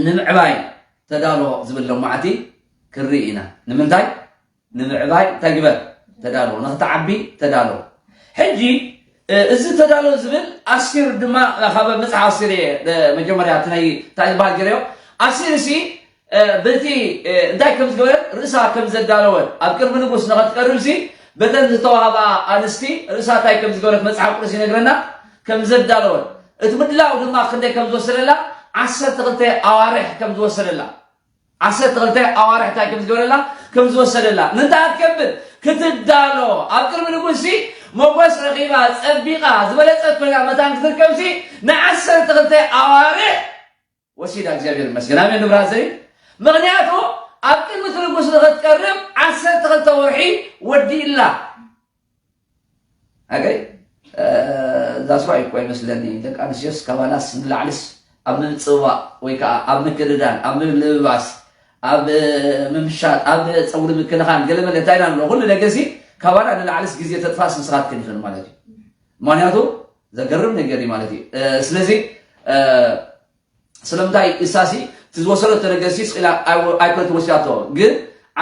ንምዕባይ ተዳሎ ዝብል ሎማዕቲ ክርኢ ኢና። ንምንታይ? ንምዕባይ እንታይ ግበር? ተዳሎ። ንኽትዓቢ ተዳሎ። ሕጂ፣ እ፣ እዚ ተዳሎ ዝብል ኣስቴር ድማ፣ ካብ መጽሓፍ ኣስቴር እየ፣ እ፣ መጀመርያ እቲ ናይ እንታይ ዝበሃል ገይረዮ? ኣስቴር እሲ፣ እ፣ በቲ፣ እ፣ እንታይ ከም ዝገበረት፣ ርእሳ ከም ዘዳለወት፣ ኣብ ቅድሚ ንጉስ ንኸትቀርብ ሲ፣ በተን ዝተዋህባ ኣንስቲ ርእሳ እንታይ ከም ዝገበረት መጽሓፍ ቅዱስ ይነግረና፣ ከም ዘዳለወት። እቲ ምድላው ድማ ክንደይ ከም ዝወሰደላ፣ ዓሰርተ ክልተ ኣዋርሕ ከም ዝወሰደላ። ዓሰርተ ክልተ ኣዋርሕ እንታይ ከም ዝገበረላ፣ ከም ዝወሰደላ። ንእንታ ክትገብር ክትዳሎ፣ ኣብ ቅድሚ ንጉስ ሲ፣ ሞጎስ ረኺባ፣ ጸቢቓ፣ ዝበለጸት ኮይና መታን ክትርከብ ሲ፣ ንዓሰርተ ክልተ ኣዋርሕ ወሲዳ። እግዚኣብሔር ይመስገን። ኣሜን። ንብራዘይ፣ ምኽንያቱ ኣብ ቅድሚ እቲ ንጉስ ንኽትቀርብ ዓሰርተ ክልተ ወርሒ ወዲእላ። ኣገይ፣ እ፣ that's why እኮ ይመስለኒ፣ ደቂ ኣንስትዮስ ካባናስ ንላዕሊስ ኣብ ምጽዋዕ ወይ ከዓ ኣብ ምክድዳን፣ ኣብ ምልብባስ፣ ኣብ፣ እ፣ ምምሻጥ፣ ኣብ ጸጉሪ ምክንኻን፣ ገለ መለ እንታይ ኢና ንብሎ? ኩሉ ነገር ሲ ካባና ንላዕሊስ ግዜ ተጥፋስ ንስኻትክን ኢኽን ማለት እዩ። ምኽንያቱ ዘገርም ነገር እዩ ማለት እዩ። እ፣ ስለዚ፣ እ፣ ስለምንታይ እሳሲ እቲ ዝወሰደቶ ነገር ሲ ስቕ ኢላ ኣይወ-፣ ኣይኮነት ወሲዳቶ፣ ግን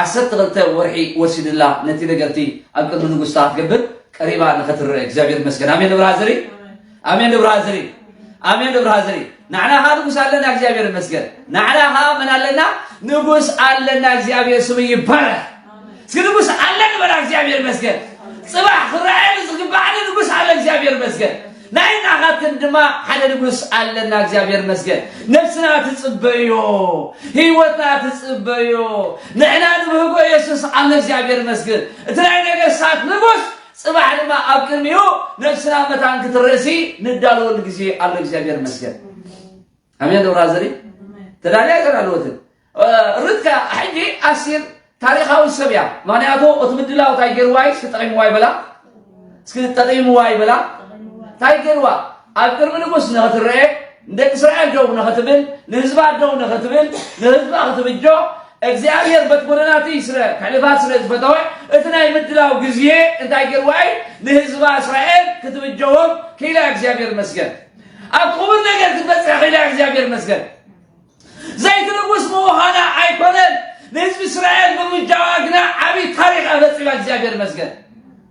ዓሰርተ ክልተ ወርሒ ወሲድላ ነቲ ነገርቲ ኣብ ቅድሚ ንጉስታ ክትገብር ቀሪባ ንኸትርአ። እግዚኣብሔር ይመስገን። ኣሜን ንብርሃ ዘሪ፣ ኣሜን ንብርሃ ዘሪ፣ ኣሜን ንብርሃ ዘሪ። ንዓና ኸዓ ንጉስ ኣለና። እግዚኣብሔር ይመስገን። ንዓና ኸዓ መን ኣለና? ንጉስ ኣለና። እግዚኣብሔር ስሙ ይባረክ። እስኪ ንጉስ ኣለኒ በላ። እግዚኣብሔር ይመስገን። ጽባሕ ክረኣየሉ ዝግባዓኒ ንጉስ ኣለ። እግዚኣብሔር ይመስገን። ናይ ናኻትን ድማ ሓደ ንጉስ ኣለና። እግዚኣብሔር ይመስገን። ነፍስና ትጽበዮ፣ ህይወትና ትጽበዮ፣ ንሕና ንብህጎ የሱስ ኣለ። እግዚኣብሔር ይመስገን። እቲ ናይ ነገስታት ንጉስ ጽባሕ ድማ ኣብ ቅድሚኡ ነፍስና መታን ክትርእሲ ንዳለወሉ ግዜ ኣሎ። እግዚኣብሔር ይመስገን። ኣሜን ዶ ብራዘሪ? ተዳልያ ኣይተዳለወትን። እ፣ ሩት ከኣ ሕጂ ኣስቲር ታሪኻዊ ሰብ እያ። ምኽንያቱ እቲ ምድላው እንታይ ገይርዋ እዩ? እስኪ ጠቒምዋ ይበላ። እስኪ ጠቒምዋ ይበላ። እንታይ ገይርዋ? ኣብ ቅድሚ ንጉስ ንኽትረአ፣ ንደቂ እስራኤል ደው ንኽትብል፣ ንህዝባ ደው ንኽትብል፣ ንህዝባ ክትብጆ፣ እግዚኣብሔር በቲ ጎደናቲ ስለ፣ ከሕልፋ ስለ ዝፈተወ፣ እቲ ናይ ምድላው ግዜ እንታይ ገይርዋ እዩ? ንህዝባ እስራኤል ክትብጀዎም ክኢላ። እግዚኣብሔር ይመስገን። ኣብ ክቡር ነገር ክትበጽሕ ክኢላ። እግዚኣብሔር ይመስገን። ዘይትንጉስ ምዃና ኣይኮነን፣ ንህዝቢ እስራኤል ብምጃዋ ግና ዓብዪ ታሪኽ ኣበጺባ። እግዚኣብሔር ይመስገን።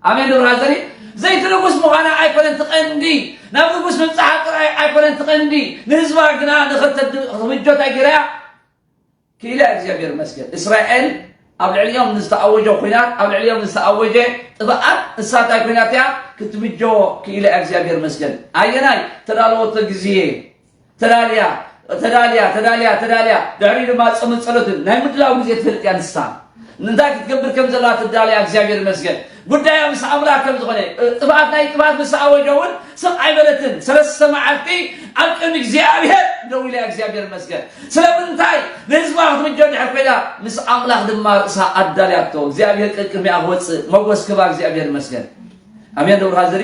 ኣሜን ዶ ብራዘሪ? ዘይትንጉስ ምዃና ኣይኮነን ትቐንዲ፣ ናብ ንጉስ ምብጻሓ ጥራይ ኣይኮነን ትቐንዲ፣ ንህዝባ ግና ንኽተድ-፣ ክትብጆ እንታይ ገይራ እያ? ክኢላ። እግዚኣብሔር ይመስገን። እስራኤል ኣብ ልዕሊኦም ንዝተኣወጀ ኲናት፣ ኣብ ልዕሊኦም ንዝተኣወጀ ጥፍኣት፣ ንሳ እንታይ ኲናት እያ? ክትብጆ ክኢላ። እግዚኣብሔር ይመስገን። ኣየናይ? ተዳለወቶ ግዜ። ተዳልያ፣ ተዳልያ፣ ተዳልያ፣ ተዳልያ። ድሕሪኡ ድማ ጾምን ጸሎትን ናይ ምድላው ግዜ ትፈልጥ እያ ንሳ። እንታይ ክትገብር ከም ዘለዋ ትዳለያ። እግዚኣብሔር ይመስገን። ጉዳያ ምስ ኣምላኽ ከም ዝኾነ፣ እ፣ ጥፍኣት ናይ ጥፍኣት ምስ ኣወጀ እውን ስቕ ኣይበለትን። ሰለስተ መዓልቲ ኣብ ቅድሚ እግዚኣብሔር ደው ኢላ እያ። እግዚኣብሔር ይመስገን። ስለምንታይ? ንህዝባ ክትምጆ ድሕር ኮይና ምስ ኣምላኽ ድማ ርእሳ ኣዳልያቶ። እግዚኣብሔር ቅድሚኣ ክወጽእ ሞጎስ ክባ። እግዚኣብሔር ይመስገን። ኣሜን። ደብረ ሃዘሪ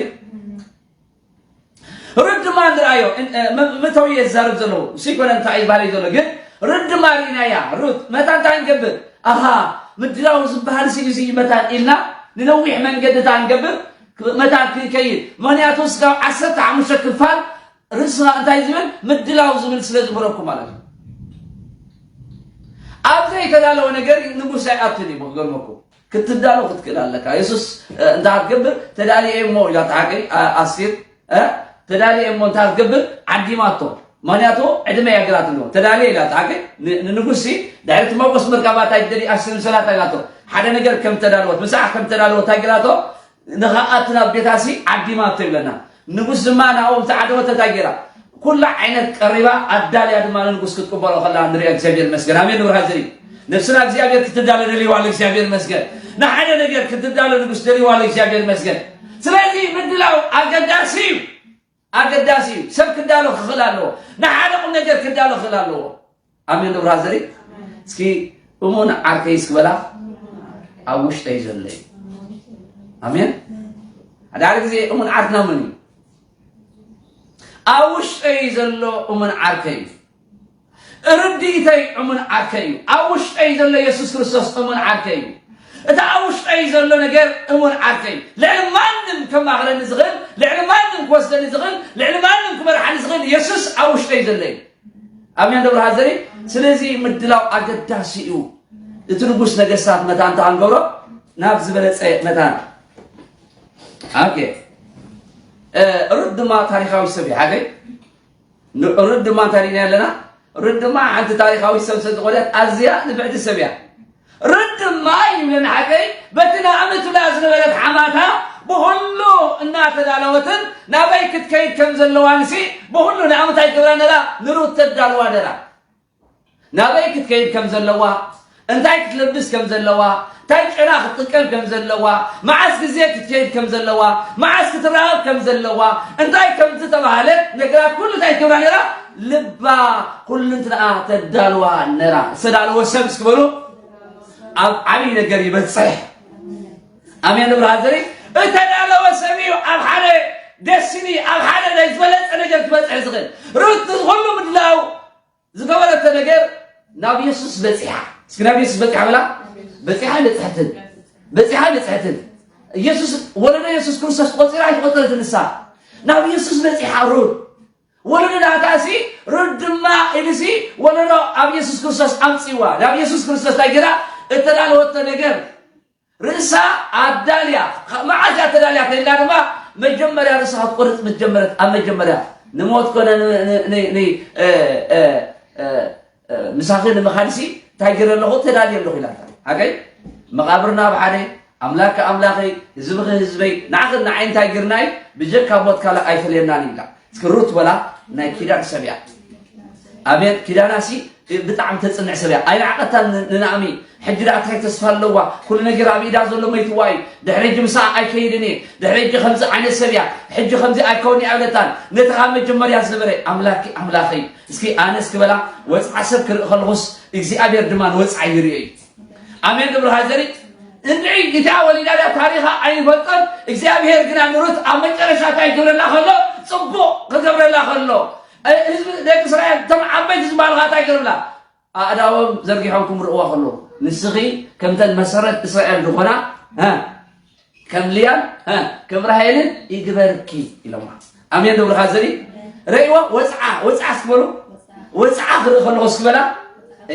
ሩት ድማ ንርኣዮ፣ እን-፣ እ፣ መ-፣ መእተዊ እየ ዝዛረብ ዘለኹ፣ እሱ ይኮነ እንታይ እዩ ዝበሃል ዘሎ፣ ግን ሩት ድማ ርኢናያ። ሩት፣ መታን እንታይ ንገብር? ኣሃ፣ ምድላው ዝበሃል ሲ እዚ እዩ መታን ኢልና ንነዊሕ መንገዲ እንታይ ንገብር? ክ-፣ መታን ክንከይድ። ምኽንያቱ እስካብ ዓሰርተ ሓሙሽተ ክፋል ርእስና እንታይ ዝብል? ምድላው ዝብል ስለ ዝምህረኩም ማለት እዩ። ኣብ ዘይተዳለወ ነገር ንጉስ ኣይኣትን እዩ፣ ክገርመኩም። ክትዳሎ ክትክእል ኣለካ። የሱስ፣ እ፣ እንታይ ክትገብር? "ተዳልየ እሞ" ኢላ ተሓቀይ፣ ኣ-፣ ኣስቲር፣ እ፣ "ተዳልየ እሞ" እንታይ ክትገብር? ዓዲማቶ። ምኽንያቱ ዕድመ እያ ገራትሎ። "ተዳልየ" ኢላ ተሓቀይ፣ ን-፣ ንንጉስ ሲ፣ ድሕሪ እቲ መጎስ ምርካባ እንታይ ትደሊ ኣስቲር? ምሰላ እንታይ ኢላቶ? ሓደ ነገር ከም ተዳለወት፣ ምሳሕ ከም ተዳለወት እንታይ ገራቶ? ንኸኣቱ ናብ ቤታሲ ዓዲማቶ ይብለና። ንጉስ ድማ ናብኦም ተዓደወ፣ እንታይ ገይራ? ኩላ ዓይነት ቀሪባ ኣዳልያ ድማ ንንጉስ ክትቅበሎ ከላ ንሪኦ። እግዚኣብሔር ይመስገን። ኣሜን። ንብርሃ ዝሪ ነፍስና እግዚኣብሔር ክትዳለ ደልዋ። እግዚኣብሔር ይመስገን። ንሓደ ነገር ክትዳለ ንጉስ ደልዋ። እግዚኣብሔር ይመስገን። ስለዚ ምድላው ኣገዳሲ እዩ። ኣገዳሲ እዩ። ሰብ ክዳሎ ክኽእል ኣለዎ። ንሓደ ቁም ነገር ክዳሎ ክኽእል ኣለዎ። ኣሜን ዶ ብራዘሪ? እስኪ እሙን ዓርከይ እስኪ በላ። ኣብ ውሽጠይ ዘሎ እዩ። ኣሜን። ሓደ ሓደ ግዜ እሙን ዓርክና መን እዩ? ኣብ ውሽጠይ ዘሎ እሙን ዓርከይ እዩ። ርድኢተይ እሙን ዓርከይ እዩ። ኣብ ውሽጠይ ዘሎ የሱስ ክርስቶስ እሙን ዓርከይ እዩ። እቲ ኣብ ውሽጠይ ዘሎ ነገር እሙን ዓርከይ እዩ። ልዕሊ ማንም ከማኽረኒ ዝኽእል፣ ልዕሊ ማንም ክወስደኒ ዝኽእል፣ ልዕሊ ማንም ክመርሓኒ ዝኽእል የሱስ ኣብ ውሽጠይ ዘሎ እዩ። ኣሜን ዶ ብርሃን ዘሪ? ስለዚ ምድላው ኣገዳሲ እዩ። እቲ ንጉስ ነገስታት መታን እንተ ክንገብሮ ናብ ዝበለጸ መታን። ኦኬ። እ፣ ሩት ድማ ታሪኻዊ ሰብ እዩ። ሓገይ ን-፣ ሩት ድማ እንታይ ሪእና ኣለና? ሩት ድማ ሓንቲ ታሪኻዊ ሰብ ስለ ዝኾነት ኣዝያ ንፍዕቲ ሰብ እያ። ሩት ድማ ይብለና ሓቀይ በቲ ናእሚ ትብላ ዝነበረት ሓማታ ብኹሉ እናተዳለወትን ናበይ ክትከይድ ከም ዘለዋንሲ ብኹሉ ናእሚ እንታይ ትገብራ ነራ? ንሩት ተዳልዋ ነራ። ናበይ ክትከይድ ከም ዘለዋ፣ እንታይ ክትለብስ ከም ዘለዋ፣ እንታይ ጨና ክትጥቀም ከም ዘለዋ፣ መዓስ ግዜ ክትከይድ ከም ዘለዋ፣ መዓስ ክትራኸብ ከም ዘለዋ፣ እንታይ ከም ዝተባህለት ነገራት ኩሉ እንታይ ትገብራ ነራ? ልባ ኩልንትንኣ ተዳልዋ ነራ። ዝተዳለወ ሰብ እስኪ በሉ ኣብ ዓብዪ ነገር ይበፅሕ። ኣሜን ንብርሃ ዘሪ እተዳለወ ሰብ እዩ ኣብ ሓደ ደስኒ ኣብ ሓደ ናይ ዝበለፀ ነገር ክበፅሕ ዝኽእል። ሩት ኩሉ ምድላው ዝገበረተ ነገር ናብ የሱስ በፂሓ። እስኪ ናብ የሱስ በፂሓ በላ። በፂሓ በፅሕትን በፂሓ በፅሕትን። የሱስ ወለዶ የሱስ ክርስቶስ ቆፂራ ኣይትቆፀረትን ንሳ። ናብ የሱስ በፂሓ ሩት። ወለዶ ናታሲ ሩት ድማ ኢልሲ ወለዶ ኣብ የሱስ ክርስቶስ ኣምፅዋ። ናብ የሱስ ክርስቶስ እንታይ ገይራ? እተዳለወቶ ነገር ርእሳ ኣዳልያ። መዓዝ እያ ተዳልያ ተይልና ድማ መጀመርያ ርእሳ ክትቆርፅ ምስ ጀመረት ኣብ መጀመርያ ንሞት ኮነ ን-፣ ን-፣ ን-፣ ን-፣ እ፣ እ፣ እ፣ እ፣ ምሳኺ ንምኻድሲ እንታይ ገይረ ኣለኹ? ተዳልየ ኣለኹ ኢላታ። ሓቀይ መቓብርና ኣብ ሓደ፣ ኣምላክ ኣምላኸይ፣ ህዝብኺ ህዝበይ፣ ንዓኽን ንዓይ እንታይ ገይርናይ ብጀካ ሞት ካልእ ኣይፈልየናን ይብላ። እስኪ ሩት በላ ናይ ኪዳን ሰብ እያ። ኣሜን። ኪዳናሲ ብጣዕሚ ተጽንዕ ሰብ እያ። ኣይንዓቐታን ን-፣ ንናእሚ። ሕጂ ደኣ እንታይ ተስፋ ኣለዋ? ኩሉ ነገር ኣብ ኢዳ ዘሎ መይትዋ እዩ። ድሕሪ ሕጂ ምሳኣ ኣይከይድን እየ። ድሕሪ ሕጂ ከምዚ ዓይነት ሰብ እያ። ሕጂ ከምዚ ኣይከውን እያ ኣይብለታን። ነቲ ካብ መጀመርያ ዝነበረ ኣምላኪ ኣምላኸይ፣ እስኪ ኣነ እስኪ በላ ወጽዓ ሰብ ክርኢ ከለኹስ እግዚኣብሔር ድማ ንወጽዓ ይርእዮ እዩ። ኣሜን። ግብሪ ሃዘሪ እንድዒ እታ ወሊዳ እያ ታሪኻ ኣይንፈልጦን። እግዚኣብሔር ግና ንሩት ኣብ መጨረሻ እንታይ ክገብረላ ከሎ፣ ጽቡቕ ክገብረላ ከሎ፣ እ፣ ህዝቢ ደቂ እስራኤል እቶም ዓበይቲ ዝበሃልኻ እንታይ ክገብርላ? ኣእዳዎም ዘርጊሖም ክምርእዋ ከሎ፣ ንስኺ ከምተን መሰረት እስራኤል ዝኾና፣ እ፣ ከም ልያን፣ እ፣ ከም ራሄልን ይግበርኪ ኢሎማ። ኣሜን። ግብሪ ሃዘሪ ረእይዎ ወጽዓ፣ ወጽዓ እስኪ በሉ። ወጽዓ ክርኢ ከለኹ እስኪ በላ፣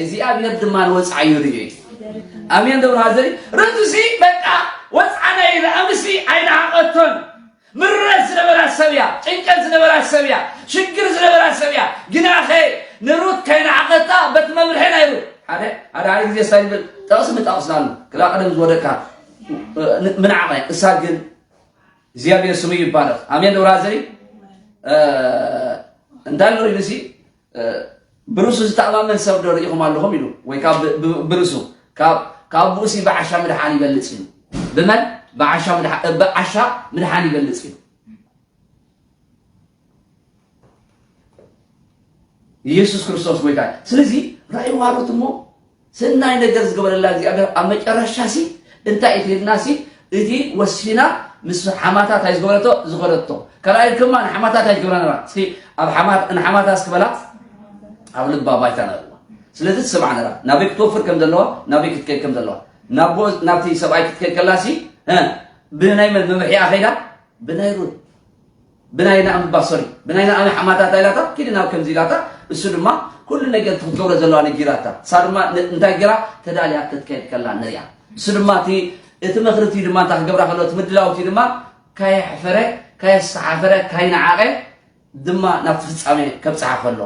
እግዚኣብሔር ድማ ንወጽዓ ይርእዮ እዩ። ኣሜን። ግብሪ ሃዘሪ ርቱሲ በቃ ወጽዓ ናይ ራእምሲ ኣይንዓቐቶን። ምረት ዝነበራ ሰብ እያ፣ ጭንቀት ዝነበራ ሰብ እያ፣ ሽግር ዝነበራ ሰብ እያ። ግናኸ ንሩት ከይንዓቐታ በቲ መምርሒ ናይ ሩት ሓደ፣ ሓደ፣ ሓደ ግዜ ስታይ ንብል ጠቕሲ ንጠቕስ ናሉ ክላ ቀደም ዝወደቅካ እ፣ ን-፣ ምንዓቐ እሳ ግን እግዚኣብሔር ስሙ ይባረኽ። ኣሜን። ዶ ብርሃ ዘሪ እ፣ እንታይ ኣሎ ኢሉሲ እ፣ ብርሱ ዝተኣማመን ሰብ ዶ ርኢኹም ኣለኹም ኢሉ ወይ ካብ ብ-፣ ብ-፣ ብርሱ ካብ፣ ካብ ብኡሲ ብዓሻ ምድሓን ይበልጽ ኢሉ። ብመን? ብዓሻ ምድሓ-፣ እ፣ ብዓሻ ምድሓን ይበልጽ ኢሉ። ኢየሱስ ክርስቶስ ጎይታ። ስለዚ ራእይ ዋሮት እሞ ሰናይ ነገር ዝገበረላ እግዚኣብሔር ኣብ መጨረሻ ሲ እንታይ እቲ ኢልናሲ እቲ ወሲና ምስ ሓማታ እንታይ ዝገበረቶ ዝኸደቶ ካልኣይ ድማ ንሓማታ እንታይ ዝገብራ ነራ። እስኪ ኣብ ሓማት ንሓማታ እስኪ በላ ኣብ ልባ ባይታ ነርዋ። ስለዚ ትሰምዓ ነራ ናበይ ክትወፍር ከም ዘለዋ ናበይ ክትከድ ከም ዘለዋ ናብ ናብቲ ሰብኣይ ክትከድ ከላሲ እ፣ ብናይ መን መምርሒኣ ከይዳ ብናይ ሩት ብናይ ናእሚ ባሶሪ ብናይ ናእሚ ሓማታ እንታይ ኢላታ ኪዲ ናብ ከምዚ ኢላታ። እሱ ድማ ኩሉ ነገር ክትገብሮ ዘለዋ ነጊራታ። እሳ ድማ ን-፣ እንታይ ገራ ተዳልያ ክትከድ ከላ ንሪኣ። እሱ ድማ እቲ፣ እቲ ምኽሪ እቲ ድማ እንታይ ክገብራ ከሎ እቲ ምድላው እቲ ድማ ካየሕፈረ ካየስተሓፈረ ካይነዓቐ ድማ ናብቲ ፍጻሜ ከብጽሓ ከሎ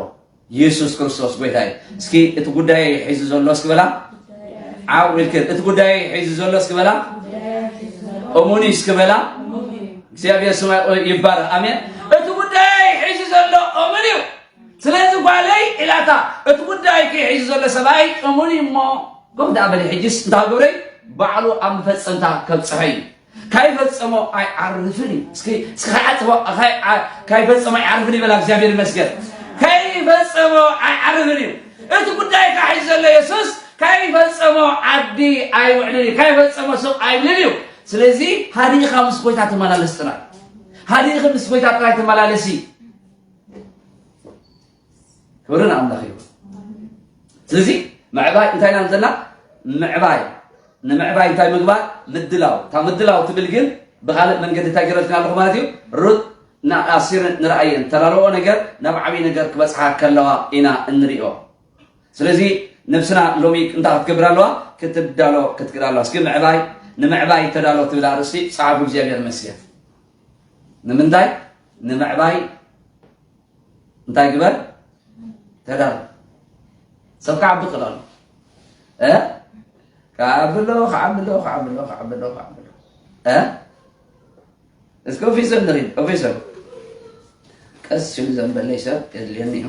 ኢየሱስ ክርስቶስ ጎይታ እዩ። እስኪ እቲ ጉዳይ ሒዙ ዘሎ እስኪ በላ ዓው ኢልክን እቲ ጉዳይ ሒዙ ዘሎ እስኪ በላ እሙን እዩ እስኪ በላ እግዚኣብሔር ስማ ይባረክ ኣሜን። እቲ ጉዳይ ሒዙ ዘሎ እሙን እዩ። ስለዚ ጓለይ ኢላታ እቲ ጉዳይ ሒዙ ዘሎ ሰብኣይ እሙን እዩ እሞ ጎፍ ደኣ በሊ ሕጅስ እንታይ ግብረይ ባዕሉ ኣብ መፈጸምታ ከብጽሐ እዩ። ካይፈጸሞ ኣይዓርፍን እዩ። እስኪ እስኪ ካይዓጽፎ ካይ- ካይፈጸሞ ኣይዓርፍን ይበላ እግዚኣብሔር ይመስገን። ካይፈጸሞ ኣይዓርፍን እዩ። እቲ ጉዳይ ካሒ ዘሎ የሱስ ካይፈጸሞ ዓዲ ኣይውዕልን እዩ። ካይፈጸሞ ሱቕ ኣይብልን እዩ። ስለዚ ሃዲእኻ ምስ ጎይታ ተመላለስ ጥራይ። ሃዲእኺ ምስ ጎይታ ጥራይ ተመላለሲ። ክብሪ ንኣምላኽ ይኹን። ስለዚ ምዕባይ እንታይ ኢና ዘለና? ምዕባይ ንምዕባይ እንታይ ምግባር? ምድላው። እታ ምድላው ትብል ግን ብኻልእ መንገዲ እንታይ ገረልክና ኣለኹ ማለት እዩ? ሩት ንኣሲርን ንረኣየን ተላለዎ ነገር ናብ ዓብዪ ነገር ክበፅሓ ከለዋ ኢና እንሪኦ። ስለዚ ነብስና ሎሚ እንታይ ክትገብር ኣለዋ? ክትዳሎ ክትክእል ኣለዋ። እስኪ ምዕባይ፣ ንምዕባይ ተዳሎ ትብል ኣርእስቲ ጸሓፉ እግዚኣብሔር ይመስገን። ንምንታይ? ንምዕባይ እንታይ ግበር? ተዳሎ። ሰብ ክዓቢ ክእል ኣሎ። እ? ክዓቢ ኣሎ፣ ክዓቢ ኣሎ፣ ክዓቢ ኣሎ፣ ክዓቢ ኣሎ፣ ክዓቢ ኣሎ። እ? እስኪ ኦፊሰር ንሪድ፣ ኦፊሰር። ቀስ ኢሉ ዘንበለይ ሰብ የድልየኒ እዩ።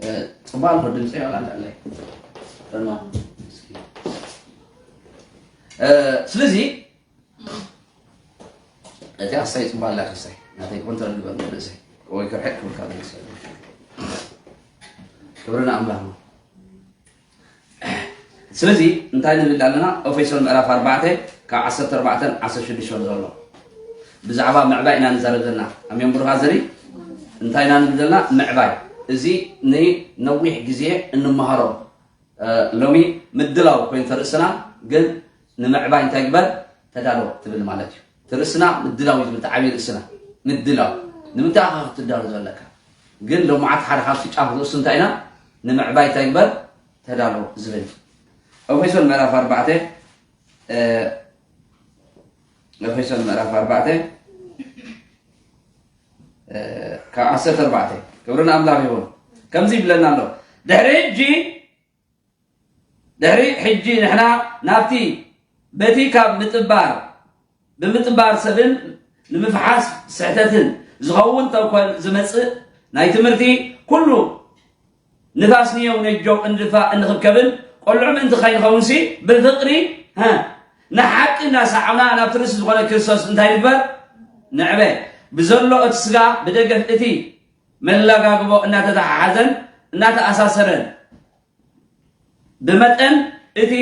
እ፣ ጽባል ሆ ድምፂ ይወላል ኣለይ። ኖ። እ፣ ስለዚ እቲ ኣሳይ ጽባል ላ ከሳይ ናተይ ኮንትሮል ግበር ንርእሰይ ወይ ክርሕቅ ክብል ካብ ርእሰይ። ክብሪ ንኣምላኽ ነው። ስለዚ እንታይ ንብል ኣለና? ኤፌሶን ምዕራፍ ኣርባዕተ ካብ ዓሰርተ ኣርባዕተን ዓሰርተ ሽዱሽተን ዘሎ ብዛዕባ ምዕባይ ኢና ንዛረብ ዘለና። ኣሜን ብሩኻ ዘሪ እንታይ ኢና ንብል ዘለና? ምዕባይ። እዚ ንነዊሕ ግዜ እንመሃሮ፣ እ፣ ሎሚ ምድላው ኮይኑ ተርእስና፣ ግን ንምዕባይ እንታይ ግበር? ተዳሎ ትብል ማለት እዩ። ትርእስና ምድላው እዩ ዝብል፣ ተዓብይ ርእስና ምድላው። ንምንታይ ኢኻ ክትዳሎ ዘለካ? ግን ሎማዓት ሓደ ካብቲ ጫፍ ርእሱ እንታይ ኢና? ንምዕባይ እንታይ ግበር? ተዳሎ ዝብል። ኤፌሶን ምዕራፍ ኣርባዕተ፣ እ፣ ኤፌሶን ምዕራፍ ኣርባዕተ፣ እ፣ ካብ ዓሰርተ ኣርባዕተ፣ ክብሪ ንኣምላኽ ይኹን። ከምዚ ይብለና ኣሎ። ድሕሪ ሕጂ፣ ድሕሪ ሕጂ ንሕና ናብቲ በቲ ካብ ምጥባር፣ ብምጥባር ሰብን ንምፍሓስ ስሕተትን ዝኸውን ተንኮል ዝመጽእ ናይ ትምህርቲ ኩሉ ንፋስ ንየው ነጀው እንድፋ እንኽብከብን ቆልዑ ምእንቲ ከይንኸውንሲ ብፍቕሪ፣ ሀ፣ ንሓቂ እናሰዓብና ናብቲ ርእሲ ዝኾነ ክርስቶስ እንታይ ንግበር? ንዕበ። ብዘሎ እቲ ስጋ ብደገፍ እቲ መለጋግቦ እናተተሓሓዘን እናተኣሳሰረን ብመጠን እቲ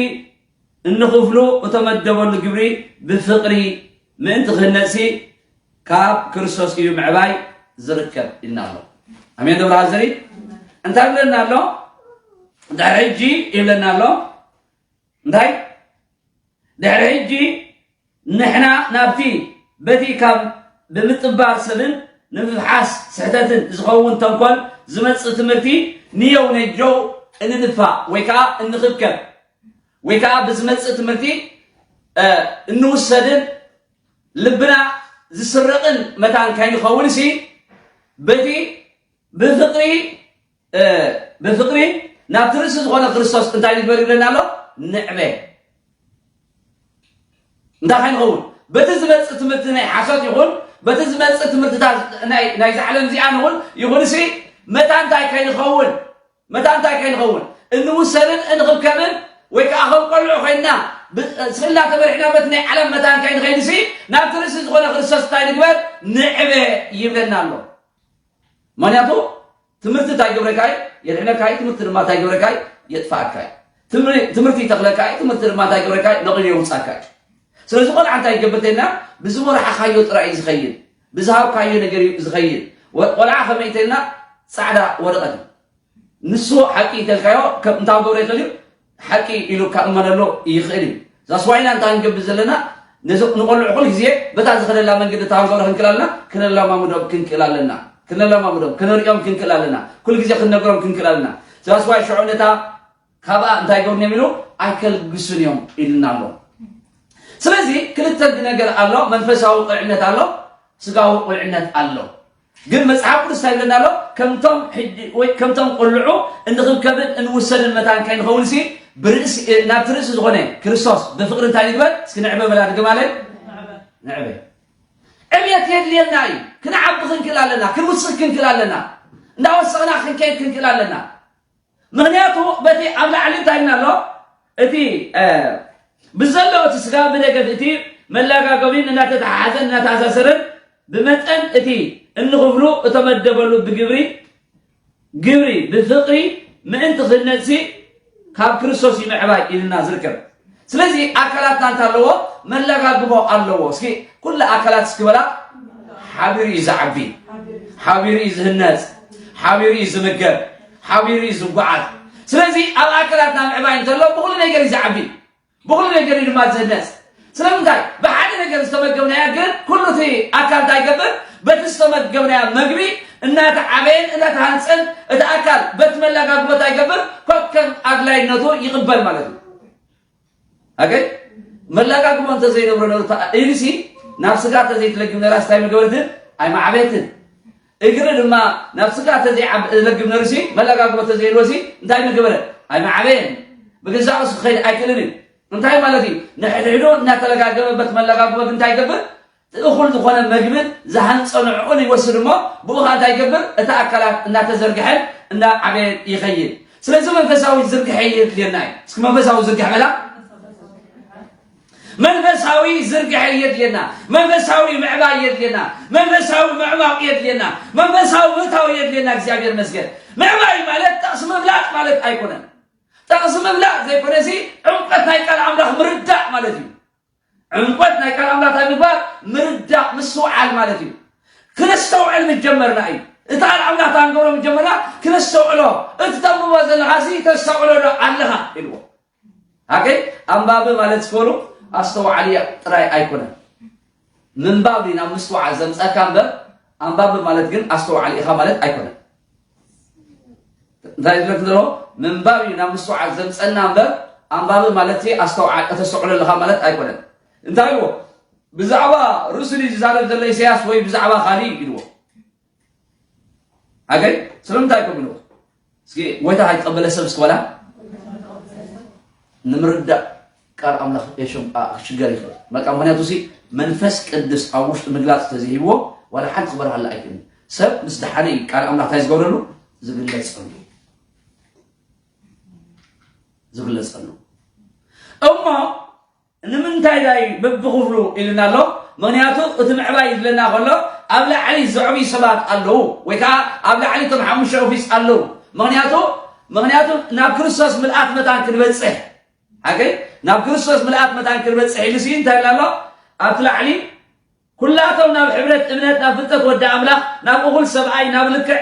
እንኽፍሉ እተመደበሉ ግብሪ ብፍቕሪ ምእንቲ ክህነጽሲ ካብ ክርስቶስ እዩ ምዕባይ ዝርከብ ኢልና ኣሎ። ኣሜን ዶ ብርሃን ዘሪ? እንታይ ይብለና ኣሎ? ድሕሪ ሕጂ ይብለና ኣሎ። እንታይ? ድሕሪ ሕጂ ንሕና ናብቲ በቲ ካብ ብምጥባር ሰብን ንምፍሓስ ስሕተትን ዝኸውን ተንኮል ዝመጽእ ትምህርቲ ንየው ነጀው እንድፋእ ወይ ከዓ እንኽብከብ ወይ ከዓ ብዝመጽእ ትምህርቲ፣ እ፣ እንውሰድን ልብና ዝስረቕን መታን ከይንኸውንሲ በቲ ብፍቕሪ፣ እ፣ ብፍቕሪ ናብቲ ርእሲ ዝኾነ ክርስቶስ እንታይ ንግበር ይብለና ኣሎ? ንዕበ። እንታይ ከይንኸውን? በቲ ዝመጽእ ትምህርቲ ናይ ሓሶት ይኹን፣ በቲ ዝመጽእ ትምህርትታት ናይ፣ ናይዛ ዓለም እዚኣ ንኹን ይኹንሲ፣ መታን እንታይ ከይንኸውን? መታን እንታይ ከይንኸውን? እንውሰድን እንኽብከብን ወይ ከዓ ከም ቆልዑ ኮይንና ብ-፣ ስእልና ተመሪሕና በቲ ናይ ዓለም መታን ከይንኸይድሲ፣ ናብቲ ርእሲ ዝኾነ ክርስቶስ እንታይ ንግበር? ንዕበ ይብለና ኣሎ። ምኽንያቱ ትምህርቲ እንታይ ግብረካ እዩ? የድሕነካ እዩ። ትምህርቲ ድማ እንታይ ግብረካ እዩ? የጥፍኣካ እዩ። ትምህሪ-፣ ትምህርቲ ይተኽለካ እዩ። ትምህርቲ ድማ እንታይ ግብረካ እዩ? ነቒሉ የውፅኣካ እዩ። ስለዚ ቆልዓ እንታይ ይገብር ተይልና? ብዝመርሓኻዮ ጥራይ እዩ ዝኸይድ። ብዝሃብካዮ ነገር እዩ ዝኸይድ። ወ-፣ ቆልዓ ከመይ ተይልና? ጻዕዳ ወረቐት እዩ። ንሱ ሓቂ እንተልካዮ፣ ከም እንታይ ክገብሮ ይኽእል እዩ? ሓቂ ኢሉ ክእመነሉ ይኽእል እዩ። ዛስ ዋይና እንታይ ክንገብር ዘለና? ነዚ ንቆልዑ ኩሉ ግዜ በታ ዝኸደላ መንገዲ እታ ክንገብሮ ክንክእል ኣለና፣ ክነለማምዶም ክንክእል ኣለና። ክነለማምዶም፣ ክነርእዮም ክንክእል ኣለና። ኩሉ ግዜ ክንነግሮም ክንክእል ኣለና። ዛስ ዋይ ሽዑ ነታ ካብኣ እንታይ ገብርኒ ኢሉ ኣይከልግሱን እዮም ኢልና ኣሎ። ስለዚ ክልተ ነገር ኣሎ፣ መንፈሳዊ ቁልዕነት ኣሎ፣ ስጋዊ ቁልዕነት ኣሎ። ግን መጽሓፍ ቅዱስ እንታይ ይብለና ኣሎ? ከምቶም ሕጂ ወይ ከምቶም ቆልዑ እንኽብከብን እንውሰድን መታን ከይንኸውንሲ ብርእሲ፣ ናብቲ ርእሲ ዝኾነ ክርስቶስ ብፍቕሪ እንታይ ንግበር? እስኪ ንዕበ በላ ድገማለይ። ንዕበ። ዕብየት የድልየና እዩ። ክንዓቢ ክንክእል ኣለና፣ ክንውስኽ ክንክእል ኣለና፣ እንዳወሰኽና ክንከይድ ክንክእል ኣለና። ምኽንያቱ በቲ ኣብ ላዕሊ እንታይ ኢልና ኣሎ? እቲ፣ እ፣ ብዘሎ እቲ ስጋ ብደገፍ እቲ መለጋገቢን እናተተሓሓዘን እናተኣሳሰረን ብመጠን እቲ እንኽፍሉ እተመደበሉ ብግብሪ፣ ግብሪ ብፍቕሪ ምእንቲ ክህነጽሲ ካብ ክርስቶስ እዩ ምዕባይ ኢልና ዝርከብ። ስለዚ ኣካላትና እንተለዎ መለጋግቦ ኣለዎ። እስኪ ኩሉ ኣካላት እስኪ በላ፣ ሓቢሩ እዩ ዝዓቢ፣ ሓቢሩ እዩ ዝህነጽ፣ ሓቢሩ እዩ ዝምገብ፣ ሓቢሩ እዩ ዝጓዓዝ። ስለዚ ኣብ ኣካላትና ምዕባይ እንተሎ ብኹሉ ነገር እዩ ዝዓቢ፣ ብኹሉ ነገር እዩ ድማ ዝህነጽ። ስለምንታይ? ብሓደ ነገር ዝተመገብናዮ ግን ኩሉ እቲ ኣካል እንታይ ይገብር? በቲ ዝተመገብናዮ መግቢ እናተዓበየን እናተሃንፀን እቲ ኣካል በቲ መላጋግቦ እንታይ ይገብር? ኮከብ ኣድላይነቱ ይቕበል ማለት እዩ። ኣገ መላጋግቦ እንተዘይነብሮ ነሩ ኢሉሲ ናብ ስጋ ተዘይትለግብ ነራስ እንታይ ምገበርትን? ኣይማዕበትን። እግሪ ድማ ናብ ስጋ ተዘይዓብ ለግብ ነርሲ መለጋግቦ ተዘይህልወሲ እንታይ ምገበረ? ኣይማዕበየን። ብገዛእ ርእሱ ክኸይድ ኣይክእልን እዩ። እንታይ ማለት እዩ? ንሕድሕዱ እናተለጋገበ በት መለጋግቦ ግን እንታይ ይገብር? እቲ እኹል ዝኾነ መግብን ዝሃንጾ ንዕኡን ይወስድ እሞ ብኡ ኸዓ እንታይ ይገብር? እቲ ኣካላት እናተዘርግሐን እናዓበየን ይኸይድ። ስለዚ መንፈሳዊ ዝርግሐ የድልየና እዩ። እስኪ መንፈሳዊ ዝርግሐ በላ። መንፈሳዊ ዝርግሐ የድልየና። መንፈሳዊ ምዕባይ የድልየና። መንፈሳዊ ምዕማቕ የድልየና። መንፈሳዊ ምእታው የድልየና። እግዚኣብሔር ይመስገን። ምዕባይ ማለት ጠቕሲ ምፍላጥ ማለት ኣይኮነን። ጠቕሲ ምፍላጥ ዘይኮነሲ ዕምቆት ናይ ቃል ኣምላኽ ምርዳእ ማለት እዩ። ዕምቆት ናይ ቃል ኣምላኽ እንታይ ምግባር? ምርዳእ፣ ምስትውዓል ማለት እዩ። ክነስተውዕል ምጀመርና እዩ። እቲ ቃል ኣምላኽ ታንገሮ ምጀመርና ክነስተውዕሎ። እቲ ተንብቦ ዘለኻሲ ተስተውዕሎ ዶ ኣለኻ ኢልዎ። ሃገይ ኣንባቢ ማለት ዝበሉ ኣስተውዓሊ ጥራይ ኣይኮነን። ምንባብ እዩ ናብ ምስትውዓል ዘምፀካ እምበር ኣንባቢ ማለት ግን ኣስተውዓሊ ኢኻ ማለት ኣይኮነን። እንታይ ዝብለክ ዘሎ? ምንባብ እዩ ናብ ምስትውዓል ዘምፀና እምበር ኣንባቢ ማለት ኣስተውዓል እተስተውዕሎ ኣለኻ ማለት ኣይኮነን። እንታይ ኢልዎ? ብዛዕባ ርእሱ ድዩ ዝዛረብ ዘሎ ኢሳያስ ወይ ብዛዕባ ካሊእ ኢልዎ? ኣገይ ስለምንታይ ከምኡ ኢልዎ? እስኪ ጎይታ ከይተቐበለ ሰብ እስኪ በላ ንምርዳእ ቃል ኣምላኽ የሸም ክሽገር ይኽእል። በቃ ምክንያቱ ሲ መንፈስ ቅዱስ ኣብ ውሽጡ ምግላፅ ተዘይህብዎ ዋላ ሓንቲ ክበርሃላ ኣይክእልን። ሰብ ምስ ደሓነ እዩ ቃል ኣምላኽ እንታይ ዝገብረሉ? ዝግለፀሉ። ዝግለፀሉ። እሞ ንምንታይ ዳይ በብኽፍሉ ኢልና ኣሎ? ምክንያቱ እቲ ምዕባይ ይድለና ከሎ ኣብ ላዕሊ ዘዕብዩ ሰባት ኣለዉ ወይ ከዓ ኣብ ላዕሊ እቶም ሓሙሽተ ኦፊስ ኣለዉ። ምክንያቱ ምክንያቱ ናብ ክርስቶስ ምልኣት መታን ክንበፅሕ ሓገይ ናብ ክርስቶስ ምልኣት መታን ክንበፅሕ ኢሉ ሲ እንታይ ኢልና ኣሎ? ኣብቲ ላዕሊ ኩላቶም ናብ ሕብረት እምነት ናብ ፍልጠት ወዲ ኣምላኽ ናብ እኹል ሰብኣይ ናብ ልክዕ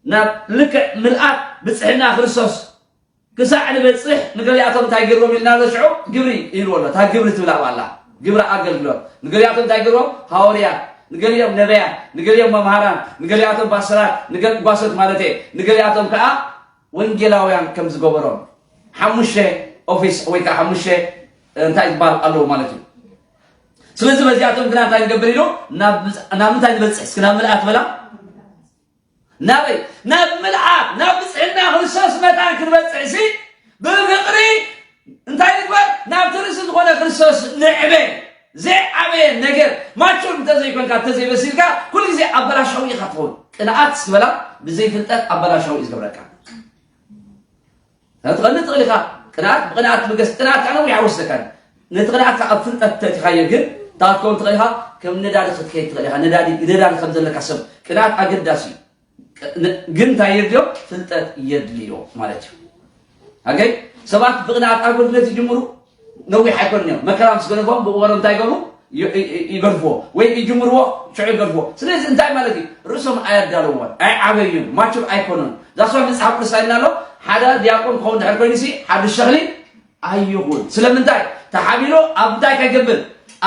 ናብ ልክዕ ምልኣት ብፅሕና ክርስቶስ ክሳዕ ንበፅሕ ንገሊኣቶም እንታይ ገይርዎም ኢልና ኣሎ ሽዑ ግብሪ ይብልዎ ኣሎ። እታ ግብሪ ትብል ኣብኣ ኣላ። ግብሪ ኣገልግሎት ንገሊኣቶም እንታይ ገይርዎም? ሃወርያት፣ ንገሊኦም ነበያት፣ ንገሊኦም መምሃራን፣ ንገሊኣቶም ፓስተራት፣ ንገል ጓሶት ማለት እየ፣ ንገሊኣቶም ከዓ ወንጌላውያን ከም ዝገበሮም ሓሙሽተ ኦፊስ ወይ ከዓ ሓሙሽተ እንታይ ዝበሃል ኣለዎ ማለት እዩ። ስለዚ በዚኣቶም ግና እንታይ ንገብር ኢሉ ናብ ምንታይ ንበፅሕ እስኪ ናብ ምልኣት በላ ናበይ ናብ ምልኣት ናብ ብፅሕና ክርስቶስ መታን ክንበፅሕ ሲ ብፍቅሪ እንታይ ንግበር ናብቲ ርእሲ ዝኾነ ክርስቶስ ንዕበ። ዘይዓበየ ነገር ማቹር እንተዘይኮንካ እንተዘይበሲልካ ኩሉ ግዜ ኣበላሻዊ ኢኻ ትኸውን። ቅንኣት ስበላ ብዘይፍልጠት ኣበላሻዊ እዩ ዝገብረካ። ትቐንእ ትኽእል ኢኻ። ቅንኣት ብቅንኣት ትብገስ ቅንኣት ከዓ ነዊሕ ኣይወስደካን። ነቲ ቅንኣት ከዓ ኣብ ፍልጠት ተእቲኻዮ ግን እንታይ ክትከውን ትኽእል ኢኻ? ከም ነዳዲ ክትከይድ ትኽእል ኢኻ። ነዳዲ ነዳዲ ከም ዘለካ ሰብ ቅንኣት ኣገዳሲ እዩ። ግን እንታይ የድልዮ? ፍልጠት የድልዮ ማለት እዩ። ኣገይ ሰባት ብቕንኣት ኣገልግሎት ይጅምሩ ነዊሕ ኣይኮንን እዮም። መከራ ምስ ገደፎም ብእዋኖም እንታይ ይገብሩ? ይገድፍዎ ወይ ይጅምርዎ ሽዑ ይገድፍዎ። ስለዚ እንታይ ማለት እዩ? ርእሶም ኣያዳለዎን ኣይዓበዩን ማቹር ኣይኮኑን። ዛስዋ መፅሓፍ ቅዱስ ኣይና ኣሎ ሓደ ዲያቆን ክኸውን ድሕር ኮይኑ ሲ ሓድሽ ሸኽሊ ኣይኹን። ስለምንታይ ተሓቢሎ ኣብ እንታይ ካይገብር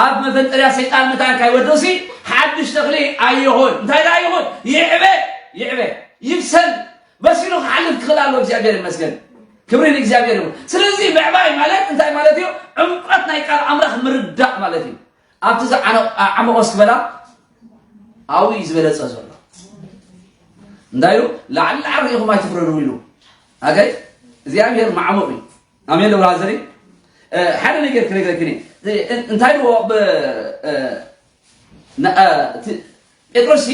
ኣብ መፈንጠርያ ሰይጣን መታን ካይወድቕ ሲ ሓድሽ ተኽሊ ኣይኹን። እንታይ ደኣ ይኹን? ይዕበ ይዕበ ይብሰል በሲሉ ክሓልፍ ክኽእል ኣለዎ። እግዚኣብሔር ይመስገን። ክብሪ ንእግዚኣብሔር ይኹን። ስለዚ ምዕባይ ማለት እንታይ ማለት እዩ? ዕምቆት ናይ ቃል ኣምላኽ ምርዳእ ማለት እዩ። ኣብቲ ዝዓመቖ ስክበላ ኣብኡ እዩ ዝበለፀ ዘሎ። እንታይ ኢሉ ላዕሊ ላዕሊ ርኢኹም ኣይትፍረዱ ኢሉ ኣገይ እግዚኣብሔር መዓሙቕ እዩ። ኣሜን ዶ ብራዘሪ? ሓደ ነገር ክነግረክኒ እንታይ ኢልዎ ጴጥሮስ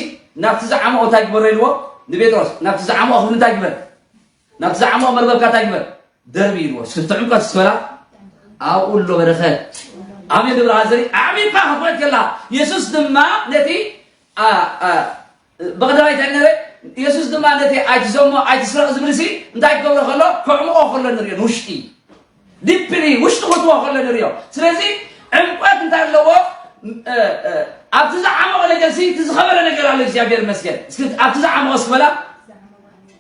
ናብቲ ዝዓመቑ እንታይ ግበር ኢልዎ ንጴጥሮስ ናብቲ ዝዓመቑ ክፍሊ እንታይ ግበር ናብቲ ዝዓመቑ መርበብካ እንታይ ግበር ደርቢ ኢልዎ ስፍቲ ዕምቆት ስበላ ኣብኡ ኣሎ በረኸት ኣሜን ዶ ብራዘሪ? ኣዕሚቕካ ክትወድ ከላ የሱስ ድማ ነቲ ብቐዳማይ እንታይ ነረ የሱስ ድማ ነቲ ኣይትዘሞ ኣይትስረቕ ዝብልሲ እንታይ ክገብሮ ከሎ ክዕምቆ ከሎ ንሪኦ ንውሽጢ ዲፕሊ ውሽጢ ክትዎ ከሎ ንሪኦ። ስለዚ ዕምቆት እንታይ ኣለዎ? ኣብቲ ዝዓመቐ ነገር ሲ እቲ ዝኸበረ ነገር ኣሎ እግዚኣብሔር መስገን። እስኪ ኣብቲ ዝዓመቐ እስክበላ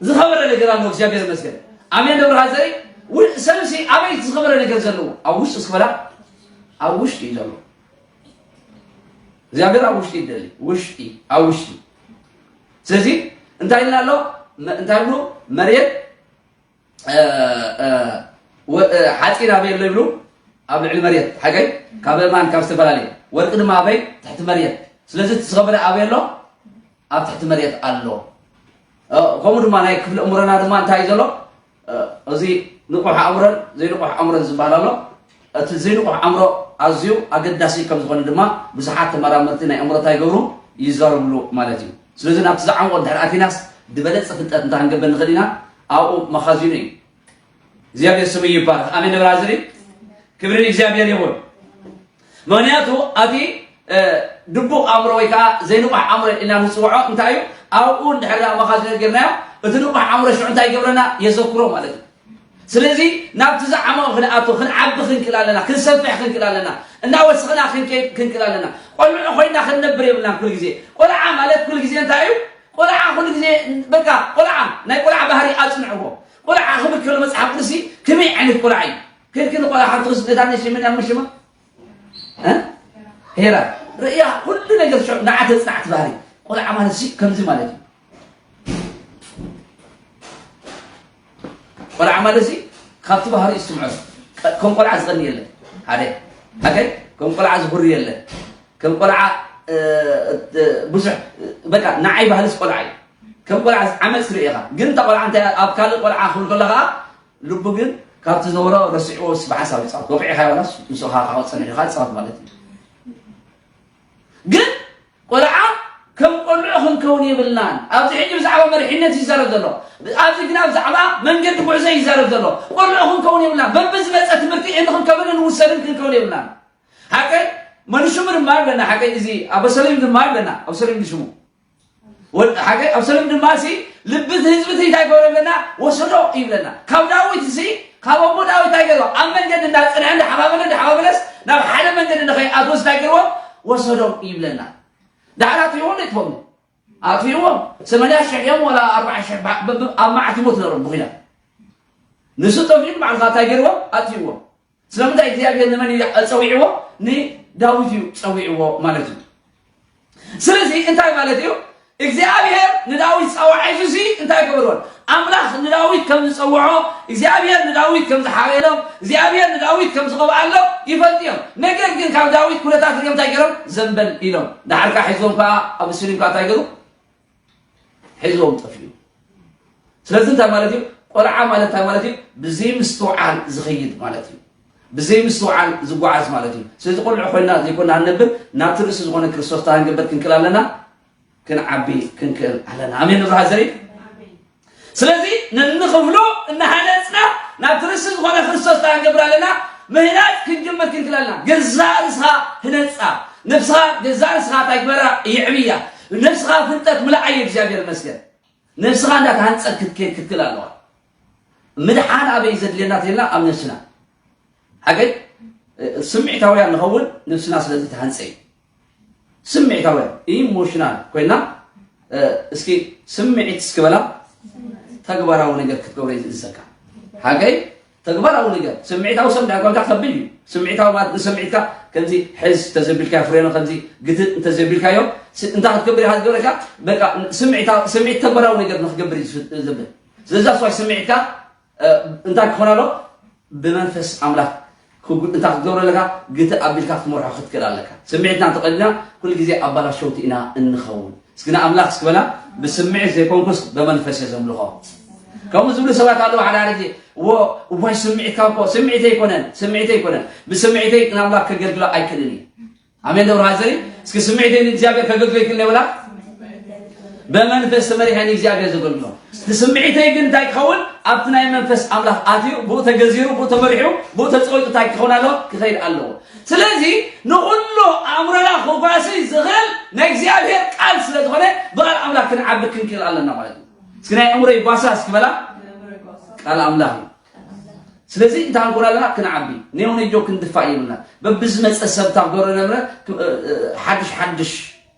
ዝኸበረ ነገር ኣሎ እግዚኣብሔር መስገን። ኣሜን ዶ ብራዘሪ? ሰብሲ ኣበይ ዝኸበረ ነገር ዘለዎ ኣብ ውሽጢ እስክበላ ኣብ ውሽጢ እዩ ዘሎ። እግዚኣብሔር ኣብ ውሽጢ ይደሊ፣ ውሽጢ፣ ኣብ ውሽጢ። ስለዚ እንታይ ኢልና ኣሎ? መ-፣ እንታይ ብሉ? መሬት፣ እ፣ እ፣ ወ-፣ እ፣ ሓፂን ኣበይ ኣሎ ይብሉ? ኣብ ልዕሊ መሬት፣ ሓቀይ? ካብ እማን፣ ካብ ዝተፈላለየ። ወርቂ ድማ ኣበይ? ትሕቲ መሬት። ስለዚ እቲ ዝኸበረ ኣበይ ኣሎ? ኣብ ትሕቲ መሬት ኣሎ። እ፣ ከምኡ ድማ ናይ ክፍሊ እምሮና ድማ እንታይ እዩ ዘሎ? እ፣ እዚ ንቑሕ ኣእምሮን ዘይንቑሕ ኣእምሮን ዝበሃል ኣሎ። እቲ ዘይንቑሕ ኣእምሮ ኣዝዩ ኣገዳሲ ከም ዝኾነ ድማ ብዙሓት ተመራመርቲ ናይ ኣእምሮ እንታይ ይገብሩ? ይዛረብሉ ማለት እዩ። ስለዚ ናብቲ ዝዓምቖ እንድሕር ኣቲናስ ዝበለጸ ፍልጠት እንታይ ክንገብር ንኽእል ኢና? ኣብኡ መኻዚኑ እዩ። እግዚኣብሔር ስሙ ይባረኽ። ኣሜን ንብል። ኣዝሪ ክብሪ ንእግዚኣብሔር ይኹን። ምኽንያቱ ኣቲ፣ እ፣ ድቡቕ ኣእምሮ ወይ ከዓ ዘይንቑሕ ኣእምሮ ኢልና ንፅውዖ እንታይ እዩ? ኣብኡ እንድሕር ደኣ መኻዚኖ ጌርናዮ፣ እቲ ንቑሕ ኣእምሮ ሽዑ እንታይ ይገብረና? የዘክሮ ማለት እዩ። ስለዚ ናብቲ ዝዓመቐ ክንኣቱ፣ ክንዓቢ ክንክእል ኣለና፣ ክንሰፍሕ ክንክእል ኣለና፣ እናወሰኽና ክንከይድ ክንክእል ኣለና። ቆልዑ ኮይና ክንነብር የብልናን ኩሉ ግዜ። ቆልዓ ማለት ኩሉ ግዜ እንታይ እዩ? ቆልዓ ኩሉ ግዜ በቃ ቆልዓ፣ ናይ ቆልዓ ባህሪ ኣጽንዕዎ። ቆልዓ ክብል ከሎ መጽሓፍ ቅዱስ ከመይ ዓይነት ቆልዓ እዩ? ከድኪ ንቆልዓ ሓንቲ ክስ ነታ ነሽ ምን ያምሽማ? እ? ሄራ። ርእያ ኩሉ ነገር ሸ-፣ ንዓ ተጽናዕቲ ባህሪ። ቆልዓ ማለት ሲ ከምዚ ማለት እዩ። ቆልዓ ማለት ሲ ካብቲ ባህሪ ይስምዖ። ቀ-፣ ከም ቆልዓ ዝቐኒ የለን። ሓደ። ሓቀይ? ከም ቆልዓ ዝኹሪ የለን። ከም ቆልዓ፣ እ፣ እ፣ ብዙሕ፣ በቃ ንዓይ ባህልስ ቆልዓ እዩ። ከም ቆልዓ ዓመፅ ትርኢ ኢኻ። ግን እታ ቆልዓ እንታይ ኣብ ካልእ ቆልዓ ክብል ከሎ ኸዓ ልቡ ግን ካብቲ ዝነበሮ ረሲዕዎ ስ ብሓሳብ ይፃወት። ወቂዕኻ ዋላስ ንስኻ ካብ ፀኒሕኻ ይፃወት ማለት እዩ። ግን ቆልዓ ከም ቆልዑ ክንከውን የብልናን። ኣብዚ ሕጂ ብዛዕባ መሪሕነት ይዛረብ ዘሎ። ኣብዚ ግና ብዛዕባ መንገዲ ጉዕዞ ይዛረብ ዘሎ። ቆልዑ ክንከውን የብልናን። በብዝመፀ ትምህርቲ እንክንከብርን ንውሰድን ክንከውን የብልናን። ሓቀይ መንሽሙ ድማ ኣለና። ሓቀይ እዚ ኣበሰሊም ድማ ኣለና። ኣበሰሊም ሽሙ። ወድ-፣ ሓቀይ ኣበሰሊም ድማ ሲ ልቢ እቲ ህዝቢ እቲ እንታይ ይገብሮ ይብለና? ወሰዶ ይብለና። ካብ ዳዊት ሲ ካብ ኣቦ ዳዊት እንታይ ገይርዎ? ኣብ መንገዲ እንዳጸንሐ እንዳሓባበለ እንዳሓባበለስ ናብ ሓደ መንገዲ ንኸይኣትዎስ እንታይ ገይርዎ? ወሰዶ ይብለና። ዳሕር ኣጥፊእዎም ይጥፎም። ኣጥፊእዎም። ሰማንያ ሽሕ እዮም ወላ ኣርባዓ ሽሕ ባ-፣ ብ-፣ ብ-፣ ኣብ መዓት ይሞት ነሮም ብኹናት። ንሱ ጠፊኡ ንባዕልኻ እንታይ ገይርዎ? ኣጥፊእዎም። ስለምንታይ እግዚኣብሔር ንመን እዩ ጸዊዕዎ? ንዳዊት እዩ ጸዊዕዎ ማለት እዩ። ስለዚ እንታይ ማለት እዩ? እግዚኣብሔር ንዳዊት ጸዋዒቱ ሲ እንታይ ክብልዎን? ኣምላኽ ንዳዊት ከም ዝጸውዖ፣ እግዚኣብሔር ንዳዊት ከም ዝሓበሎም፣ እግዚኣብሔር ንዳዊት ከም ዝቐብኣሎም ይፈልጡ እዮም። ነገር ግን ካብ ዳዊት ኩነታት ሪኦም እንታይ ገይሮም? ዘንበል ኢሎም። ዳሕርካ ሒዝዎም ከኣ ኣብ እስር እዩ ከኣ እንታይ ገይሩ? ሒዝዎም ጠፊኡ። ስለዚ እንታይ ማለት እዩ? ቆልዓ ማለት እንታይ ማለት እዩ? ብዘይምስትውዓል ዝኸይድ ማለት እዩ። ብዘይምስትውዓል ዝጓዓዝ ማለት እዩ። ስለዚ ቆልዑ ኮይና ዘይኮና ንነብር፣ ናብቲ ርእሲ ዝኾነ ክርስቶስ እንታይ ክንገብር ክንክእል ኣለና? ክንዓቢ ክንክእል ኣለና። ኣሜን ንብርሃ ዘሪ። ስለዚ ነንኽፍሉ እናሃነጽና ናብቲ ርእሲ ዝኾነ ክርስቶስ እንታይ ክንገብር ኣለና? ምህናጽ ክንጅምር ክንክእል ኣለና። ገዛእ ርእስኻ ህነጻ። ነብስኻ፣ ገዛእ ርእስኻ እንታይ ግበራ? የዕብያ። ነብስኻ ፍልጠት ምልኣዮ። እግዚኣብሔር ይመስገን። ነብስኻ እንዳተሃንጸት ክትከይድ ክትክእል ኣለዋ። ምድሓን ኣበይ ዘድልየና ተይልና ኣብ ነብስና። ሓገዝ፣ እ፣ ስምዒታውያን ንኸውን ነብስና ስለ ዝተሃንጸ እዩ። ስምዒታውያን፣ ኢሞሽናል ኮይና፣ እ፣ እስኪ ስምዒት እስኪ በላ፣ ተግባራዊ ነገር ክትገብሮ እዩ ዝእዘካ። ሓገይ፣ ተግባራዊ ነገር፣ ስምዒታዊ ሰብ እንዳይ ኮንካ ከቢድ እዩ። ስምዒታዊ ማለት ንስምዒትካ ከምዚ ሕዝ እንተዘቢልካዮ፣ ፍሬኖ ከምዚ ግትእ እንተዘቢልካዮ፣ ስ-፣ እንታይ ክትገብር ኢኻ ዝገብረካ? በቃ ስምዒታዊ፣ ስምዒት ተግባራዊ ነገር ንክትገብር እዩ ዝፍ-፣ ዘብል። ስለዚ ኣስዋሽ ስምዒትካ፣ እ፣ እንታይ ክኾን ኣሎ? ብመንፈስ ኣምላኽ ክጉ-፣ እንታይ ክትገብሮ ኣለካ? ግትእ ኣቢልካ ክትመርሖ ክትክእል ኣለካ። ስምዒትና እንተቐሊልና ኩሉ ግዜ ኣባላሸውቲ ኢና እንኸውን። እስኪ ንኣምላኽ እስኪ በላ፣ "ብስምዒት ዘይኮንኩስ ብመንፈስ እየ ዘምልኾ።" ከምኡ ዝብሉ ሰባት ኣለዉ። ሓደ ሓደ ግዜ፣ "እዎ፣ እዋይ ስምዒትካ እኮ ስምዒተይ ኣይኮነን፣ ስምዒተይ ኣይኮነን። ብስምዒተይ ንኣምላኽ ከገልግሎ ኣይክእልን እየ።" ኣሜን ዶ ብርሃን ዘሪ? እስኪ ስምዒተይ ንእግዚኣብሔር ከገልግሎ ይክእል ይብላ። ብመንፈስ ተመሪሐ ንእግዚኣብሔር ዘገልግሎ። እቲ ስምዒተይ ግን እንታይ ክኸውን? ኣብቲ ናይ መንፈስ ኣምላኽ ኣትዩ፣ ብኡ ተገዚሩ፣ ብኡ ተመሪሑ፣ ብኡ ተጸዊጡ እንታይ ክኸውን ኣለዎ? ክኸይድ ኣለዎ። ስለዚ ንኹሉ ኣእምሮና ክጓሲ ዝኽእል ናይ እግዚኣብሔር ቃል ስለ ዝኾነ ብቓል ኣምላኽ ክንዓቢ ክንክእል ኣለና ማለት እዩ። እስኪ ናይ ኣእምሮይ ጓሳ እስኪ በላ። ቃል ኣምላኽ እዩ። ስለዚ እንታይ ክንኮን ኣለና? ክንዓቢ። ኔው ነጆ ክንድፋእ የብልና። በብዝመጸ ሰብ ታብ ዶሮ ነብረ ክ-፣ እ፣ እ፣ ሓድሽ ሓድሽ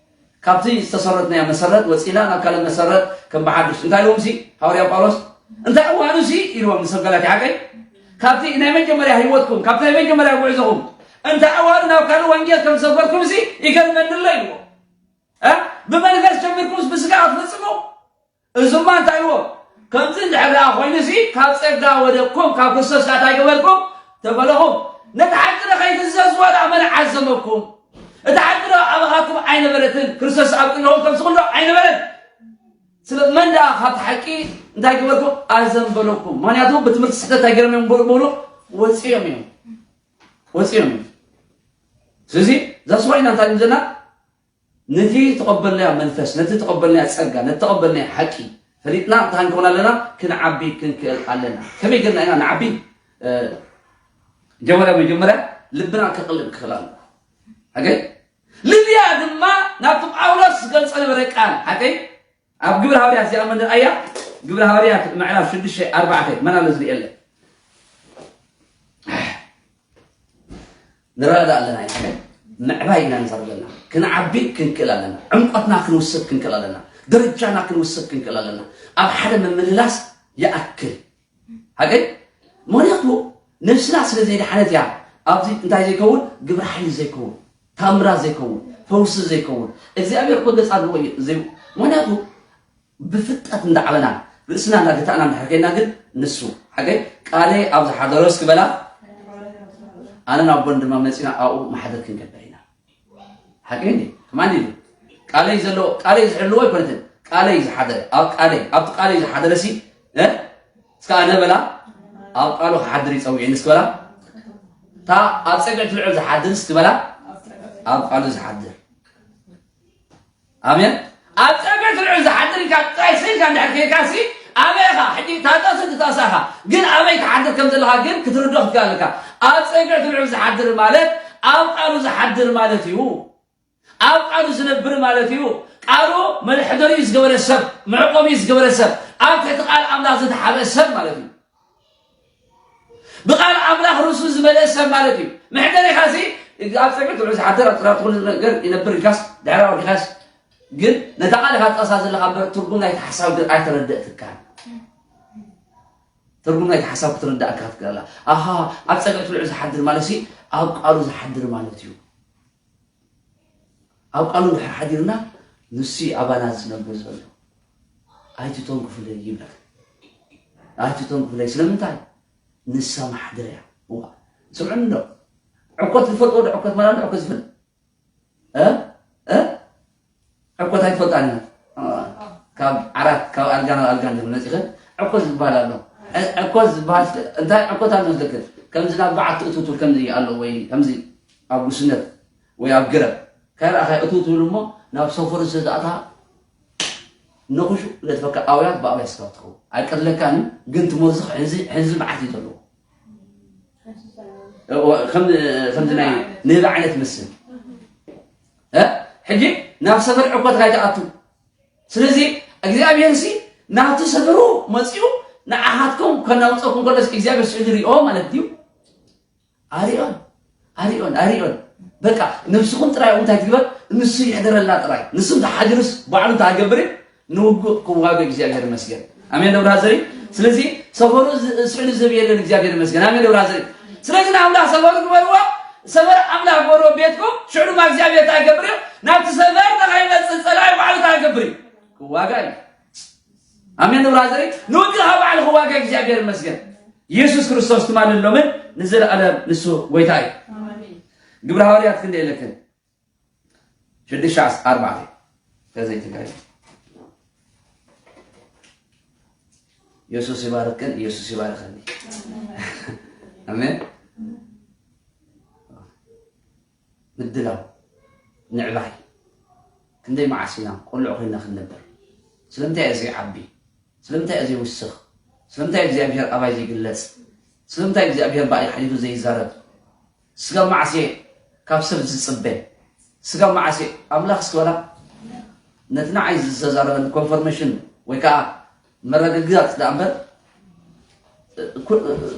ካብቲ ዝተሰረትናዮ መሰረት ወጺና ናብ ካልእ መሰረት ከም ብሓድሽ። እንታይ ኢሎምሲ ሃዋርያ ጳውሎስ? እንታይ እዋኑሲ ኢልዎም ንሰብ ጋላትያ ሓቀይ? ካብቲ ናይ መጀመርያ ህይወትኩም፣ ካብቲ ናይ መጀመርያ ጉዕዞኹም፣ እንተ ኣዋሩ ናብ ካልእ ወንጌል ከም ዝሰበርኩም ሲ ይገርመኒ ኣሎ ኢልዎ። እ? ብመንፈስ ጀሚርኩምስ ብስጋ ክትፍጽሙ? እዙማ እንታይ ኢልዎ? ከምዚ እንድሕር ደኣ ኮይኑ ሲ ካብ ጸጋ ወደኩም ካብ ክርስቶስ ደኣ እንታይ ገበርኩም? ተበለኹም። ነቲ ሓቂ ዶ ከይትእዘዝዎ ደኣ መን ዓዘመኩም? እቲ ሓቂ ዶ ኣባኻኩም ኣይነበረትን? ክርስቶስ ኣብ ቅድሚኹም ከምዚ ኩሎ ኣይነበረን? ስለ መን ደኣ ካብቲ ሓቂ እንታይ ገበርኩም? ኣዘንበለኩም። ምኽንያቱ ብትምህርቲ ስሕተት እንታይ ገይሮም እዮም? ብሉ ብሉ ወጺኦም እዮም። ወጺኦም እዮም። ስለዚ እዛ ስዋ ኢና እንታይ ንዘና ነቲ ተቐበልናዮ መንፈስ፣ ነቲ ተቐበልናዮ ጸጋ፣ ነቲ ተቐበልናዮ ሓቂ ፈሊጥና እንታይ ክንከውን ኣለና? ክንዓቢ ክንክእል ኣለና። ከመይ ጌርና ኢና ንዓቢ? እ፣ ጀመርያ መጀመርያ ልብና ከቕልብ ክኽእል ኣለና። ሓገይ ልብያ ድማ ናብቲ ጳውሎስ ዝገልጸ ነበረ ቃል ሓገይ ኣብ ግብሪ ሃዋርያት እዚኣ መን ኣያ ግብሪ ሃዋርያት ምዕራፍ ሽዱሽተ ኣርባዕተ መን ኣሎ ዝርእየለ ንረዳእ ኣለና ኢና። ምዕባይ ኢና ንዛረብ ዘለና። ክንዓቢ ክንክእል ኣለና። ዕምቆትና ክንውስድ ክንክእል ኣለና። ደረጃና ክንውስድ ክንክእል ኣለና። ኣብ ሓደ ምምልላስ ይኣክል። ሓቀይ? ምኽንያቱ ነብስና ስለ ዘይደሓነት እያ። ኣብዚ እንታይ ዘይከውን? ግብረ ሓይሊ ዘይከውን፣ ታምራት ዘይከውን፣ ፈውሲ ዘይከውን። እግዚኣብሔር እኮ ገጻ ኣለዎ እዩ። ዘይ-፣ ምኽንያቱ ብፍልጠት እንዳዓበና ርእስና እንዳገታእና እንድሕር ከይና ግን ንሱ ሓቀይ ቃለይ ኣብ ዝሓደሮ እስኪ በላ ኣነን ኣቦን ድማ መጺና ኣብኡ ማሕደር ክንገብር ኢና። ሓቂ እንዴ? ከማን እንዴ? ቃለይ ዘሎ ቃለይ ዝሕልዎ ኣይኮነትን። ቃለይ ዝሓደረ ኣብ ቃለይ ኣብቲ ቃለይ ዝሓደረ ሲ እ? እስከ ኣነ በላ ኣብ ቃሉ ክሓድር ይጸውዒኒ እስኪ በላ እታ ኣብ ጸግዒ ትልዑ ዝሓድር እስኪ በላ ኣብ ቃሉ ዝሓድር ኣሜን። ኣብ ጸግዒ ትልዑ ዝሓድር ኢልካ ጥራይ ስኢልካ እንድሕር ከይካሲ ኣበይ ኢኻ ሕጂ ታጠስ ትጠሳኻ ግን ኣበይ ትሓድር ከም ዘለኻ ግን ክትርዶ ክትክእል ኣለካ። ኣብ ጸግዒ ትልዑ ዝሓድር ማለት ኣብ ቃሉ ዝሓድር ማለት እዩ። ኣብ ቃሉ ዝነብር ማለት እዩ። ቃሉ መሕደሪኡ ዝገበረ ሰብ፣ መዕቆቢኡ ዝገበረ ሰብ፣ ኣብ ትሕቲ ቃል ኣምላኽ ዝተሓበ ሰብ ማለት እዩ። ብቃል ኣምላኽ ርእሱ ዝመልአ ሰብ ማለት እዩ። መሕደሪኻሲ ኣብ ጸግዒ ትልዑ ዝሓድር ኣብ ጥራቱ ኩሉ ነገር ይነብር ኢልካስ ድሕሪ ወዲኻስ ግን ነታ ቃል ኢኻ ትጠቕሳ ዘለኻ እምበር ትርጉም ናይቲ ሓሳብ ግን ኣይተረደእትካን። ትርጉም ናይቲ ሓሳብ ክትርዳእካ ክትክእል ኣላ። ኣሃ ኣብ ጸግዒ ትልዑ ዝሓድር ማለት ሲ ኣብ ቃሉ ዝሓድር ማለት እዩ። ኣብ ቃሉ እንድሕር ሓዲርና ንሱ ኣባና ዝነብር ዘሎ ኣይትተንክፉለይ ይብለካ። ኣይትተንክፉለይ ስለምንታይ? ንሳ ማሕደር እያ። እዋ ስምዑኒ እንዶ ዕኮት ዝፈልጥዎ ዶ ዕኮት መላ እንዶ ዕኮት ዝፈልጥ እ እ ዕኮት ኣይትፈልጣን ኢና ካብ ዓራት ካብ ኣልጋ ናብ ኣልጋ እንድሕር መፂኽን ዕኮት ዝበሃል ኣሎ። ዕኮት ዝበሃል እንታይ ዕኮት ኣሎ ዝልክን ከምዚ ናብ በዓቲ እትውትል ከምዚ ኣሎ ወይ ከምዚ ኣብ ጉስነት ወይ ኣብ ግረብ ካይረኣኻ እትውትል እሞ ናብ ሰፈሩ ዝተኣታ ነኹሹ ለትፈካ ኣውያት ብኣውያት ስጋብ ትኸውን ኣይቀትለካን እዩ ግን ትመዝኽ ሕንዚ ሕንዚ መዓት እዩ ዘለዎ ከምዚ ናይ ንህቢ ዓይነት መስል ሕጂ ናብ ሰፈር ዕኮት ካይትኣቱ ስለዚ እግዚኣብሔር ሲ ናብቲ ሰፈሩ መፂኡ ንዓኻትኩም ከናውፀኩም ከሎስ እግዚኣብሔር ስእሊ ሪኦ ማለት ድዩ ኣሪኦን ኣሪኦን ኣሪኦን በቃ ነብስኹም ጥራይ እንታይ ትግበር ንሱ ይሕደረልና ጥራይ ንሱ እንተሓዲሩስ ባዕሉ እንታይ ገብር ንውጉእ ክዋገ እግዚኣብሔር ይመስገን ኣሜን ዶ ብራዘሪ ስለዚ ሰፈሩ ስዕሉ ዝብ የለን እግዚኣብሔር ይመስገን ኣሜን ዶ ብራዘሪ ስለዚ ንኣምላኽ ሰፈሩ ግበርዎ ሰፈር ኣምላኽ ግበርዎ ቤትኩም ሽዑ ድማ እግዚኣብሔር እንታይ ገብር ናብቲ ሰፈር ተኸይመፅእ ፀላኢ ባዕሉ እንታይ ገብር ክዋጋ እዩ ኣሜን ዶ ብራዘሪ ንውግእ ካብ ባዕሉ ክዋጋ እግዚኣብሔር ይመስገን ኢየሱስ ክርስቶስ ትማልን ሎምን ንዘለኣለም ንሱ ጎይታ እዩ ግብረ ሃዋርያት ክንደ የለክን ሽዱሽተ ኣርባዕተ ከዘይትንካይ ኢየሱስ ይባርክን ኢየሱስ ይባርኸኒ ኣሜን ምድላው ምዕባይ ክንደይ መዓስ ኢና ቆልዑ ኮይና ክንነብር ስለምንታይ እዚ ዓቢ ስለምንታይ እዚ ውስኽ ስለምንታይ እግዚኣብሔር ኣባይ ዘይግለጽ ስለምንታይ እግዚኣብሔር ብኣይ ሓሊፉ ዘይዛረብ ስጋብ መዓስ እየ ካብ ሰብ ዝጽበ ስጋብ መዓስ እየ ኣምላኽ እስኪ በላ ነቲ ንዓይ ዝተዛረበኒ ኮንፈርሜሽን ወይ ከዓ መረግጋጽ ደኣ እምበር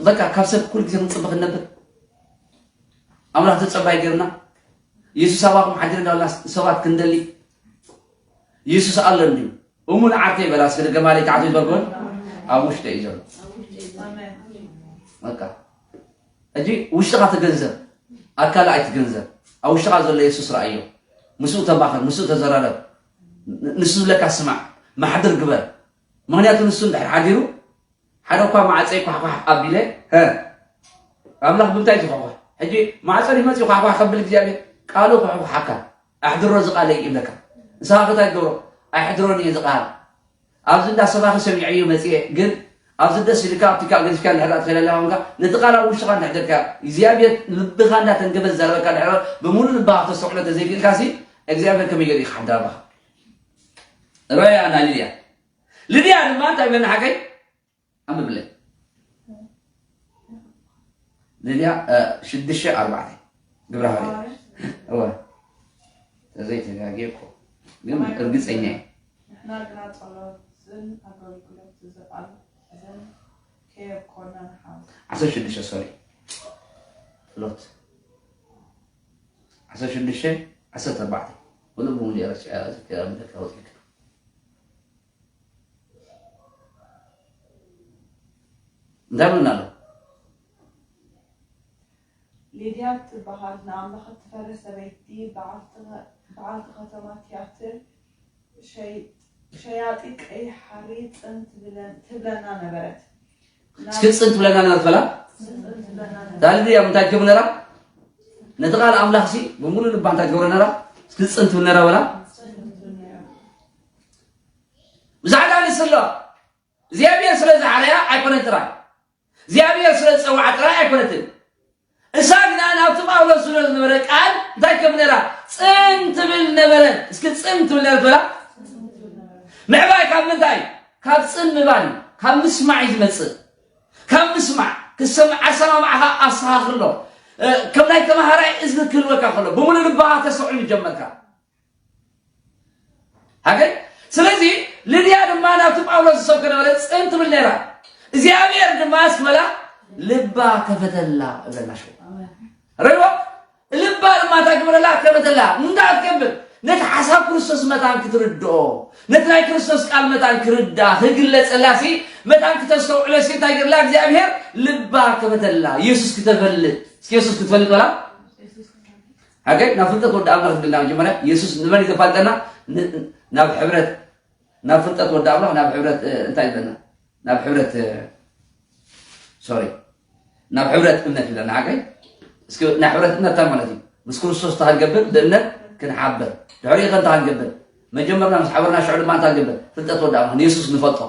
በቃ ካብ ሰብ ኩሉ ግዜ ክንጽበ ክንነብር ኣምላኽ ተጸባይ ገርና ኢየሱስ ኣባኹም ሓዲር እንዳበልና ሰባት ክንደሊ ኢየሱስ ኣሎ እንድዩ እሙን ዓርከይ በላ እስከ ደገማለይ ታዕቱ ይበልኩን ኣብ ውሽጢ እዩ ዘሎ በቃ ሕጂ ውሽጥኻ ተገንዘብ ኣካል ኣይትገንዘብ። ኣብ ውሽጥኻ ዘሎ የሱስ ረኣዮ። ምስኡ ተማኸር፣ ምስኡ ተዘራረብ። ን-፣ ንሱ ዝብለካ ስማዕ፣ ማሕድር ግበር። ምኽንያቱ ንሱ እንድሕር ሓዲሩ፣ ሓደ እኳ ማዕፀይ ኳሕኳሕ ኣቢለ፣ ሀ፣ ኣምላኽ ብምንታይ ዝኳሕኳሕ? ሕጂ ማዕፀ ይመፅእ ኳሕኳሕ ከብል እግዚኣብሔር ቃሉ ኳሕኳሓካ። ኣሕድሮ እዚ ቃለይ ይብለካ። ንስኻ ከ እንታይ ትገብሮ? ኣይሕድሮን እየ እዚ ቃል። ኣብዚ እንዳ ሰባኺ ሰሚዐዮ መፅየ፣ ግን ኣብዚ ደስ ኢልካ ኣብቲ ከዓ ገዚፍካ እንድሕር ትኸይድ ኣለኻ ኮንካ፣ ነቲ ቃል ኣብ ውሽጥኻ እንድሕር ጌርካ፣ እግዚኣብሔር ልብኻ እንዳተንገበ ዝዛረበካ እንድሕር ብምሉእ ልብኻ ክተስተውዕሎ ተዘይክእልካ ሲ፣ እግዚኣብሔር ከመይ ገይሩ ይክሓድር ኣባኻ? ሮያ እና ሊድያ። ሊድያ ድማ እንታይ ብለና ሓቀይ? ኣንብብለይ። ሊድያ፣ እ፣ ሽዱሽተ ኣርባዕተ። ግብረ ሃዋርያት። እወ። ተዘይተጋግየ እኮ። ግን እርግጸኛ እየ። ንሕና ግና ጸሎትን ኣገልግሎትን ዝቐደም ከየብቆና ንሓውስ። ዓሰርተ ሽዱሽተ፣ ሶሪ። ፍሎት። ዓሰርተ ሽዱሽተ፣ ዓሰርተ ኣርባዕተ። ብሉእ ብምሉእ እየ ረሲዐ፣ ዘኪረ፣ ምልክት ኣውፅእካ። እንታይ ብሉና ኣሎ? ሊድያ እትበሃል ንኣምላኽ እትፈርህ ሰበይቲ፣ በዓልቲ ኸ-፣ በዓልቲ ከተማ ትያትር፣ ሸይ-፣ ሸያጢት ቀይሕ ሓሪ ጽን ትብለ-፣ ትብለና ነበረት። እስኪ ጽን ትብለና ነበረት በላ። ጽን ትብለና ነበረት። እዛ ሊድያ እንታይ ትገብር ነራ? ነቲ ቃል ኣምላኽ ሲ ብምሉእ ልባ እንታይ ትገብሮ ነራ? እስኪ ጽን ትብል ነራ በላ። ጽን ትብል ነራ። ብዛዕባ ንስሎ እግዚኣብሔር ስለ ዝዓረያ ኣይኮነን ጥራይ፣ እግዚኣብሔር ስለ ዝጸውዓ ጥራይ ኣይኮነትን። እሳ ግና ናብቲ ጳውሎስ ዝብሎ ዝነበረ ቃል እንታይ ከም ነራ ጽን ትብል ነበረት። እስኪ ጽን ትብል ነበረት በላ። ምዕባይ ካብ ምንታይ? ካብ ጽን ምባል እዩ። ካብ ምስማዕ እዩ ዝመጽእ። ካብ ምስማዕ፣ ክሰምዕ፣ ኣሰማምዓኻ ኣስተኻኽሎ። እ፣ ከም ናይ ተማሃራይ እዝኒ ክህልወካ ከሎ፣ ብምሉእ ልባኻ ተስተውዕል ይጀመርካ። ሃገይ? ስለዚ፣ ልድያ ድማ ናብቲ ጳውሎስ ዝሰብከ ነበረ ጽን ትብል ነይራ። እግዚኣብሔር ድማ እስኪ በላ ልባ ከፈተላ እብለና ሽው። ረይዎ? ልባ ድማ እንታይ ግበረላ? ከፈተላ። እንታይ ክትገብር? ነቲ ሓሳብ ክርስቶስ መታን ክትርድኦ፣ ነቲ ናይ ክርስቶስ ቃል መታን ክርዳ፣ ክግለጸላ ሲ፣ መታን ክተስተውዕሎ ሲ፣ እንታይ ገርላ? እግዚኣብሔር ልባ ከፈተላ። ኢየሱስ ክተፈልጥ። እስኪ ኢየሱስ ክትፈልጥ በላ። ሃገይ? ናብ ፍልጠት ወዲ ኣምላኽ ዝብልና መጀመርያ፣ ኢየሱስ ንመን እዩ ዘፋልጠና? ን-፣ ናብ ሕብረት፣ ናብ ፍልጠት ወዲ ኣምላኽ፣ ናብ ሕብረት፣ እ፣ እንታይ ይብለና? ናብ ሕብረት፣ እ፣ ሶሪ፣ ናብ ሕብረት እምነት ይብለና። ሓቀይ? እስኪ ናይ ሕብረት እምነት እንታይ ማለት እዩ? ምስ ክርስቶስ እንታይ ክንገብር? ብእምነት ክንሓብር። ድሕሪኡ ከ እንታይ ክንገብር? መጀመርና ምስ ሓበርና ሽዑ ድማ እንታይ ክንገብር? ፍልጠት ወዲ ኣምላኽ ንየሱስ ንፈልጦ።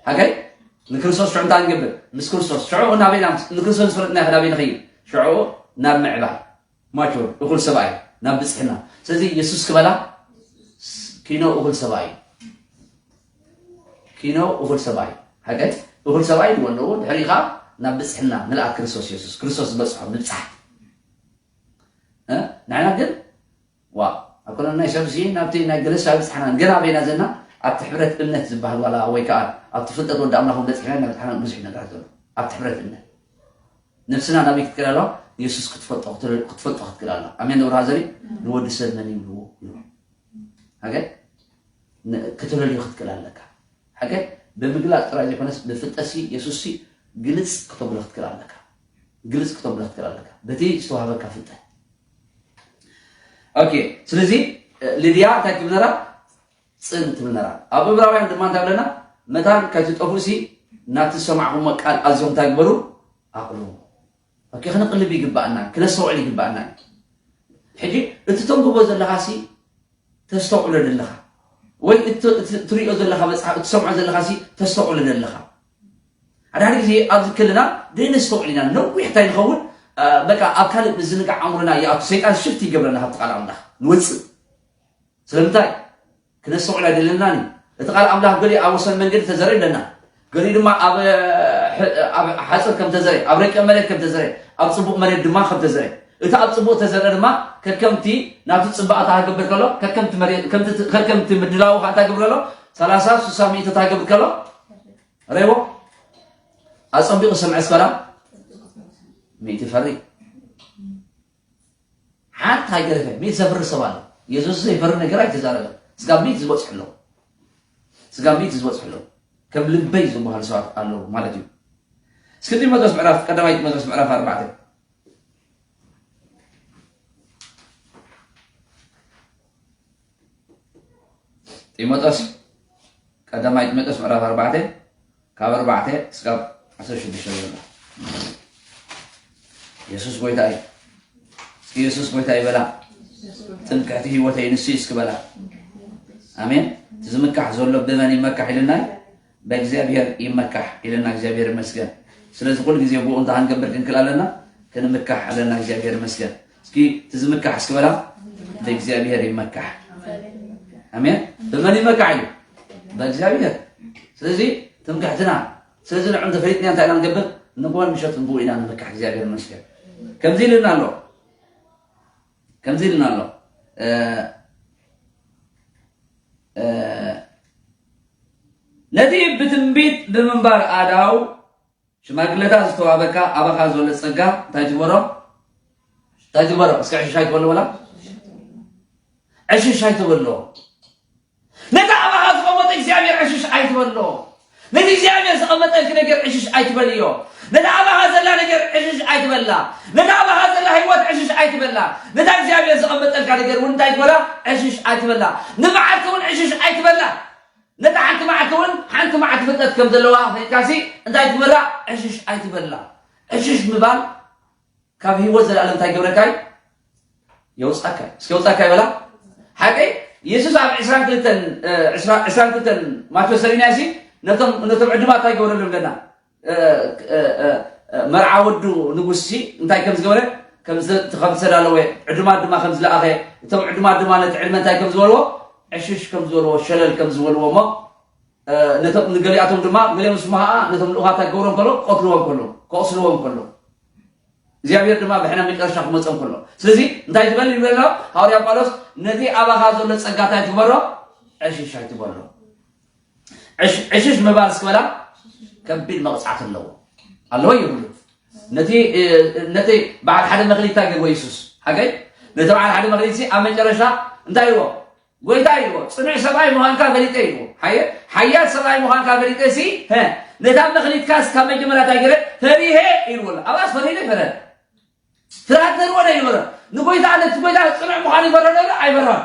ሓቀይ? ንክርስቶስ ሽዑ እንታይ ክንገብር? ምስ ክርስቶስ። ሽዑ ናበይ? ናብ፣ ንክርስቶስ ዝፈለጥና ከ ናበይ ንኸይድ? ሽዑ ናብ ምዕባይ። ማቹር፣ እኹል ሰብኣይ፣ ናብ ብጽሕና። ስለዚ የሱስ ክበላ ኪኖ እኹል ሰብኣይ። ኪኖ እኹል ሰብኣይ። ሓቀይ? እኹል ሰብኣይ ንወነዎ፣ ድሕሪኡ ኸኣ ናብ ብጽሕና፣ ምልኣት ክርስቶስ የሱስ። ክርስቶስ ዝበጽሖ ምብጻሕ። እ? ንሕና ግን፣ ዋ፣ ኣብ ኮነ ናይ ሰብ ሲ፣ ናብቲ ናይ ገለ ሰብ ብጽሕና፣ ገና ኣበይና ዘለና? ኣብቲ ሕብረት እምነት ዝበሃል ዋላ ወይ ከኣ ኣብቲ ፍልጠት ወዲ ኣምላኽ እውን በጺሕና ኢና፣ ብጽሕና ብዙሕ ነገራት ዘሎ። ኣብቲ ሕብረት እምነት። ነብስና ናበይ ክትከድ ኣለዋ? የሱስ ክትፈልጦ፣ ክትረ-፣ ክትፈልጦ ክትክእል ኣለዋ። ኣሜን ዶ ብርሃ ዘሪ? ንወዲ ሰብ መን ይብልዎ? ይብሉ። ሓቀይ? ን-፣ ከተለልዮ ክትክእል ኣለካ። ሓቀይ? ብምግላጽ ጥራይ ዘይኮነስ፣ ብፍልጠትሲ የሱስሲ ግልጽ ክተብሎ ክትክእል ኣለካ። ግልጽ ክተብሎ ክትክእል ኣለካ። በቲ ዝተዋህበካ ፍልጠት። ኦኬ፣ ስለዚ፣ እ፣ ልድያ እንታይ ትብል ነራ? ጽን ትብል ነራ። ኣብ ዕብራውያን ድማ እንታይ ብለና? መታን ከይትጠፍኡሲ ናብቲ ዝሰማዕኹምዎ ቃል ኣዝዮም እንታይ ግበሩ? ኣቕርቡ። ኦኬ፣ ክነቕልብ ይግባኣና፣ ክነስተውዕል ይግባኣና። ሕጂ እቲ ተንብቦ ዘለኻሲ ተስተውዕሎ ደለኻ፣ ወይ እቲ፣ እቲ ትሪኦ ዘለኻ መጽሓፍ፣ እትሰምዖ ዘለኻሲ ተስተውዕሎ ደለኻ። ሓደ ሓደ ግዜ ኣብዚ ክልና ደይነስተውዕል ኢና፣ ነዊሕ እንታይ ንኸውን፣ እ፣ በቃ ኣብ ካልእ ምዝንጋዕ ኣእምሮና ይኣቱ። ሰይጣን ሽፍት ይገብረና ካብቲ ቃል ኣምላኽ ንወጽእ። ስለምንታይ? ክነስተውዕል ኣይደለናን እዩ። እቲ ቃል ኣምላኽ ገሊኡ ኣብ ወሰን መንገዲ ተዘርእ ኣለና፣ ገሊኡ ድማ ኣብ፣ ሕ-፣ ኣብ ሓጹር ከም ተዘርእ፣ ኣብ ረቂቕ መሬት ከም ተዘርእ፣ ኣብ ጽቡቕ መሬት ድማ ከም ተዘርእ። እቲ ኣብ ጽቡቕ ተዘርእ ድማ ከከምቲ ናብቲ ጽባቐ እንታይ ክገብር ከሎ፣ ከከምቲ መሬት፣ ከምቲ፣ ከከምቲ ምድላዉ ከኣ እንታይ ክገብር ከሎ፣ ሰላሳ፣ ስሳ፣ ሚእቲ እንታይ ክገብር ከሎ፣ ረይዎ፣ ኣጸቢቑ ሰምዐ እስከላ፣ ሚእቲ ፈሪ። ሓንቲ ኣይገደፈ፣ ሚእቲ ዘፍሪ ሰብ ኣሎ። የሱስ ዘይፈሪ ነገር ኣይተዛረበን። ስጋብ ሚእቲ ዝበጽሑ ኣለዉ። ስጋብ ሚእቲ ዝበጽሑ ኣለዉ። ከም ልበይ ዝበሃሉ ሰባት ኣለዉ ማለት እዩ። እስኪ ጢሞቴዎስ ምዕራፍ፣ ቀዳማይ ጢሞቴዎስ ምዕራፍ ኣርባዕተ። ጢሞቴዎስ፣ ቀዳማይ ጢሞቴዎስ ምዕራፍ ኣርባዕተ፣ ካብ ኣርባዕተ እስካብ ዓሰርተ ሽዱሽተ ዘሎ። የሱስ ጎይታ እዩ። እስኪ የሱስ ጎይታ ይበላ። ጥምቀት ህይወተይ ንሱ እዩ እስኪ በላ። ኣሜን። እቲ ዝምካሕ ዘሎ ብመን ይመካሕ ኢልና? በእግዚኣብሔር ይመካሕ ኢልና፣ እግዚኣብሔር ይመስገን። ስለዚ ኩሉ ግዜ ብኡ እንታይ ክንገብር ክንክል ኣለና? ክንምካሕ ኣለና፣ እግዚኣብሔር ይመስገን። እስኪ እቲ ዝምካሕ እስኪ በላ። ብእግዚኣብሔር ይመካሕ። ኣሜን። ብመን ይመካሕ እዩ? በእግዚኣብሔር። ስለዚ ትምክሕትና፣ ስለዚ ንዑ እንተፈሊጥና እንታይ ኢና ንገብር? ንጎን ምሸት ንብኡ ኢና ንምካሕ፣ እግዚኣብሔር ይመስገን። ከምዚ ኢልና ኣሎ። ከምዚ ኢልና ኣሎ። እ፣ እ፣ ነቲ ብትንቢት ብምንባር ኣዳው ሽማግለታት ዝተዋበካ ኣባኻ ዘሎ ጸጋ እንታይ ትግበሮ? እንታይ ትግበሮ? እስከ ዕሽሽ ኣይትበሎ በላ። ዕሽሽ ኣይትበሎ። ነቲ ኣባኻ ዝቐመጠ እግዚኣብሔር ዕሽሽ ኣይትበሎ። ነቲ እግዚኣብሔር ዘቐመጠልኪ ነገር ዕሽሽ ኣይትበልዮ። ነቲ ኣባኻ ዘላ ነገር ዕሽሽ ኣይትበላ። ነቲ ኣባኻ ዘላ ህይወት ዕሽሽ ኣይትበላ። ነታ እግዚኣብሔር ዘቐመጠልካ ነገር እውን እንታይ ትበላ? ዕሽሽ ኣይትበላ። ንመዓልቲ እውን ዕሽሽ ኣይትበላ። ነታ ሓንቲ መዓልቲ እውን ሓንቲ መዓልቲ ፍልጠት ከም ዘለዋ ፈሊጥካሲ እንታይ ትበላ? ዕሽሽ ኣይትበላ። ዕሽሽ ምባል ካብ ህይወት ዘለኣለም እንታይ ይገብረካ እዩ? የውጻካ እዩ። እስኪ የውጻካ ይበላ። ሓቀይ የሱስ ኣብ ዕስራን ክልተን፣ እ፣ ዕስራ፣ ዕስራን ክልተን ማቴዎስ ሰሪናሲ ነቶም፣ ነቶም ዕዱማት እንታይ ይገብረሎም ኣለና? እ፣ እ፣ እ፣ እ፣ መርዓ ወዱ ንጉስ ሲ እንታይ ከም ዝገበረ፣ ከም ዝ-፣ ከም ዝተዳለወ፣ ዕዱማት ድማ ከም ዝለኣኸ፣ እቶም ዕዱማት ድማ ነቲ ዕድመ እንታይ ከም ዝበልዎ፣ ዕሽሽ ከም ዝበልዎ፣ ሸለል ከም ዝበልዎ እሞ፣ እ፣ ነቶም ንገሊኣቶም ድማ ገሊኦም ስሙ ኸዓ ነቶም ልኡኻት ክገብሮም ከሎ፣ ክቐትልዎም ከሎ፣ ክቐስልዎም ከሎ፣ እግዚኣብሔር ድማ ብሕነ መጨረሻ ክመጾም ከሎ። ስለዚ እንታይ ትበል ይብለና ሃዋርያ ጳውሎስ? ነቲ ኣባኻ ዘሎ ጸጋ እንታይ ትግበሮ? ዕሽሽ ኣይትበሎ። ዕሽ-፣ ዕሽሽ ምባል እስክበላ ከቢድ መቕጻዕቲ ኣለዎ። ኣለዎ ይብሉ። ነቲ፣ እ፣ ነቲ በዓል ሓደ መኽሊት እንታይ ገይርዎ የሱስ? ሓቀይ? ነቲ በዓል ሓደ መኽሊት ሲ ኣብ መጨረሻ እንታይ ኢልዎ? ጎይታ ኢልዎ፣ ጽኑዕ ሰብኣይ ምዃንካ ፈሊጠ ኢልዎ። ሓየ-፣ ሓያል ሰብኣይ ምዃንካ ፈሊጠ ሲ፣ ሀ፣ ነታ መኽሊትካ እስካብ መጀመርያ እንታይ ገይረ? ፈሪሄ ኢልዎ ኣሎ። ኣብኣስ ፈሪሄ ፈረ። ፍርሃት ነርዎ ዶ ይበረ? ንጎይታ፣ ነቲ ጎይታ ጽኑዕ ምዃኑ ይፈርህ ዶ? ኣይፈርህን።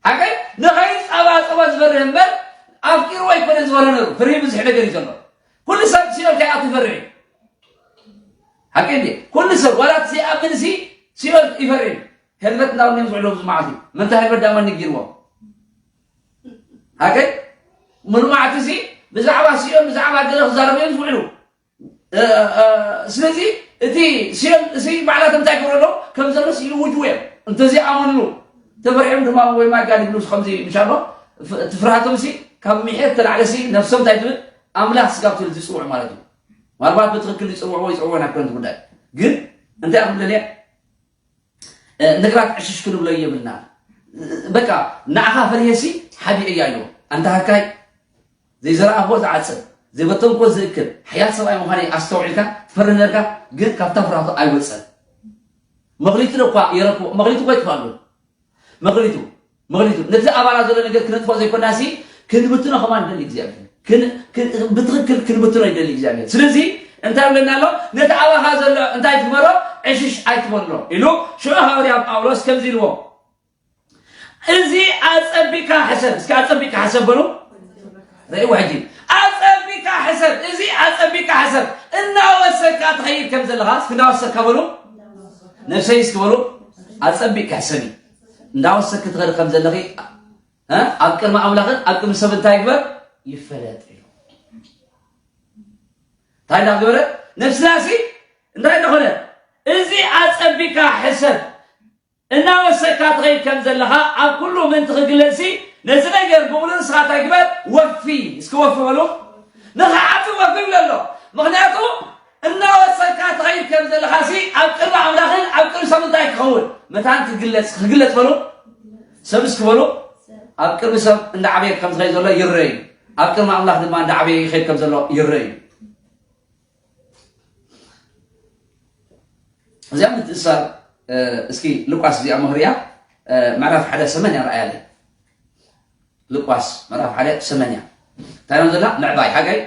ሓቀይ? ንኸይጸባጸቦ ዝፈርህ እምበር፣ ኣፍቂርዎ ኣይኮነን ዝፈርህ ነሩ። ፍርሂ ብዙሕ ነገር እዩ ዘሎ። ኩሉ ሰብ ሲኦል ከይኣቱ ይፈርህ እዩ። ሓቀይ እንዴ? ኩሉ ሰብ፣ ዋላ እቲ ዘይኣምን ሲ ሲኦል ይፈርህ እዩ። ሄልመት እንዳበሉ እዮም ዝውዕሉ ኣብዚ መዓልቲ። መንታ ሄልመት ዳማ ንጊርዎ። ሓቀይ? ሙሉ መዓልቲ ሲ ብዛዕባ ሲኦል፣ ብዛዕባ ገለ ክዛረቡ እዮም ዝውዕሉ። እ፣ እ፣ ስለዚ እቲ ሲኦል፣ እዚ ባዕላት እንታይ ክብሉ ኣለዉ? ከም ዘሎ ይእውጅዎ እዮም። እንተዘይኣመንሉ፣ ተፈሪሖም ድማ ወይ ማይ ጋድ ይብሉ ከምዚ ምሻሎ፣ ፍ-፣ እቲ ፍርሃቶም ሲ ካብ ምሒር ተላዕለ ሲ ነፍሶም እንታይ ትብል? ኣምላኽ ስጋብ ትብል ዝጽውዑ ማለት እዩ። ምናልባት ብትኽክል ይጽውዕዎ ይጽውዕዎ ኣይኮነን እቲ ጉዳይ። ግን እንታይ እዮም ደልየ? እ፣ ነገራት ዕሽሽ ክንብሎ የብልና። በቃ ንዓኻ ፈሪሄሲ ሓቢአ እያ እዮ። ኣንታ ሃካይ፣ ዘይዘራእኽዎ ዝዓጽድ፣ ዘይበተንክዎ ዝእክብ፣ ሓያል ሰብኣይ ምዃነይ ኣስተውዒልካ ትፈርህ ነርካ፣ ግን ካብታ ፍርሃቱ ኣይወጸን። መኽሊቱ እኳ የረክቦ፣ መኽሊቱ እኮ ይጥፋሉ። መኽሊቱ፣ መኽሊቱ፣ ነቲ ኣባና ዘሎ ነገር ክነጥፍኦ ዘይኮናሲ፣ ክንብትኖ ከማን ይደሊ እግዚኣብሔር። ክን-፣ ክን-፣ ብትኽክል ክንብትኖ ይደሊ እግዚኣብሔር። ስለዚ እንታይ ይብለና ኣሎ? ነቲ ኣባኻ ዘሎ እንታይ ትግበሮ? ዕሽሽ ኣይትበሎ ኢሉ ሽዑ ሃዋርያ ጳውሎስ ከምዚ ኢልዎ፣ እዚ ኣጸቢካ ሕሰብ። እስኪ ኣጸቢካ ሕሰብ በሉ። ርእይዎ ሕጂ። ኣጸቢካ ሕሰብ። እዚ ኣጸቢካ ሕሰብ። እናወሰካ ትኸይድ ከም ዘለኻ፣ እስኪ እናወሰካ በሉ። ነፍሰይ እስኪ በሉ። ኣጸቢካ ሕሰቢ። እንዳወሰኪ ትኸዲ ከም ዘለኺ፣ እ? ኣብ ቅድሚ ኣምላኽን ኣብ ቅድሚ ሰብ እንታይ ይግበር? ይፈለጥ እዩ። እንታይ እንዳገበረ? ነፍስናሲ እንታይ እንዳኾነ? እዚ ኣጸቢካ ሕሰብ። እናወሰካ ትኸይድ ከም ዘለኻ ኣብ ኩሉ ምእንቲ ክግለጽሲ፣ ነዚ ነገር ብምሉእ ንስኻ እንታይ ግበር? ወፊ። እስኪ ወፊ በሉ። ንኽዓቢ ወፊ ይብሎ ኣሎ። ምኽንያቱ እናወሰካ ትኸይድ ከም ዘለኻሲ ኣብ ቅድሚ ኣምላኽን ኣብ ቅድሚ ሰብ እንታይ ክኸውን? መታን ክግለጽ፣ ክግለጽ በሉ። ሰብ እስኪ በሉ። ኣብ ቅድሚ ሰብ እንዳዓበየ ከም ዝኸይድ ዘሎ ይረኣዩ። ኣብ ቅድሚ ኣምላኽ ድማ እንዳዓበየ ይኸይድ ከም ዘሎ ይረኣዩ። እዚኣ ምትእስሳር፣ እ፣ እስኪ ሉቃስ እዚኣ መኽርያ፣ እ፣ ምዕራፍ ሓደ ሰመንያ ረኣያለይ። ሉቃስ ምዕራፍ ሓደ ሰመንያ። እንታይ ነው ዘላ? ምዕባይ፣ ሓቀይ?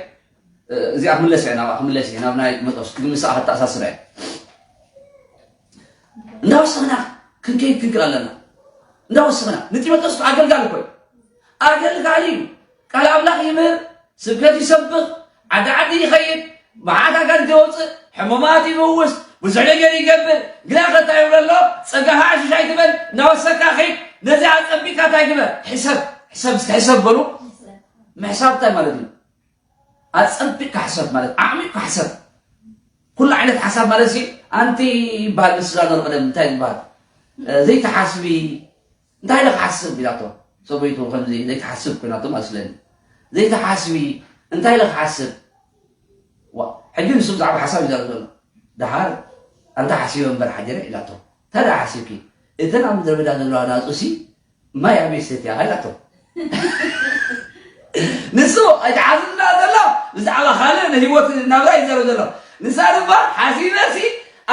እ፣ እዚኣ ክምለስ እየ፣ ናብኣ ክምለስ እየ፣ ናብ ናይ ጢሞቴዎስ፣ ግን ምስኣ ከተኣሳስራ እየ። እንዳወሰኽና ክንከይድ ክንክል ኣለና። እንዳወሰኽና። ንጢሞቴዎስ ኣገልጋሊ እኮ እዩ። ኣገልጋሊ እዩ። ቃል ኣምላኽ ይምህር፣ ስብከት ይሰብኽ፣ ዓዲ ዓዲ ይኸይድ፣ መዓት ኣጋንንቲ የውፅእ፣ ሕሙማት ይፈውስ፣ ብዙሕ ነገር ይገብር። ግና ከታይ ይብሎ ኣሎ፣ ጸጋኻ ዕሽሽ ኣይትበል፣ እናወሰካ ኺድ፣ ነዚ ኣጸቢካ እንታይ ግበር? ሕሰብ፣ ሕሰብ፣ እስኪ ሕሰብ በሉ። ምሕሳብ እንታይ ማለት እዩ? ኣጸቢካ ሕሰብ ማለት፣ ኣዕሚቕካ ሕሰብ። ኩሉ ዓይነት ሓሳብ ማለት ሲ፣ ኣንቲ ይበሃል፣ ምስ ስጋ ዘርቀደም እንታይ ይበሃል? ዘይተሓስቢ፣ እንታይ ኢለ ክሓስብ ኢላቶ። ሰበይቱ ከምዚ ዘይትሓስብ ኮይናቶ መስለኒ። ዘይትሓስቢ፣ እንታይ ኢለ ክሓስብ? ዋ፣ ሕጂ ንሱ ብዛዕባ ሓሳብ ይዛረብ ዘሎ። ደሓር ኣንታ ሓሲበ እምበር ሓዲረ ኢላቶ። እንታይ ደኣ ሓሲብኪ? እተን ኣብ ምድረ በዳ ዘለዋ ናጹሲ ማይ ኣበይ ሰትያ ኢላቶ። ንሱ ኣይትሓስብ ዝብላ ዘሎ ብዛዕባ ካልእ ንህይወት ናብራ ይዛረብ ዘሎ። ንሳ ድማ ሓሲበሲ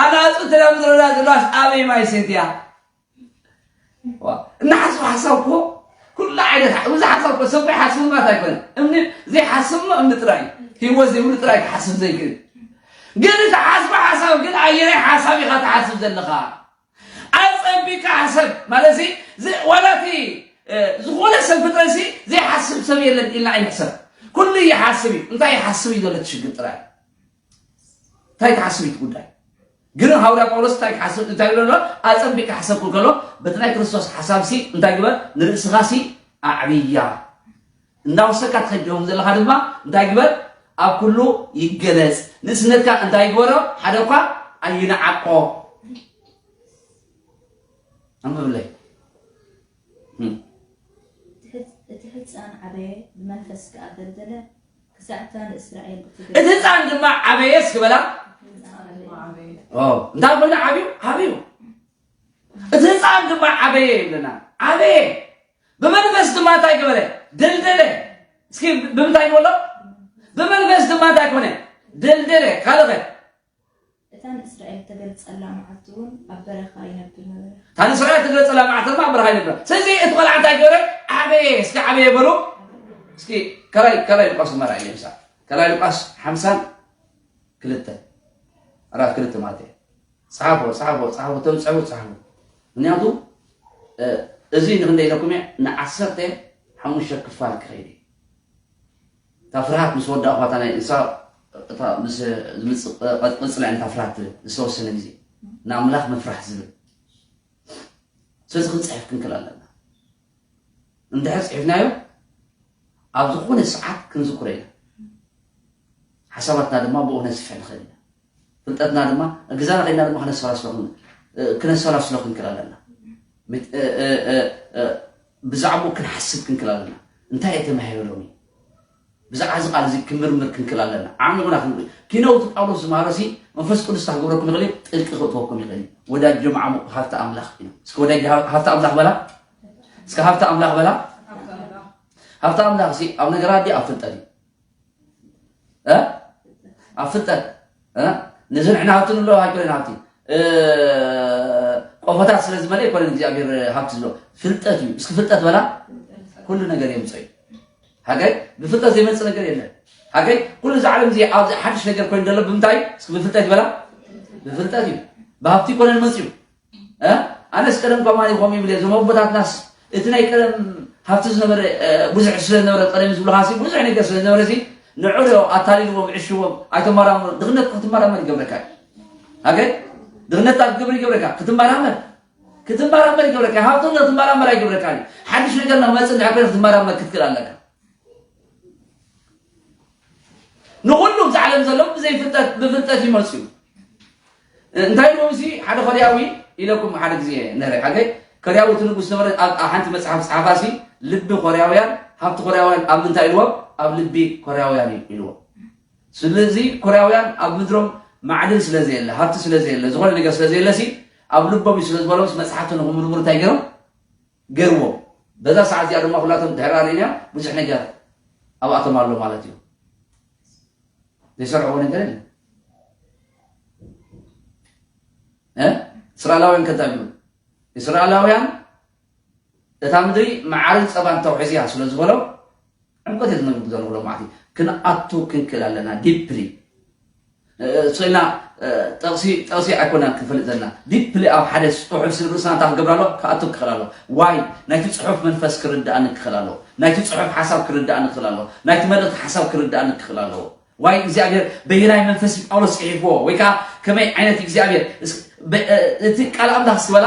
ኣናጹ እተን ኣብ ምድረ በዳ ዘለዋስ ኣበይ ማይ ሰትያ? ዋ፣ እናሓስቡ ሓሳብ እኮ ኩሉ ዓይነት ብዙሕ ሓሳብ እኮ ሰብ ኣይሓስብን ማለት ኣይኮነን። እምኒ ዘይሓስብ እሞ እምኒ ጥራይ እዩ። ህይወት ዘይብሉ ጥራይ ክሓስብ ዘይክእል። ግን እቲ ሓስባ ሓሳብ ግን ኣየናይ ሓሳብ ኢኻ ትሓስብ ዘለኻ? ኣጸቢካ ሕሰብ ማለት ሲ፣ ዝ-፣ ዋላ እቲ፣ እ፣ ዝኾነ ሰብ ፍጥረት ሲ ዘይሓስብ ሰብ የለን ኢልና ኣይንሕሰብ። ኩሉ ይሓስብ እዩ። እንታይ ይሓስብ እዩ ዘሎ እቲ ሽግር ጥራይ። እንታይ ትሓስብ እዩ እቲ ጉዳይ? ግን ሃዋርያ ጳውሎስ እንታይ ክሓስብ፣ እንታይ ይብሎ ኣሎ? ኣጸቢቅካ ሕሰብ ክብል ከሎ፣ በቲ ናይ ክርስቶስ ሓሳብ ሲ እንታይ ግበር? ንርእስኻ ሲ ኣዕብያ። እንዳወሰካ ትኸይድ ዘለኻ ድማ እንታይ ግበር? ኣብ ኩሉ ይገለጽ። ንእስነትካ እንታይ ግበሮ? ሓደ እኳ ኣይንዓቆ። ኣንብብለይ። እም። እቲ ህጽ-፣ እቲ ህጻን ዓበየ፣ ብመንፈስ ከኣ ደልደለ፣ ክሳዕ እታ ንእስራኤል እትገልጽ እቲ ህጻን ድማ ዓበየ እስኪ በላ። ኦ፣ እንታይ ኮይኑ ዓብዩ? ዓብዩ። እቲ ህጻን ድማ ዓበየ ይብለና። ዓበየ። ብመንፈስ ድማ እንታይ ገበረ? ደልደለ። እስኪ ብምንታይ ንበሎ? ብመንፈስ ድማ እንታይ ኮነ? ደልደለ። ካልእ ኸ? እታ ንእስራኤል እተገልጸላ መዓልቲ እውን ኣብ በረኻ ይነብር ነበረ። እታ ንእስራኤል እተገልጸላ መዓልቲ ድማ ኣብ በረኻ ይነብር። ስለዚ እቲ ቆልዓ እንታይ ገበረ? ዓበየ። እስኪ ዓበየ በሉ። እስኪ ካልኣይ፣ ካልኣይ ሉቃስ ንመርኣይ እዩ ምሳሌ። ካልኣይ ሉቃስ ሓምሳን ክልተ፣ ኣራት ክልተ ማለት እዩ። ጸሓፎ፣ ጸሓፎ፣ ጸሓፎ፣ እቶም ዝጽሕፉ ጸሓፉ። ምክንያቱ፣ እ፣ እዚ ንክንደይ ኢለኩም እየ፣ ንዓሰርተ ሓሙሽተ ክፋል ክኸይድ እዩ። እታ ፍርሃት ምስ ወዳእኳ፣ እታ ናይ እንስሳ፣ እታ ምስ ዝምጽእ ቀ-፣ ቀጽላ እያ፣ እታ ፍርሃት ትብል፣ ዝተወሰነ ግዜ። ንኣምላኽ ምፍራሕ ዝብል። ስለዚ ክንጽሕፍ ክንክእል ኣለና። እንድሕር ጽሒፍናዮ፣ ኣብ ዝኾነ ሰዓት ክንዝክሮ ኢና። ሓሳባትና ድማ ብኡ ክነስፍሕ ንኽእል ኢና። ፍልጠትና ድማ፣ ገዛና ኸይድና ድማ ክነሰላስሎ ክን-፣ እ፣ ክነሰላስሎ ክንክእል ኣለና። ምት-፣ እ፣ እ፣ እ፣ እ፣ ብዛዕባኡ ክንሓስብ ክንክእል ኣለና። እንታይ እየ ተማሂረ ሎሚ? ብዛዕባ እዚ ቃል እዚ ክምርምር ክንክእል ኣለና። ዓሚቑና ክንርኢ። ኪነውቲ ጳውሎስ ዝመሃሮ ሲ መንፈስ ቅዱስ እንታይ ክገብረኩም ይኽእል እዩ? ጥልቂ ከእትወኩም ይኽእል እዩ። ወዳጅ ጀምዓ ሙቕ ሃብቲ ኣምላኽ እዩ። እስከ ወዳጅ ሃ-፣ ሃብቲ ኣምላኽ በላ። እስከ ሃብቲ ኣምላኽ በላ። ሃብቲ ኣምላኽ ሲ ኣብ ነገራት ድዩ ኣብ ፍልጠት እዩ? እ? ኣብ ፍልጠት። እ? ነዚ ንሕና ሃብቲ ንብሎ ኣይኮነን ሃብቲ። እ፣ ቆፎታት ስለ ዝመልአ ኣይኮነን እግዚኣብሔር ሃብቲ ዝብሎ። ፍልጠት እዩ። እስኪ ፍልጠት በላ። ኩሉ ነገር የምፅኦ እዩ። ሃገይ ብፍልጠት ዘይመፅእ ነገር የለን። ሃገይ ኩሉ እዚ ዓለም እዚ ኣብዚ ሓድሽ ነገር ኮይኑ ዘሎ ብምንታይ? እስኪ ብፍልጠት ይበላ። ብፍልጠት እዩ። ብሃብቲ ይኮነን መፅኡ። እ? ኣነስ ቀደም ከማን ይኾም ይብል እየ። እዞም ኣቦታትናስ እቲ ናይ ቀደም ሃብቲ ዝነበረ፣ እ፣ ብዙሕ ስለ ዝነበረ ቀደም ዝብሉኻ ሲ ብዙሕ ነገር ስለ ዝነበረ ሲ ንዑ ዶ ኣታሊልዎም፣ ዕሽዎም፣ ኣይተመራመሩ። ድኽነት ክትመራመር ይገብረካ እዩ። ሃገይ ድኽነት ክትገብር ይገብረካ። ክትመራመር፣ ክትመራመር ይገብረካ። ሃብቲ ክትመራመር ኣይገብረካ እዩ። ሓድሽ ነገር ናብ መፅእ እንድሕር ኮይኑ ክትመራመር ክትክእል ኣለካ። ንኹሉ ኣብዚ ዓለም ዘሎ ብዘይፍልጠት፣ ብፍልጠት ይመጽኡ። እንታይ ኢልዎም እዚ ሓደ ኮርያዊ ኢለኩም ሓደ ግዜ ነረ ሓገይ ኮርያዊ እቲ ንጉስ ነበረ ኣብ፣ ኣብ ሓንቲ መጽሓፍ ጸሓፋሲ ልቢ ኮርያውያን ሃብቲ ኮርያውያን ኣብ ምንታይ ኢልዎም? ኣብ ልቢ ኮርያውያን እዩ ኢልዎም። ስለዚ ኮርያውያን ኣብ ምድሮም ማዕድን ስለ ዘየለ፣ ሃብቲ ስለ ዘየለ፣ ዝኾነ ነገር ስለ ዘየለ ሲ ኣብ ልቦም እዩ ስለ ዝበሎም መጽሓፍቲ ንኽምርምሩ እንታይ ገይሮም? ገርዎም። በዛ ሰዓት እዚኣ ድማ ኩላቶም ድሕሪ ኣርኢና ብዙሕ ነገር ኣብኣቶም ኣሎ ማለት እዩ። ዘይሰርሕዎ ነገር የለን። እ? እስራኤላውያን ከ እንታይ ቢሉ? እስራኤላውያን እታ ምድሪ መዓርን ጸባን ተውሕዝያ ስለ ዝበሎም ዕምቆት እየ ዝነግርኩም ዘለኹ ሎማዕቲ። ክንኣቱ ክንክእል ኣለና ዲፕሊ። ስኢልና ጠቕሲ ጠቕሲ ኣይኮናን ክንፈልጥ ዘለና። ዲፕሊ ኣብ ሓደ ጽሑፍ ስብ ርእስና እንታይ ክገብር ኣለዎ? ክኣቱ ክኽእል ኣለዎ። ዋይ ናይቲ ጽሑፍ መንፈስ ክርድኣኒ ክኽእል ኣለዎ። ናይቲ ጽሑፍ ሓሳብ ክርድኣኒ ክኽእል ኣለዎ። ናይቲ መልእኽቲ ሓሳብ ክርድኣኒ ክኽእል ኣለዎ። ዋይ እግዚኣብሔር በየናይ መንፈስ ጳውሎስ ጽሒፍዎ ወይ ከዓ ከመይ ዓይነት እግዚኣብሔር እቲ ቃል ኣምላኽ እስክበላ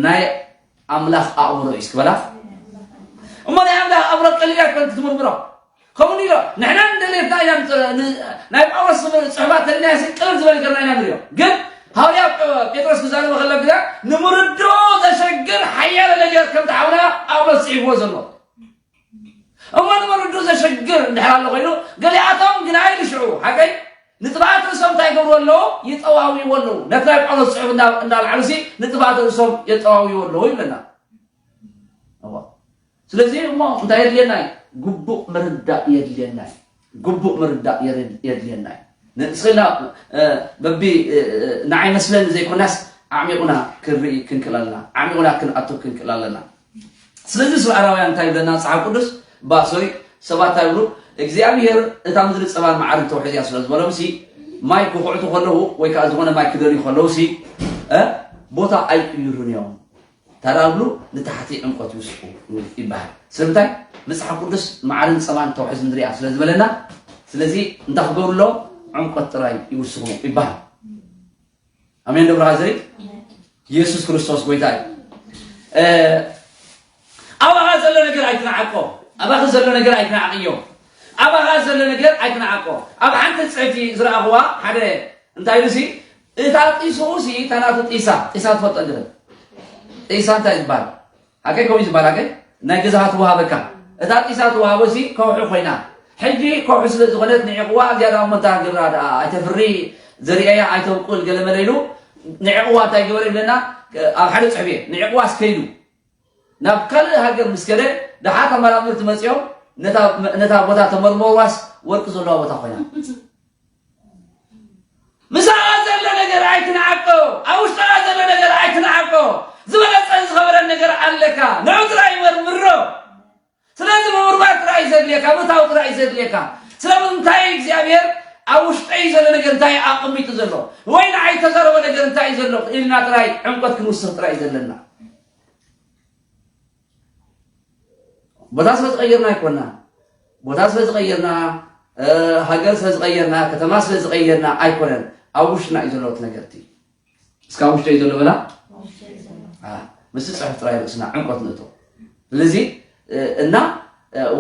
ናይ ኣምላኽ ኣእምሮ እዩ እስክበላ። እሞ ናይ ኣምላኽ ኣእምሮ ቀሊል ኣይኮን ክትምርምሮ። ከምኡ ኢሎ ንሕና እንደሌትና ኢና ናይ ጳውሎስ ጽሑፋት ተሪናዮ ቅልል ዝበለ ገርና ኢና ንሪኦ። ግን ሃዋርያ ጴጥሮስ ክዛረበ ከሎ ግዜ ንምርድኦ ዘሸግር ሓያለ ነገር ከም ተሓውና ጳውሎስ ጽሒፍዎ ዘሎ እሞ ንመረዱ ዘሸግር እንድሕር ኣሎ ኮይኑ ገሊኣቶም ግን ኣይልሽዑ ሓቀይ ንጥፍኣት ርእሶም እንታይ ይገብሩ ኣለዉ? ይጠዋውይዎ ኣለዉ። ነቲ ናይ ጳውሎስ ጽሑፍ እንዳልዓሉ ሲ ንጥፍኣት ርእሶም የጠዋውይዎ ኣለዉ ይብለና። ስለዚ እሞ እንታይ የድልየና እዩ? ግቡእ ምርዳእ የድልየና እዩ። ግቡእ ምርዳእ የድልየና እዩ። ንስና በቢ ንዓይ መስለኒ ዘይኮናስ ዓሚቑና ክንርኢ ክንክእል ኣለና። ዓሚቑና ክንኣቱ ክንክእል ኣለና። ስለዚ ስለ ኣራውያን እንታይ ይብለና መጽሓፍ ቅዱስ? ባሶይ ሰባት እንታይ ይብሉ? እግዚኣብሔር እታ ምድሪ ጸባን መዓርን ተውሕዝያ ስለ ዝበሎም ሲ ማይ ክኹዕቱ ከለዉ ወይ ከዓ ዝኾነ ማይ ክደልዩ ከለዉ ሲ ቦታ ኣይቅይሩን እዮም። ታዳብሉ ንታሕቲ ዕምቆት ይውስኹ ይበሃል። ስለምንታይ? መጽሓፍ ቅዱስ መዓርን ጸባን ተውሕዝ ምድሪ እያ ስለ ዝበለና። ስለዚ እንታይ ክገብሩ ኣለዎም? ዕምቆት ጥራይ ይውስኹ ይበሃል። ኣሜን። ደብረ ሃዘይ ኢየሱስ ክርስቶስ ጎይታ እዩ። ኣባኻ ዘሎ ነገር ኣይትናዓቆ። ኣባኺ ዘሎ ነገር ኣይትናዓቅዮ። ኣባኻ ዘሎ ነገር ኣይትናዓቆ። ኣብ ሓንቲ ጽሕፍቲ ዝረኣኽዋ ሓደ እንታይ ኢሉ ሲ እታ ጢስኡ ሲ እታ ናቱ ጢሳ ጢሳ ትፈልጦ እንድኽን ጢሳ እንታይ ዝበሃል? ኣከይ ከምኡ ዝበሃል ኣከይ ናይ ገዛኻ ትወሃበካ እታ ጢሳ ትወሃቦ ሲ ከውሒ ኮይና ሕጂ ከውሒ ስለ ዝኾነት ንዒቕዋ ዝያዳ እሞ እንታይ ግብራ ደኣ ኣይተፍሪ ዘርእያ ኣይተብቁል ገለመለ ኢሉ ንዒቕዋ እንታይ ገበረ ይብለና ኣብ ሓደ ጽሕፍ እየ ንዒቕዋ ስከይዱ ናብ ካልእ ሃገር ምስ ከደ ደሓር ተመራመርቲ መጺኦም ነታ ቦታ ተመርመርዋስ ወርቂ ዘለዋ ቦታ ኮይና ምሳኻ ዘሎ ነገር ኣይትንዓቆ፣ ኣብ ውሽጥኻ ዘሎ ነገር ኣይትንዓቆ። ዝበለጸን ዝኸበረን ነገር ኣለካ፣ ንዑ ጥራይ መርምሮ። ስለዚ ምምርማር ጥራይ ዘድልየካ፣ ምእታው ጥራይ ዘድልየካ። ስለምንታይ እግዚኣብሔር ኣብ ውሽጠይ ዘሎ ነገር እንታይ ኣቐሚጡ ዘሎ ወይ ንዓይ ተዛረቦ ነገር እንታይ እዩ ዘሎ ኢልና ጥራይ ዕምቆት ክንውስኽ ጥራይ እዩ ዘለና። ቦታ ስለ ዝቐየርና ኣይኮና። ቦታ ስለ ዝቐየርና፣ ሃገር ስለ ዝቐየርና፣ ከተማ ስለ ዝቐየርና ኣይኮነን። ኣብ ውሽጥና እዩ ዘለዎት ነገርቲ። እስካ ውሽጠ እዩ ዘሎ በላ። ምስ ፅሑፍ ጥራይ ርእስና ዕምቆት ንእቶ። ስለዚ እና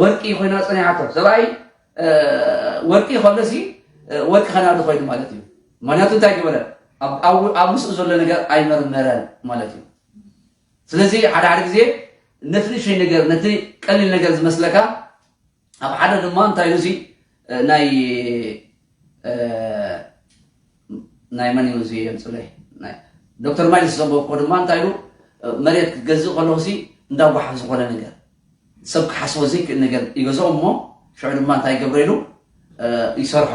ወርቂ ኮይና ፀኒሓቶ ሰብኣይ ወርቂ ከሎሲ ወርቂ ከናዱ ኮይኑ ማለት እዩ። ምክንያቱ እንታይ ገበረ? ኣብ ምስኡ ዘሎ ነገር ኣይመርመረን ማለት እዩ። ስለዚ ሓደ ሓደ ግዜ ነቲ ንእሽተይ ነገር ነቲ ቀሊል ነገር ዝመስለካ ኣብ ሓደ ድማ እንታይ ኢሉ እዚ ናይ ናይ መን እዩ እዚ የምፅለይ ዶክተር ማይልስ ዘንበብኮ ድማ እንታይ ኢሉ መሬት ክትገዝእ ከለኹ ሲ እንዳጓሓፍ ዝኾነ ነገር ሰብ ክሓስቦ ዘይክእል ነገር ይገዝኦ እሞ ሽዑ ድማ እንታይ ይገብረ ኢሉ ይሰርሖ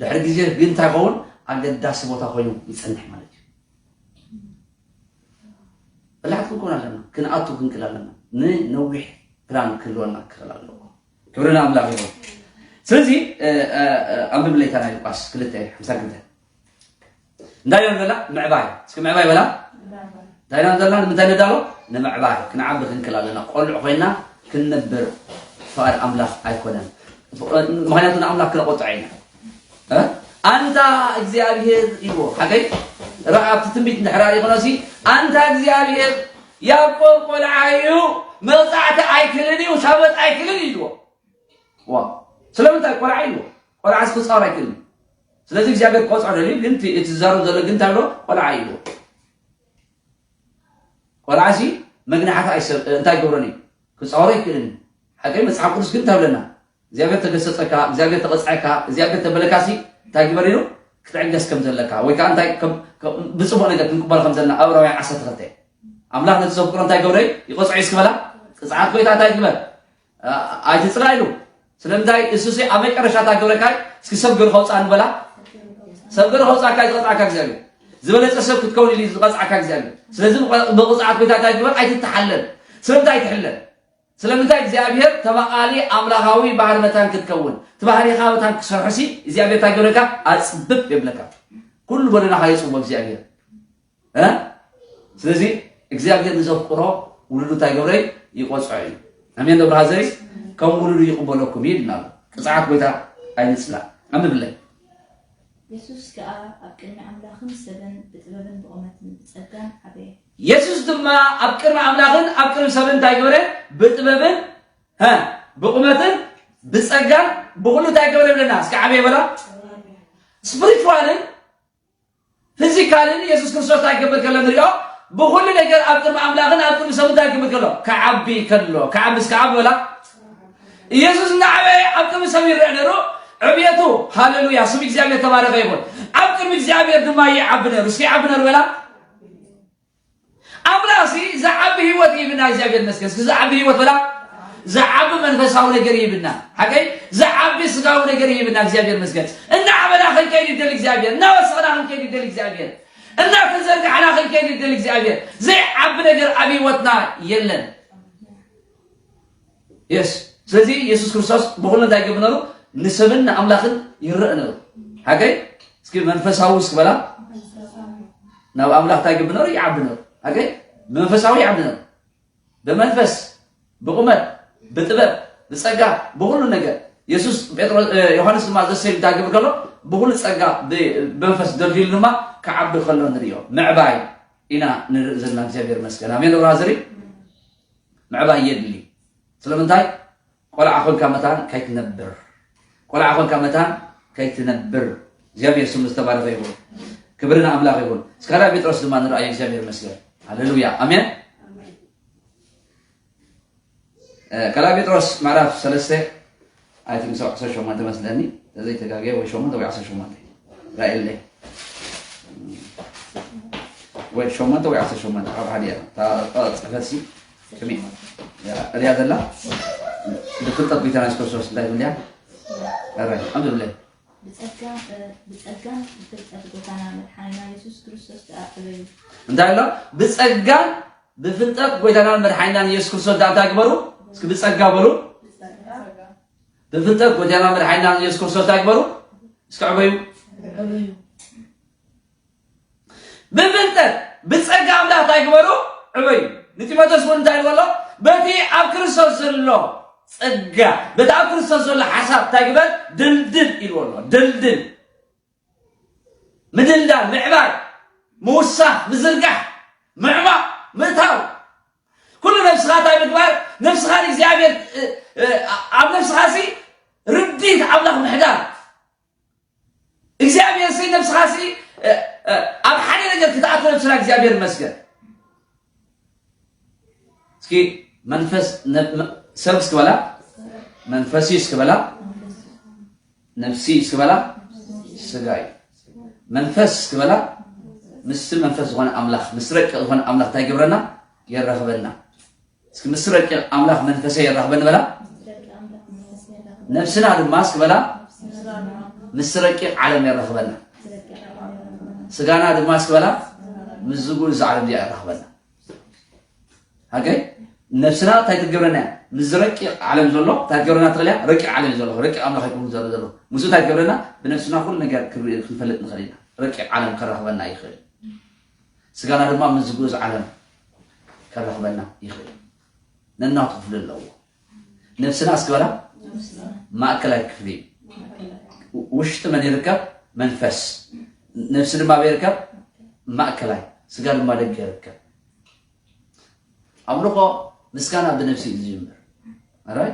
ድሕሪ ግዜ ግን እንታይ ይኸውን ኣገዳሲ ቦታ ኮይኑ ይፀንሕ ማለት እዩ በላሕቲ ክንኮን ኣለና ክንኣቱ ክንክል ኣለና ንነዊሕ ፕላን ክህልወና ክኽእል ኣለዎ ክብሪ ንኣምላኽ ይኹን ስለዚ ኣንብብለይታ ናይ ሉቃስ ክልተ ሓምሳ ክልተ እንታይ እዮም በላ ምዕባይ እስኪ ምዕባይ በላ እንታይ ኢና ዘለና ንምንታይ ንዳሎ ንምዕባይ ክንዓቢ ክንክል ኣለና ቆልዑ ኮይና ክንነብር ፍቓድ ኣምላኽ ኣይኮነን ምክንያቱ ንኣምላኽ ክነቆጥዖ ኢና ኣንታ እግዚኣብሔር ኢልዎ ሓገይ ራእይ ኣብቲ ትንቢት እንድሕር ሪእኽኖሲ ኣንታ እግዚኣብሔር ያዕቆብ ቆልዓ እዩ መቕፃዕቲ ኣይክልን እዩ ሻበጥ ኣይክልን ኢልዎ ዋ ስለምንታይ ቆልዓ ኢልዎ ቆልዓ ክፃወር ኣይክልን ስለዚ እግዚኣብሔር ቆፅዖ ደልዩ ግን እቲ ዝዛረብ ዘሎ ግን እንታይ ብሎ ቆልዓ ኢልዎ ቆልዓ ሲ መግናሕቲ እንታይ ገብሮን እዩ ክፃወር ኣይክልን ሓገይ መፅሓፍ ቅዱስ ግን እንታይ ብለና እግዚኣብሔር ተገሰጸካ እግዚኣብሔር ተቐፅዐካ እግዚኣብሔር ተበለካሲ እንታይ ግበር ኢሉ ክትዕገስ ከም ዘለካ ወይ ከዓ እንታይ ብፅቡቅ ነገር ክንቅበሎ ከም ዘለና ኣብ ዕብራውያን ዓሰርተ ክልተ ኣምላኽ ነቲ ዘፍቅሮ እንታይ ገብረ ይቐፅዖ እዩ እስክበላ ቅፅዓት ጎይታ እንታይ ግበር ኣይትፅላ ኢሉ ስለምንታይ እሱሲ ኣብ መጨረሻ እንታይ ገብረካ እስኪ ሰብ ገሩ ከውፃ ንበላ ሰብ ገሩ ከውፃካ ይትቐፅዓካ እግዚኣብሔር ዝበለፀ ሰብ ክትከውን ኢሉ ዝቐፅዓካ እግዚኣብሔር ስለዚ ብቕፅዓት ጎይታ እንታይ ግበር ኣይትተሓለል ስለምንታይ ኣይትሕለል ስለምንታይ እግዚኣብሔር ተባቓሊ ኣምላኻዊ ባህሪ መታን ክትከውን፣ እቲ ባህሪኻ መታን ክሰርሕሲ እግዚኣብሔር እንታይ ገብረካ? ኣጽብብ የብለካ። ኩሉ ጎደናኻ የጽብቦ እግዚኣብሔር። እ? ስለዚ እግዚኣብሔር ንዘፍቅሮ ውሉዱ እንታይ ገብረ? ይቆጽዖ እዩ። ኣሜን ዶ ብራዘሪ? ከም ውሉዱ ይቕበለኩም እዩ ኢልና ኣሎ። ቅጽዓት ጎይታ ኣይንጽላእ። ኣንብብለይ። የሱስ ከኣ ኣብ ቅድሚ ኣምላኽን ሰብን ብጥበብን ብቑመትን ብጸጋን ዓበየ። የሱስ ድማ ኣብ ቅድሚ ኣምላኽን ኣብ ቅድሚ ሰብን እንታይ ገበረ? ብጥበብን፣ ሀ፣ ብቑመትን ብጸጋን ብኹሉ እንታይ ገበረ ይብለና? እስኪ ዓበየ በላ። ስፕሪቹዋልን ፊዚካልን የሱስ ክርስቶስ እንታይ ክገብር ከሎ ንሪኦ? ብኹሉ ነገር ኣብ ቅድሚ ኣምላኽን ኣብ ቅድሚ ሰብን እንታይ ክገብር ከሎ? ክዓቢ ከሎ። ክዓቢ እስኪ ዓቢ በላ። ኢየሱስ እናዓበየ ኣብ ቅድሚ ሰብ ይረአ ነይሩ። ዕብየቱ፣ ሃሌሉያ፣ ስም እግዚኣብሔር ተባረኸ ይኹን። ኣብ ቅድሚ እግዚኣብሔር ድማ ይዓቢ ነይሩ። እስኪ ይዓቢ ነይሩ በላ። ኣምላኽሲ ዝዓቢ ህይወት ይህብና እግዚኣብሔር ይመስገን። እስኪ ዝዓቢ ህይወት በላ። ዝዓቢ መንፈሳዊ ነገር ይህብና። ሓቀይ? ዝዓቢ ስጋዊ ነገር ይህብና እግዚኣብሔር ይመስገን። እናዓበና ክንከይድ ይደሊ እግዚኣብሔር። እናወሰኽና ክንከይድ ይደሊ እግዚኣብሔር። እናተዘርጋሕና ክንከይድ ይደሊ እግዚኣብሔር። ዘይዓቢ ነገር ኣብ ህይወትና የለን። የስ ስለዚ የሱስ ክርስቶስ ብኹሉ እንታይ ይገብር ነሩ? ንሰብን ንኣምላኽን ይረአ ነሩ። ሓቀይ? እስኪ መንፈሳዊ እስኪ በላ። ናብ ኣምላኽ እንታይ ይገብር ነሩ? ይዓቢ ነሩ። ሓቀይ? መንፈሳዊ ይዓቢ ነሩ። ብመንፈስ፣ ብቑመት፣ ብጥበብ፣ ብጸጋ፣ ብኹሉ ነገር። የሱስ ጴጥሮስ፣ እ፣ ዮሃንስ ድማ ዘሰይም እንታይ ክብል ከሎ? ብኹሉ ጸጋ ብ-፣ ብመንፈስ ደልዲሉ ድማ ክዓቢ ከሎ ንርእዮ። ምዕባይ ኢና ንርኢ ዘለና። እግዚኣብሔር ይመስገን። ኣሜን። ብራዘሪ፣ ምዕባይ የድሊ። ስለምንታይ? ቆልዓ ኮንካ መታን ከይትነብር። ቆልዓ ኮንካ መታን ከይትነብር። እግዚኣብሔር ስሙ ዝተባረኸ ይኹን። ክብሪ ንኣምላኽ ይኹን። እስከ ካልኣይ ጴጥሮስ ድማ ንርኣዮ። እግዚኣብሔር ይመስገን። ሃሌሉያ። ኣሜን። እ፣ ካልኣይ ጴጥሮስ ምዕራፍ ሰለስተ፣ ኣይ ቲንክ፣ ሰው ዓሰርተ ሸሞንተ መስለኒ፣ ተዘይተጋግየ ወይ ሸሞንተ ወይ ዓሰርተ ሸሞንተ። ራእየለይ። ወይ ሸሞንተ ወይ ዓሰርተ ሸሞንተ፣ ኣብ ሓደ እያ። እታ ጽሕፈት ሲ፣ ከመይ እያ እሪኣ ዘላ? ብፍልጠት ጎይታና የሱስ ክርስቶስ እንታይ ትብል እያ? ራእይ፣ ኣንብብ ብለይ። ብጸጋ፣ እ፣ ብጸጋን ብፍልጠት ጎይታና መድሓኒና የሱስ ክርስቶስ ደኣ ዕበዩ። እንታይ ኣሎ? ብጸጋን ብፍልጠት ጎይታናን መድሓኒናን የሱስ ክርስቶስ ደኣ እንታይ ግበሩ? እስኪ ብጸጋ በሉ። ብፍልጠት ጎይታናን መድሓኒናን የሱስ ክርስቶስ እንታይ ግበሩ? እስኪ ዕበዩ። ብፍልጠት ብጸጋ ኣምላኽ እንታይ ግበሩ? ዕበዩ። ንጢሞቴዎስ እውን እንታይ ኢልዎ ኣሎ? በቲ ኣብ ክርስቶስ ዘሎ ጸጋ፣ በቲ ኣብ ክርስቶስ ዘሎ ሓሳብ እንታይ ግበር? ድልድል ኢልዎ ኣሎ። ድልድል። ምድልዳል፣ ምዕባይ፣ ምውሳኽ፣ ምዝርጋሕ፣ ምዕማቕ፣ ምእታው። ኩሉ ነብስኻ እንታይ ምግባር? ነብስኻ ንእግዚኣብሔር፣ እ፣ እ፣ ኣብ ነብስኻ ሲ ርድኢት ኣምላኽ ምሕዳር። እግዚኣብሔር ሲ ነብስኻ ሲ፣ እ፣ እ፣ ኣብ ሓደ ነገር ክትኣቱ ነብስና እግዚኣብሔር ይመስገን። እስኪ መንፈስ፣ ነ-፣ መ-፣ ሰብ እስኪ በላ፣ መንፈስ እስኪ በላ፣ ነፍሲ እስኪ በላ፣ ስጋ እዩ። መንፈስ እስኪ በላ፣ ምስቲ መንፈስ ዝኾነ ኣምላኽ፣ ምስ ረቂቕ ዝኾነ ኣምላኽ እንታይ ይገብረና? የራኽበና። እስኪ ምስ ረቂቕ ኣምላኽ መንፈሰ የራኽበኒ በላ። ነፍስና ድማ እስኪ በላ፣ ምስ ረቂቕ ዓለም የራኽበና። ስጋና ድማ እስኪ በላ፣ ምስ ዝጉ እዚ ዓለም እዚኣ የራኽበና። ሃገይ ነብስና እንታይ ትገብረና እያ? ምስ ረቂቕ ዓለም ዘሎ እንታይ ትገብረና ትኽእል እያ? ረቂቕ ዓለም እዩ ዘሎ፣ ረቂቕ ኣምላኽ ኣይኮኑን ዘሎ ዘሎ። ምስኡ እንታይ ትገብረና? ብነብስና ኩሉ ነገር ክንርኢ፣ ክንፈልጥ ንኽእል ኢና። ረቂቕ ዓለም ከራኽበና ይኽእል። ስጋና ድማ ምስ ዝግኡዝ ዓለም ከራኽበና ይኽእል። ነናቱ ክፍሊ ኣለዎ። ነብስና እስኪ በላ፣ ማእከላይ ክፍሊ። ውሽጢ መን ይርከብ? መንፈስ። ነብሲ ድማ ኣበይ ይርከብ? ማእከላይ። ስጋ ድማ ደገ ይርከብ። ኣምልኾ ምስጋና ብነብሲ እዩ ዝጅምር። ኣራይ?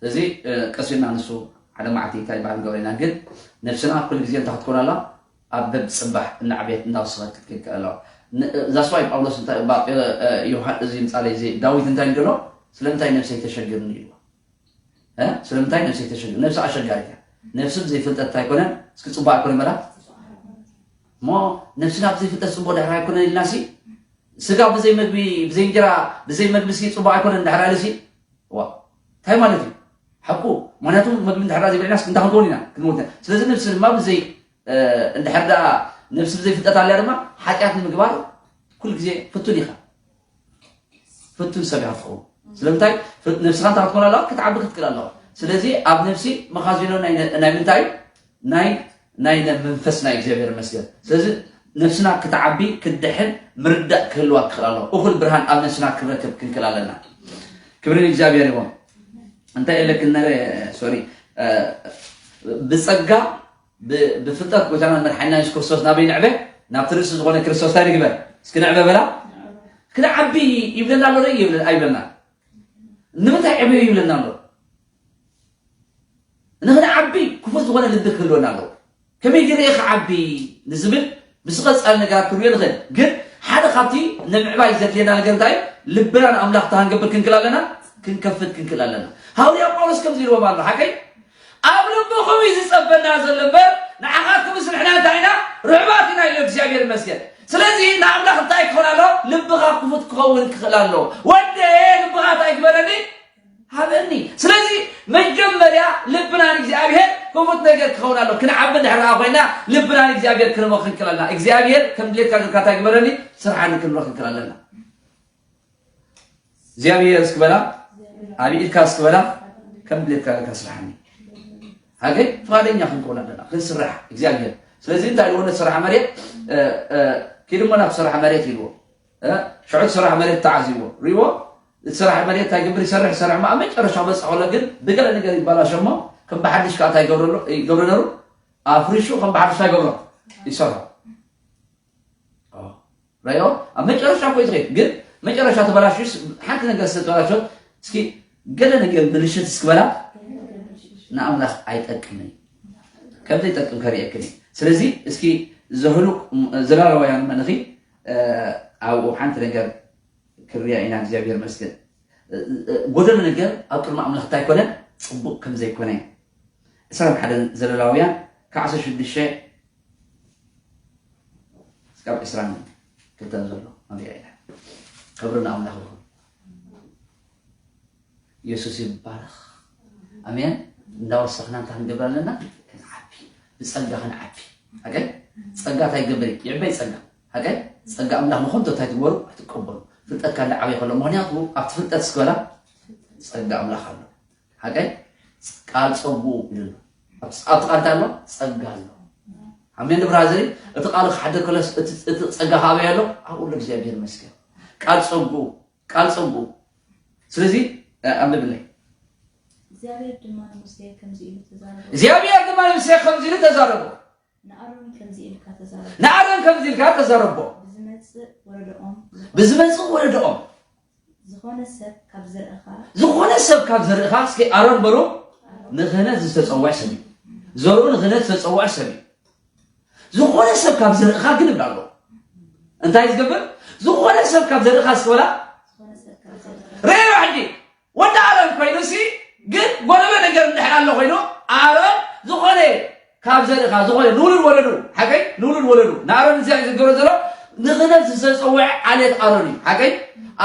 ስለዚ፣ እ፣ ቀስ ኢልና ንሱ ሓደ መዓልቲ እንታይ ይበሃል ንገብሮ ኢና። ግን ነብስና ኩሉ ግዜ እንታይ ክትኮን ኣለዋ? ኣብ በብ ጽባሕ እናዕበየት እናወሰኸት ክትከይድ ኣለዋ። ን-፣ that's why ጳውሎስ እንታይ፣ ባ-፣ እ፣ እ፣ ዮሃ-፣ እዚ ምጻለይ እዚ ዳዊት እንታይ ይብሎ? ስለምንታይ ነብሰይ ተሸግርኒ ኢልዋ። እ? ስለምንታይ ነብሰይ ተሸግር-? ነብሲ ኣሸጋሪት እያ። ነብሲ ብዘይፍልጠት እንታይ ኣይኮነን? እስኪ ጽቡቕ ኣይኮነን በላ። እሞ ነብስና ብዘይፍልጠት ጽቡቕ ድሕር ኣይኮነን ኢልና ሲ፣ ስጋ ብዘይ መግቢ፣ ብዘይ እንጀራ፣ ብዘይ መግቢ ሲ ጽቡቕ ኣይኮነን ድሕር ኢሉ ሲ፣ ዋ፣ እንታይ ማለት እዩ? ሓቁ፣ ምኽንያቱ መግቢ እንድሕር ዘይበሊዕና እንታይ ክንከውን ኢና? ክንሞት ኢና። ስለዚ ነብሲ ድማ ብዘይ፣ እ፣ እንድሕር ደኣ ነብሲ ብዘይ ፍልጠት ኣልያ ድማ ሓጢኣት ንምግባር ኩሉ ግዜ ፍቱን ኢኻ። ፍቱን ሰብ ኢኻ ትኸውን። ስለምንታይ? ፍ- ነብስኻ እንታይ ክትኮን ኣለዋ? ክትዓቢ ክትክእል ኣለዋ። ስለዚ ኣብ ነፍሲ መኻዚኖ ናይ ናይ ምንታይ እዩ? ናይ ናይ ነ- መንፈስ ናይ እግዚኣብሔር ይመስገን። ስለዚ ነፍስና ክትዓቢ ክትድሕን ምርዳእ ክህልዋ ክኽእል ኣለዋ። እኹል ብርሃን ኣብ ነፍስና ክንረክብ ክንክእል ኣለና። ክብሪ ንእግዚኣብሔር ይኹን። እንታይ ኢለክን ነረ ሶሪ ብጸጋ ብ- ብፍልጠት ጎይታና መድሓኒና የሱስ ክርስቶስ ናበይ ንዕበ? ናብቲ ርእሲ ዝኾነ ክርስቶስ እንታይ ንግበር? እስኪ ንዕበ በላ። ክንዓቢ ይብለና ኣሎ ዶ ይብለ- ኣይብለና? ንምንታይ ዕበዩ ይብለና ኣሎ? ንኽንዓቢ ክፉት ዝኾነ ልቢ ክህልወና ኣለዎ። ከመይ ገይረ እየ ክዓቢ ንዝብል ምስ ቐጻሊ ነገራት ክንሪኦ ንኽእል። ግን ሓደ ካብቲ ንምዕባይ ዘድልየና ነገር እንታይ እዩ? ልብና ንኣምላኽ ተሃንገብር ክንክእል ኣለና፣ ክንከፍት ክንክእል ኣለና። ሃዋርያ ጳውሎስ ከምዚ ኢልዎም ኣሎ፣ ሓቀይ ኣብ ልብኹም እዩ ዝጸበና ዘሎ እምበር ንዓኻትኩምስ ንሕና እንታይ ኢና? ርሑባት ኢና ኢሉ እግዚኣብሔር ይመስገን። ስለዚ ንኣምላኽ እንታይ ክኸውን ኣለዎ? ልብኻ ክፉት ክኸውን ክኽእል ኣለዎ። ወደ ልብኻ እንታይ ግበረኒ? ሃበኒ። ስለዚ መጀመርያ ልብና ንእግዚኣብሔር ክፉት ነገር ክኸውን ኣሎ። ክንዓቢ እንድሕር ደኣ ኮይና ልብና ንእግዚኣብሔር ክንቦ ክንክእል ኣለና። እግዚኣብሔር ከም ድሌትካ ጌርካ እንታይ ግበረኒ? ስርሓኒ ክንብሎ ክንክእል ኣለና። እግዚኣብሔር እስኪ በላ፣ ኣብ ኢድካ እስኪ በላ፣ ከም ድሌትካ ጌርካ ስርሓኒ። ሃገይ ፍቓደኛ ክንከውን ኣለና፣ ክንስራሕ እግዚኣብሔር። ስለዚ እንታይ ኢልዎ ነቲ ሰራሕ መሬት? እ፣ እ፣ ኪድ እሞ ናብ ሰራሕ መሬት ኢልዎ። እ፣ ሽዑ እቲ ሰራሕ መሬት ተዓዚዎ። ሪእዎ? እቲ ሰራሕ መሬት እንታይ ይገብር? ይሰርሕ፣ ይሰርሕ። ኣብ መጨረሻ በፅሕ ከሎ ግን ብገለ ነገር ይባላሾ እሞ ከም ብሓድሽ ከዓ እንታይ ይገብረሉ? ይገብሮ ነሩ? ኣፍሪሹ ከም ብሓድሽ እንታይ ይገብሮ? ይሰርሖ። ኦ፣ ራዮ ኣብ መጨረሻ እኮ እዩ ትኸይድ። ግን መጨረሻ ተበላሽዩስ ሓንቲ ነገር ስለተበላሸት እስኪ ገለ ነገር ብልሽት እስክበላ ንኣምላኽ ኣይጠቅምን እዩ። ከም ዘይጠቅም ከርእየክን እዩ። ስለዚ እስኪ ዘህሉቅ ዘላለዋውያን መንኺ፣ እ፣ ኣብኡ ሓንቲ ነገር ክርያ ኢና። እግዚኣብሔር መስገን። እ፣ እ፣ ጎደሎ ነገር ኣብ ቅድሚ ኣምላኽ እንታይ ኮነ? ጽቡቕ ከም ዘይኮነ። ዕስራን ሓደን ዘለላውያን ካብ ዓሰርተ ሽዱሽተ እስካብ ዕስራን ክልተን ዘሎ ኣንቢራ ኢና። ክብሪ ንኣምላኽ ይኹን። ኢየሱስ ይባረኽ። ኣሜን። እንዳወሰኽና እንታይ ክንገብር ኣለና? ክንዓቢ። ብጸጋ ክንዓቢ። ሓቀይ? ጸጋ እንታይ ይገብር እዩ? ይዕበይ ጸጋ። ሓቀይ? ጸጋ ኣምላኽ ንኹም እንታይ ትግበሩ? ኣይትቀበሉ። ፍልጠትካ እንዳዓበየ ከሎ። ምኽንያቱ ኣብቲ ፍልጠት እስክበላ ጸጋ ኣምላኽ ኣሎ። ሓቀይ? ቃል ጸጉ ኢሉ ኣሎ። ኣብቲ ኣብቲ ቃል እንታይ ኣሎ? ጸጋ ኣሎ። ኣሜን። ብራዘሪ፣ እቲ ቃል ክሓድር ከሎስ እቲ እቲ ጸጋ ካበይ ኣሎ? ኣብኡ ኣሎ። እግዚኣብሔር ይመስገን። ቃል ጸጉ፣ ቃል ጸጉ። ስለዚ፣ እ፣ ኣንብብለይ። እግዚኣብሔር ድማ ንሙሴ ከምዚ ኢሉ ተዛረቦ። እግዚኣብሔር ድማ ንሙሴ ከምዚ ኢሉ ተዛረቦ። ንኣሮን ከምዚ ኢልካ ተዛረቦ። ንኣሮን ከምዚ ኢልካ ተዛረቦ። ብዝመጽእ ወለዶኦም ብዝመጽእ ወለዶኦም ዝኾነ ሰብ ካብ ዘርእኻ ዝኾነ ሰብ ካብ ዘርእኻ፣ እስኪ ኣሮን በሉ፣ ኣሮን ንክህነት ዝተጸውዐ ሰብ እዩ። ዘርኡ ንክህነት ዝተጸውዐ ሰብ እዩ። ዝኾነ ሰብ ካብ ዘርእኻ ግን እብላ ኣሎ። እንታይ ዝገብር? ዝኾነ ሰብ ካብ ዘርእኻ እስኪ በላ። ዝኾነ ሰብ ካብ ዘርእኻ ርኤ ሕጂ ወዲ ኣሮን ኮይኑ ሲ ግን ጎደሎ ነገር እንድሕር ኣሎ ኮይኑ ኣሮን ዝኾነ ካብ ዘርእኻ ዝኾነ ንውሉድ ወለዱ ሓቀይ ንውሉድ ወለዱ ንኣሮን እግዚኣብሔር ዝገብሮ ዘሎ ንክህነት ዝተጸውዐ ዓሌት ኣሮን እዩ። ሓቀይ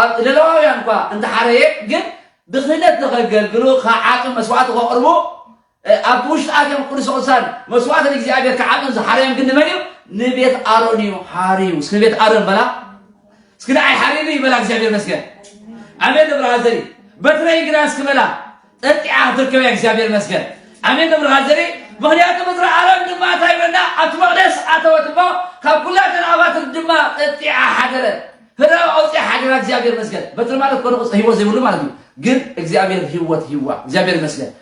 ኣብ ለለዋውያን እኳ እንተሓረየ ግን ብክህነት ንኸገልግሉ ካብ ዓቕም መስዋዕቲ ከቕርቡ እ፣ ኣብቲ ውሽጢ ኣትዮም ቅዱስ ቅዱሳን መስዋዕቲ ንእግዚኣብሔር ክዓጥን ዝሓረዮም ግን ንመን እዩ? ንቤት ኣሮን እዩ ሓርዩ። እስኪ ቤት ኣሮን በላ። እስኪ ንዓይ ሓርዩኒ ይበላ እግዚኣብሔር መስገን። ኣሜን ንብርሃ ዘሪ በትረይ ግና እስኪ በላ። ጠጢዓ ክትርከብያ እግዚኣብሔር መስገን። ኣሜን ንብርሃ ዘሪ ምኽንያቱ በትሪ ኣሮን ድማ እንታይ ይብለና? ኣብቲ መቕደስ ኣተወት እሞ ካብ ኩላተን ኣባትር ድማ ጠጢዓ ሓደረት። ህዳው ኣውፅያ ሓደራ እግዚኣብሔር መስገን። በትሪ ማለት ኮነ ህይወት ዘይብሉ ማለት እዩ። ግን እግዚኣብሔር ህይወት ሂዋ። እግዚኣብሔር መስገን።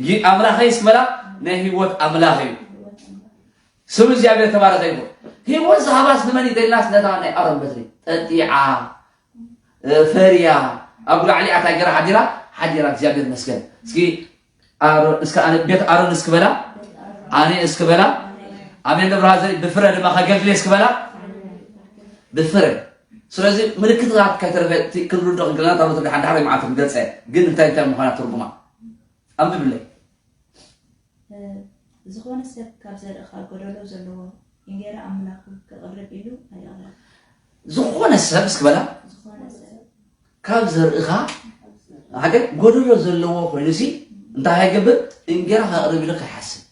ይ- ኣምላኸይ እስኪ በላ ናይ ህይወት ኣምላኽ እዩ። ስም እግዚኣብሔር ተባረኸ ይሁን። ህይወት ዝሃባስ ንመን ይተልናስ ነታ ናይ ኣሮን በትሪ ጠጢዓ እ፣ ፈርያ ኣብ ጉላዕሊኣ እንታይ ገራ ሓዲራ ሓዲራ እግዚኣብሔር መስገን። እስኪ ኣሮን እስከ ኣነ ቤት ኣሮን እስኪ በላ ኣነ እስኪ በላ ኣሜን ንብርሃ ዘይ ብፍረ ድማ ከገልግል እስኪ በላ ብፍረ ስለዚ ምልክታት ከይተረፈ እቲ ክንርዶ ክንክልና ታቦት ሓንዳሓር መዓት ክንገልፀ ግን እንታይ እንታይ ምዃና ትርጉማ ኣንብብለይ ዝኾነ ሰብ ካብ ዘርእኻ ጎደሎ ዘለዎ እንጌራ ኣምላኹ ከቕርብ ኢሉ ኣይቕረብ። ዝኾነ ሰብ እስኪ በላ ዝኾነ ሰብ ካብ ዘርእኻ ሓደ ጎደሎ ዘለዎ ኮይኑሲ እንታይ ሃይገብር እንጌራ ከቕርብ ኢሉ ከይሓስብ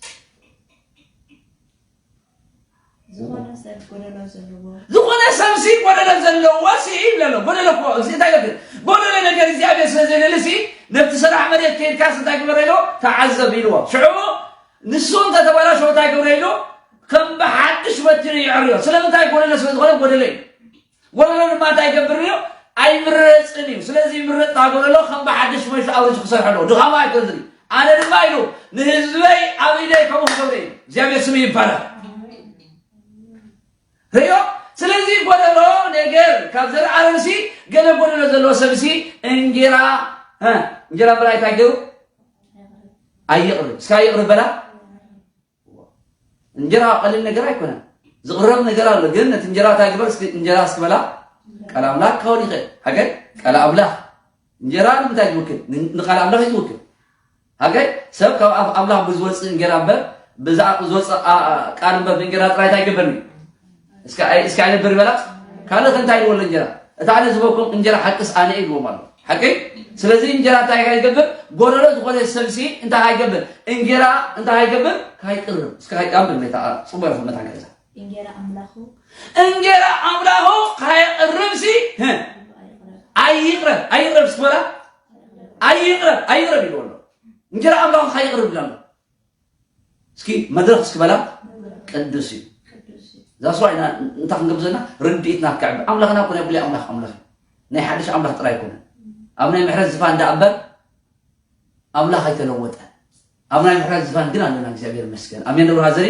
ዝኾነ ሰብ ጎደሎ ዘለዎ ዝኾነ ሰብ ሲ ጎደሎ ዘለዎ ሲ ይብለ ኣሎ። ጎደሎ እኮ እዚ እንታይ ይገብር? ጎደሎ ነገር እግዚኣብሔር ስለ ዘይደሊ ሲ፣ ነብቲ ሰራሕ መሬት ከይድካስ እንታይ ግበር ኢልዎ? ተዓዘብ ኢልዎ። ሽዑ ንሱ እንተተበላሸወ እንታይ ግብረ ኢሉ? ከም ብሓድሽ በቲኑ የዕርዮ። ስለምንታይ? ጎደሎ ስለ ዝኾነ ጎደሎ እዩ። ጎደሎ ድማ እንታይ ይገብር እዩ? ኣይምረጽን እዩ። ስለዚ ይምረጽ፣ እታ ጎደሎ ከም ብሓድሽ መሽ ኣውርጅ ክሰርሐ ኣለዎ። ድኻማ ኣይኮንዝን እዩ። ኣነ ድማ ኢሉ ንህዝበይ ኣብ ኢደይ ከምኡ ክገብረ እዩ። እግዚኣብሔር ስሙ ይባረክ። ርእዮ። ስለዚ ጎደሎ ነገር ካብ ዘርኣረንሲ፣ ገለ ጎደሎ ዘለዎ ሰብሲ እንጌራ፣ እ፣ እንጌራ በላ እንታይ ገይሩ? ኣይቕርብ። እስካ ኣይቕርብ በላ። እንጀራ ቀሊል ነገር ኣይኮነን። ዝቕረብ ነገር ኣሎ፣ ግን ነቲ እንጀራ እንታይ ግበር? እስኪ እንጀራ እስኪ በላ። ቃል ኣምላኽ ክኸውን ይኽእል። ሃገር ቃል ኣምላኽ። እንጀራ ንምንታይ ዝውክል? ን-፣ ንቃል ኣምላኽ እዩ ዝውክል። ሃገር ሰብ ካብ ኣፍ ኣምላኽ ብዝወፅእ እንጀራ እምበር፣ ብዛ ዝወፅእ ኣ-፣ ኣ-፣ ቃል እምበር ብእንጀራ ጥራይ እንታይ ይገብር እዩ? እስኪ ኣይ-፣ እስኪ ኣይነብር ይበላ። ካልእ እንታይ ይልዎ ኣሎ እንጀራ? እቲ ኣነ ዝህበኩም እንጀራ ሓቅስ ኣነ እዩ ይልዎም ኣሎ። ሓቂ? ስለዚ እንጀራ እንታይ ይገብር? ጎደሎ ዝኾነ ሰብሲ እንታይ ይገብር? እንጀራ እንታይ ይገብር? ካይቅርብ። እስኪ ካይቃም ብመታ ጽቡቅ ይኹን መታን ገዛ። እንጌራ ኣምላኹ እንጀራ ኣምላኹ ካይቅርብሲ፣ ህ፣ ኣይቕረብ። ኣይቕረብ፣ ኣይቕረብ እስኪ በላ። ኣይቕረብ፣ ኣይቕረብ ይልዎ ኣሎ። እንጀራ ኣምላኹ ካይቕርብ ይብላ ኣሎ። እስኪ መድረኽ እስኪ በላ። ቅዱስ እዩ። ቅዱስ እዩ። እዛ ስዋ ኢና እንታይ ክንገብር ዘለና? ርድኢትና ክዕቢ። ኣምላኽና እኮ ናይ ብሉይ ኣምላኽ ኣምላኽ እዩ። ናይ ሓድሽ ኣምላኽ ጥራይ ኣይኮነን። ኣብ ናይ ምሕረት ዝፋን ደኣ እምበር ኣምላኽ ኣይተለወጠን። ኣብ ናይ ምሕረት ዝፋን ግን ኣለና፣ እግዚኣብሔር ይመስገን። ኣሜን። ደብረ ሃዘሪ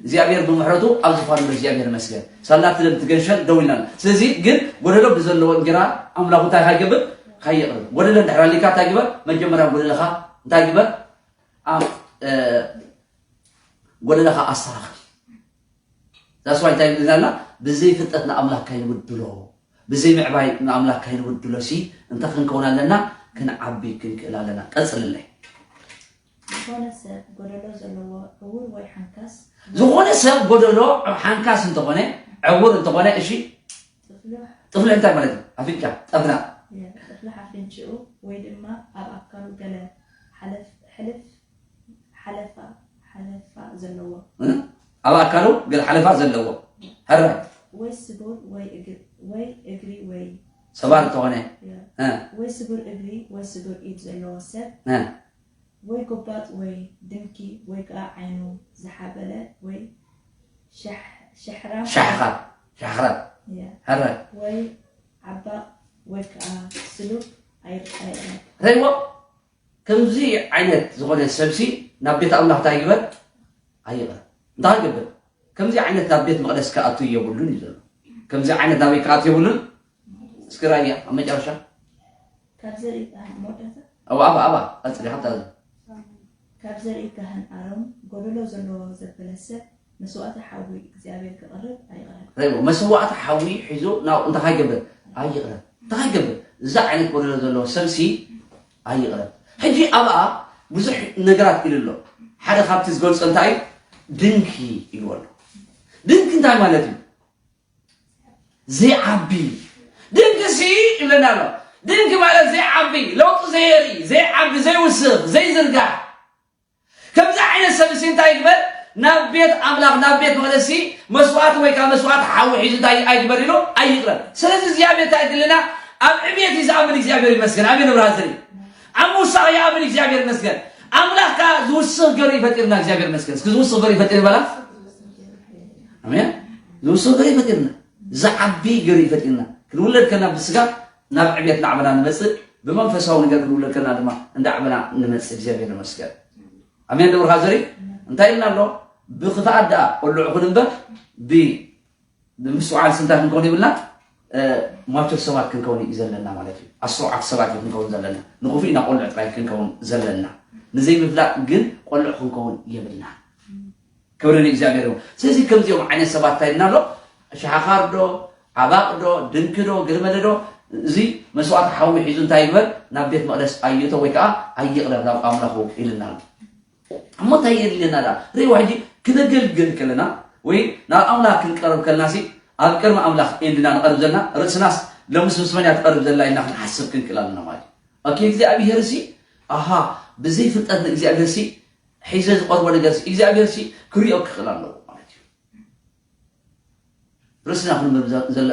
እግዚኣብሔር ብምሕረቱ ኣብ ዝፋኑ ኣሎ፣ እግዚኣብሔር ይመስገን። ሳላ ትደም ትገንሸል ደው ኢልና። ስለዚ ግን ጎደሎ ብዘለዎ እንጀራ ኣምላኹ እንታይ ካይገብር? ካየቕርብ። ጎደሎ እንድሕር ኣሊካ እንታይ ግበር? መጀመርያ ጎደለኻ እንታይ ግበር? ኣብ፣ እ፣ ጎደለኻ ኣስተኻኽል። ዛስዋ እንታይ ይብልና? ብዘይ ፍልጠት ንኣምላኽ ካይንብድሎ፣ ብዘይ ምዕባይ ንኣምላኽ ካይንብድሎ ሲ እንታይ ክንከውን ኣለና? ክንዓቢ ክንክእል ኣለና። ቀጽልለይ። ዝኾነ ሰብ ጎደሎ ዘለዎ ዕውር ወይ ሓንካስ ዝኾነ ሰብ ጎደሎ ሓንካስ እንተኾነ፣ ዕውር እንተኾነ፣ እሺ፣ ጥፍሉሕ ጥፍሉሕ እንታይ ማለት እዩ? ኣፍንጫ፣ ጠፍና። ጥፍሉሕ ኣፍንጭኡ ወይ ድማ ኣብ ኣካሉ ገለ ሓለፍ-፣ ሕልፍ-፣ ሓለፋ፣ ሓለፋ ዘለዎ። እ? ኣብ ኣካሉ ገለ ሓለፋ ዘለዎ። ሕራይ። ወይ ስቡር ወይ እግር-፣ ወይ እግሪ ወይ ሰባር እንተኾነ። ያ። እ። ወይ ስቡር እግሪ ወይ ስቡር ኢድ ዘለዎ ሰብ። እ። ወይ ጎባጥ ወይ ድንኪ ወይ ከኣ ዓይኑ ዝሓበለ ወይ ሸሕ-፣ ሸሕራም ሻሕኻር፣ ሻሕራም። ያ። ሕራይ። ወይ ዓባቕ ወይ ከኣ ስሉብ ኣይር-፣ ኣይቕረብ። ረይዎ? ከምዚ ዓይነት ዝኾነ ሰብሲ ናብ ቤት ኣምላኽ እንታይ ይግበር? ኣይቕረብ። እንታይ ክገብር? ከምዚ ዓይነት ናብ ቤት መቕደስ ክኣቱ የብሉን እዩ ዘሎ። ከምዚ ዓይነት ናበይ ክኣቱ የብሉን? እስኪ ራእያ ኣብ መጨረሻ። ካብ ዘርኢ ካህን መወዳእታ? ኣብ፣ ኣብ፣ ኣብ፣ ቀጽሊ፣ ሓብታ። ካብ ዘርኢ ካህን ኣሮን ጎደሎ ዘለዎ ዘበለ ሰብ መስዋእቲ ሓዊ እግዚኣብሔር ክቕርብ ኣይቕረብ። ረእይዎ፣ መስዋእቲ ሓዊ ሒዙ ናብ እንታይ ካይገብር? ኣይቕረብ። እንታይ ካይገብር? እዚ ዓይነት ጎደሎ ዘለዎ ሰብሲ ኣይቕረብ። ሕጂ ኣብኣ ብዙሕ ነገራት ኢሉ ኣሎ። ሓደ ካብቲ ዝገልጾ እንታይ እዩ? ድንኪ ኢልዎ ኣሎ። ድንኪ እንታይ ማለት እዩ? ዘይዓቢ። ድንኪ ሲ ይብለና ኣሎ። ድንኪ ማለት ዘይዓቢ፣ ለውጢ ዘየርኢ፣ ዘይዓቢ፣ ዘይውስኽ፣ ዘይዝርጋሕ። ከምዚ ዓይነት ሰብ ሲ እንታይ ይግበር? ናብ ቤት ኣምላኽ፣ ናብ ቤት መቕደስ ሲ መስዋዕቲ ወይ ከዓ መስዋዕቲ ሓዊ ሒዙ እንታይ ኣይግበር ኢሉ? ኣይቕረብ። ስለዚ እግዚኣብሔር እንታይ ይድልና? ኣብ ዕብየት እዩ ዝኣምን፣ እግዚኣብሔር ይመስገን። ኣሜን። ንብርሃን ዘርኢ ኣብ ምውሳኽ ይኣምን፣ እግዚኣብሔር ይመስገን። ኣምላኽ ከዓ ዝውስኽ ገሩ ይፈጢርና፣ እግዚኣብሔር ይመስገን። እስኪ ዝውስኽ ገሩ ይፈጢር ይበላ። ኣሜን። ዝውስኽ ገሩ ይፈጢርና፣ ዝዓቢ ገሩ ይፈጢርና። ክንውለድ ከና ብስጋ ናብ ዕብየት ናዕበና ንመጽእ፣ ብመንፈሳዊ ነገር ክንውለድ ከና ድማ እንዳዕበና ንመጽእ፣ እግዚኣብሔር ይመስገን። ኣሜን። ደብርኻ ዘሪ እንታይ ኢልና ኣሎ? ብክፍኣት ደኣ ቆልዑ ኩን እምበር ብ-፣ ብምስትውዓል ስንታይ ክንከውን ይብልና? እ፣ ማቹር ሰባት ክንከውን እዩ ዘለና ማለት እዩ። ኣስተውዓልቲ ሰባት እዩ ክንከውን ዘለና። ንኽፉእ ኢና ቆልዑ ጥራይ ክንከውን ዘለና። ንዘይምፍላጥ ግን ቆልዑ ክንከውን የብልና። ክብሪ ንእግዚኣብሔር ይኹን። ስለዚ ከምዚኦም ዓይነት ሰባት እንታይ ኢልና ኣሎ? ሸሓኻር ዶ፣ ዓባቕ ዶ፣ ድንኪ ዶ፣ ገለመለ ዶ፣ እዚ መስዋዕቲ ሓዊ ሒዙ እንታይ ይግበር? ናብ ቤት መቕደስ ኣይእቶ ወይ ከዓ ኣይቕረብ ናብ ኣምላኹ ኢልና ኣሎ። እሞ እንታይ የድልየና ደኣ? ርእይዎ ሕጂ ክነገልግል ከለና ወይ ናብ ኣምላኽ ክንቀርብ ከለና ሲ ኣብ ቅድሚ ኣምላኽ ኢና ንቐርብ ዘለና። ርእስናስ ሎምስ ምስ መን እያ ትቐርብ ዘላ ኢልና ክንሓስብ ክንክእል ኣለና ማለት እዩ። ኦኬ፣ እግዚኣብሔር ሲ፣ ኣሃ፣ ብዘይ ፍልጠት ንእግዚኣብሔር ሲ ሒዘ ዝቐርቦ ነገር ሲ እግዚኣብሔር ሲ ክሪኦ ክኽእል ኣለዎ ማለት እዩ። ርእስና ክንምር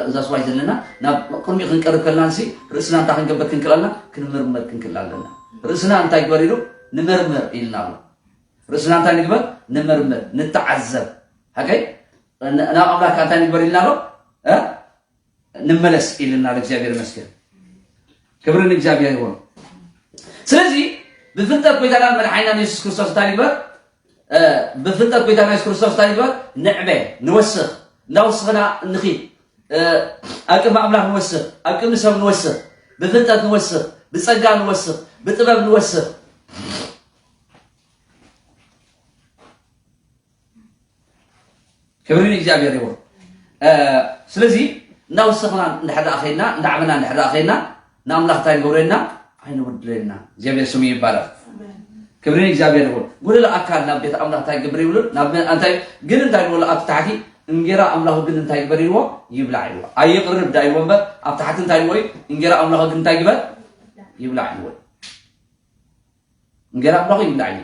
እዛ ስዋይ ዘለና ናብ ቅድሚኡ ክንቀርብ ከለና ንሲ ርእስና እንታይ ክንገበር ክንክእል ኣለና? ክንምርመር ክንክእል ኣለና። ርእስና እንታይ ግበር ኢሉ? ንመርመር ኢልና ኣሎ። ርእስና እንታይ ንግበር? ንመርመር፣ ንተዓዘብ። ሃገይ ናብ ኣምላክ እንታይ ንግበር ኢልና ኣሎ? ንመለስ ኢልና ለእግዚኣብሔር ይመስገን። ክብሪ ንእግዚኣብሔር ይኹን። ስለዚ ብፍልጠት ጎይታናን መድሓኒናን የሱስ ክርስቶስ እንታይ ንግበር? ብፍልጠት ጎይታና የሱስ ክርስቶስ እንታይ ንግበር? ንዕበ፣ ንወስኽ። እንዳወስኽና እንኺድ። ኣብ ቅድሚ ኣምላኽ ንወስኽ፣ ኣብ ቅድሚ ሰብ ንወስኽ፣ ብፍልጠት ንወስኽ፣ ብጸጋ ንወስኽ፣ ብጥበብ ንወስኽ። ክብሪ ንእግዚኣብሔር ይኹን። ስለዚ እናወሰኽና እንድሕር ደኣ ኸይድና፣ እንዳዕበና እንድሕር ደኣ ኸይድና፣ ንኣምላኽ እንታይ ንገብረና? ኣይንጉድለና። እግዚኣብሔር ስሙ ይባረኽ። ክብሪ ንእግዚኣብሔር ይኹን። ጉደሎ ኣካል ናብ ቤት ኣምላኽ እንታይ ክገብር ይብሉን? ናብ መ-፣ እንታይ ግን እንታይ ዝበሎ ኣብቲ ታሕቲ? እንጌራ ኣምላኹ ግን እንታይ ግበር ኢልዎ? ይብላዕ ኢልዎ። ኣየቕርብ ዳ ኢልዎ እምበር፣ ኣብ ታሕቲ እንታይ ኢልዎ እዩ? እንጌራ ኣምላኹ ግን እንታይ ግበር? ይብላዕ ኢልዎ። እንጌራ ኣምላኹ ይብላዕ እዩ።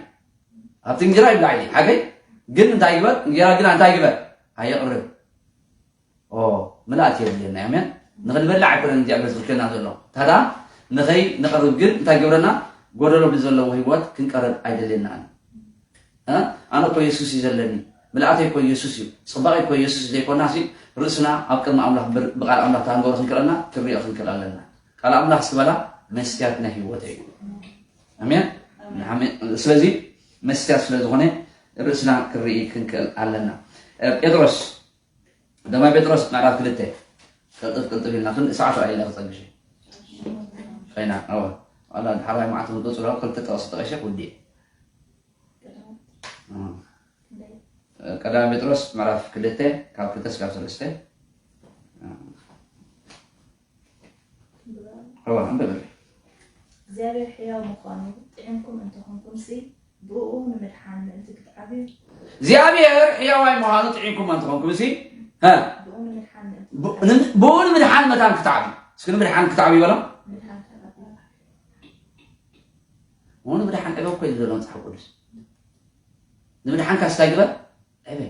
ኣብቲ እንጌራ ይብላዕ እዩ። ሓገይ ግን እንታይ ግበር? እንጌራ ግና እንታይ ግበር? ኣየቕርብ። ኦ፣ ምልኣት የድልየና። ኣሜን። ንኽንበልዕ ኣይኮነን እግዚኣብሔር ዝልክየና ዘሎ። ታዳ ንኸይ ንቐርብ ግን እንታይ ግብረና? ጎደሎ ብዘለዎ ህይወት ክንቀርብ ኣይደልየናን። እ? ኣነ እኮ የሱስ እዩ ዘለኒ። ምልኣተይ እኮ የሱስ እዩ። ጽባቐ እኮ የሱስ እዩ ዘይኮና ሲ ርእስና ኣብ ቅድሚ ኣምላኽ ብር-፣ ብቓል ኣምላኽ ታንገሮ ክንክረና ክንሪኦ ክንክእል ኣለና። ቃል ኣምላኽ ስበላ መስትያት ናይ ህይወተይ እዩ። ኣሜን። ንሓመ-፣ ስለዚ መስትያት ስለ ዝኾነ ርእስና ክንርኢ ክንክእል ኣለና። እ፣ ጴጥሮስ፣ ደማ ጴጥሮስ ምዕራፍ ክልተ። ቅልጥፍ ቅልጥፍ ኢልና፣ ክንዲ ሰዓት ራእይ ኢላ ክጸግሽ። ኸይና፣ ኣወ። ዋላ ድሓራይ መዓልቲ ክንቅጽሎ፣ ክልተ ጥቕሲ ጠቒሰ ክውድእ። እ፣ ቀዳማይ ጴጥሮስ ምዕራፍ ክልተ፣ ካብ ክልተ ስጋብ ሰለስተ። እ። እዋ፣ ኣንብብለይ። እግዚኣብሔር ሕያው ምዃኑ ጥዒምኩም እንተኾንኩምሲ፣ ብእኡ ንምድሓን ምእንቲ ክትዓብዩ። እግዚኣብሔር ሕያዋይ ምዃኑ ጥዒምኩም እንተኾንኩምሲ፣ ሀ? ብእኡ ንምድሓን ምእንቲ ብ-፣ ን-፣ ብእኡ ንምድሓን መታን ክትዓብዩ። እስኪ ንምድሓን ክትዓብዩ በሎ። ምድሓን ክትዓብዩ። ብእኡ ንምድሓን ዕበ እኮ እዩ ዝብሎ መጽሓፍ ቅዱስ። ንምድሓንካ ስታይ ግበር፣ ዕበ።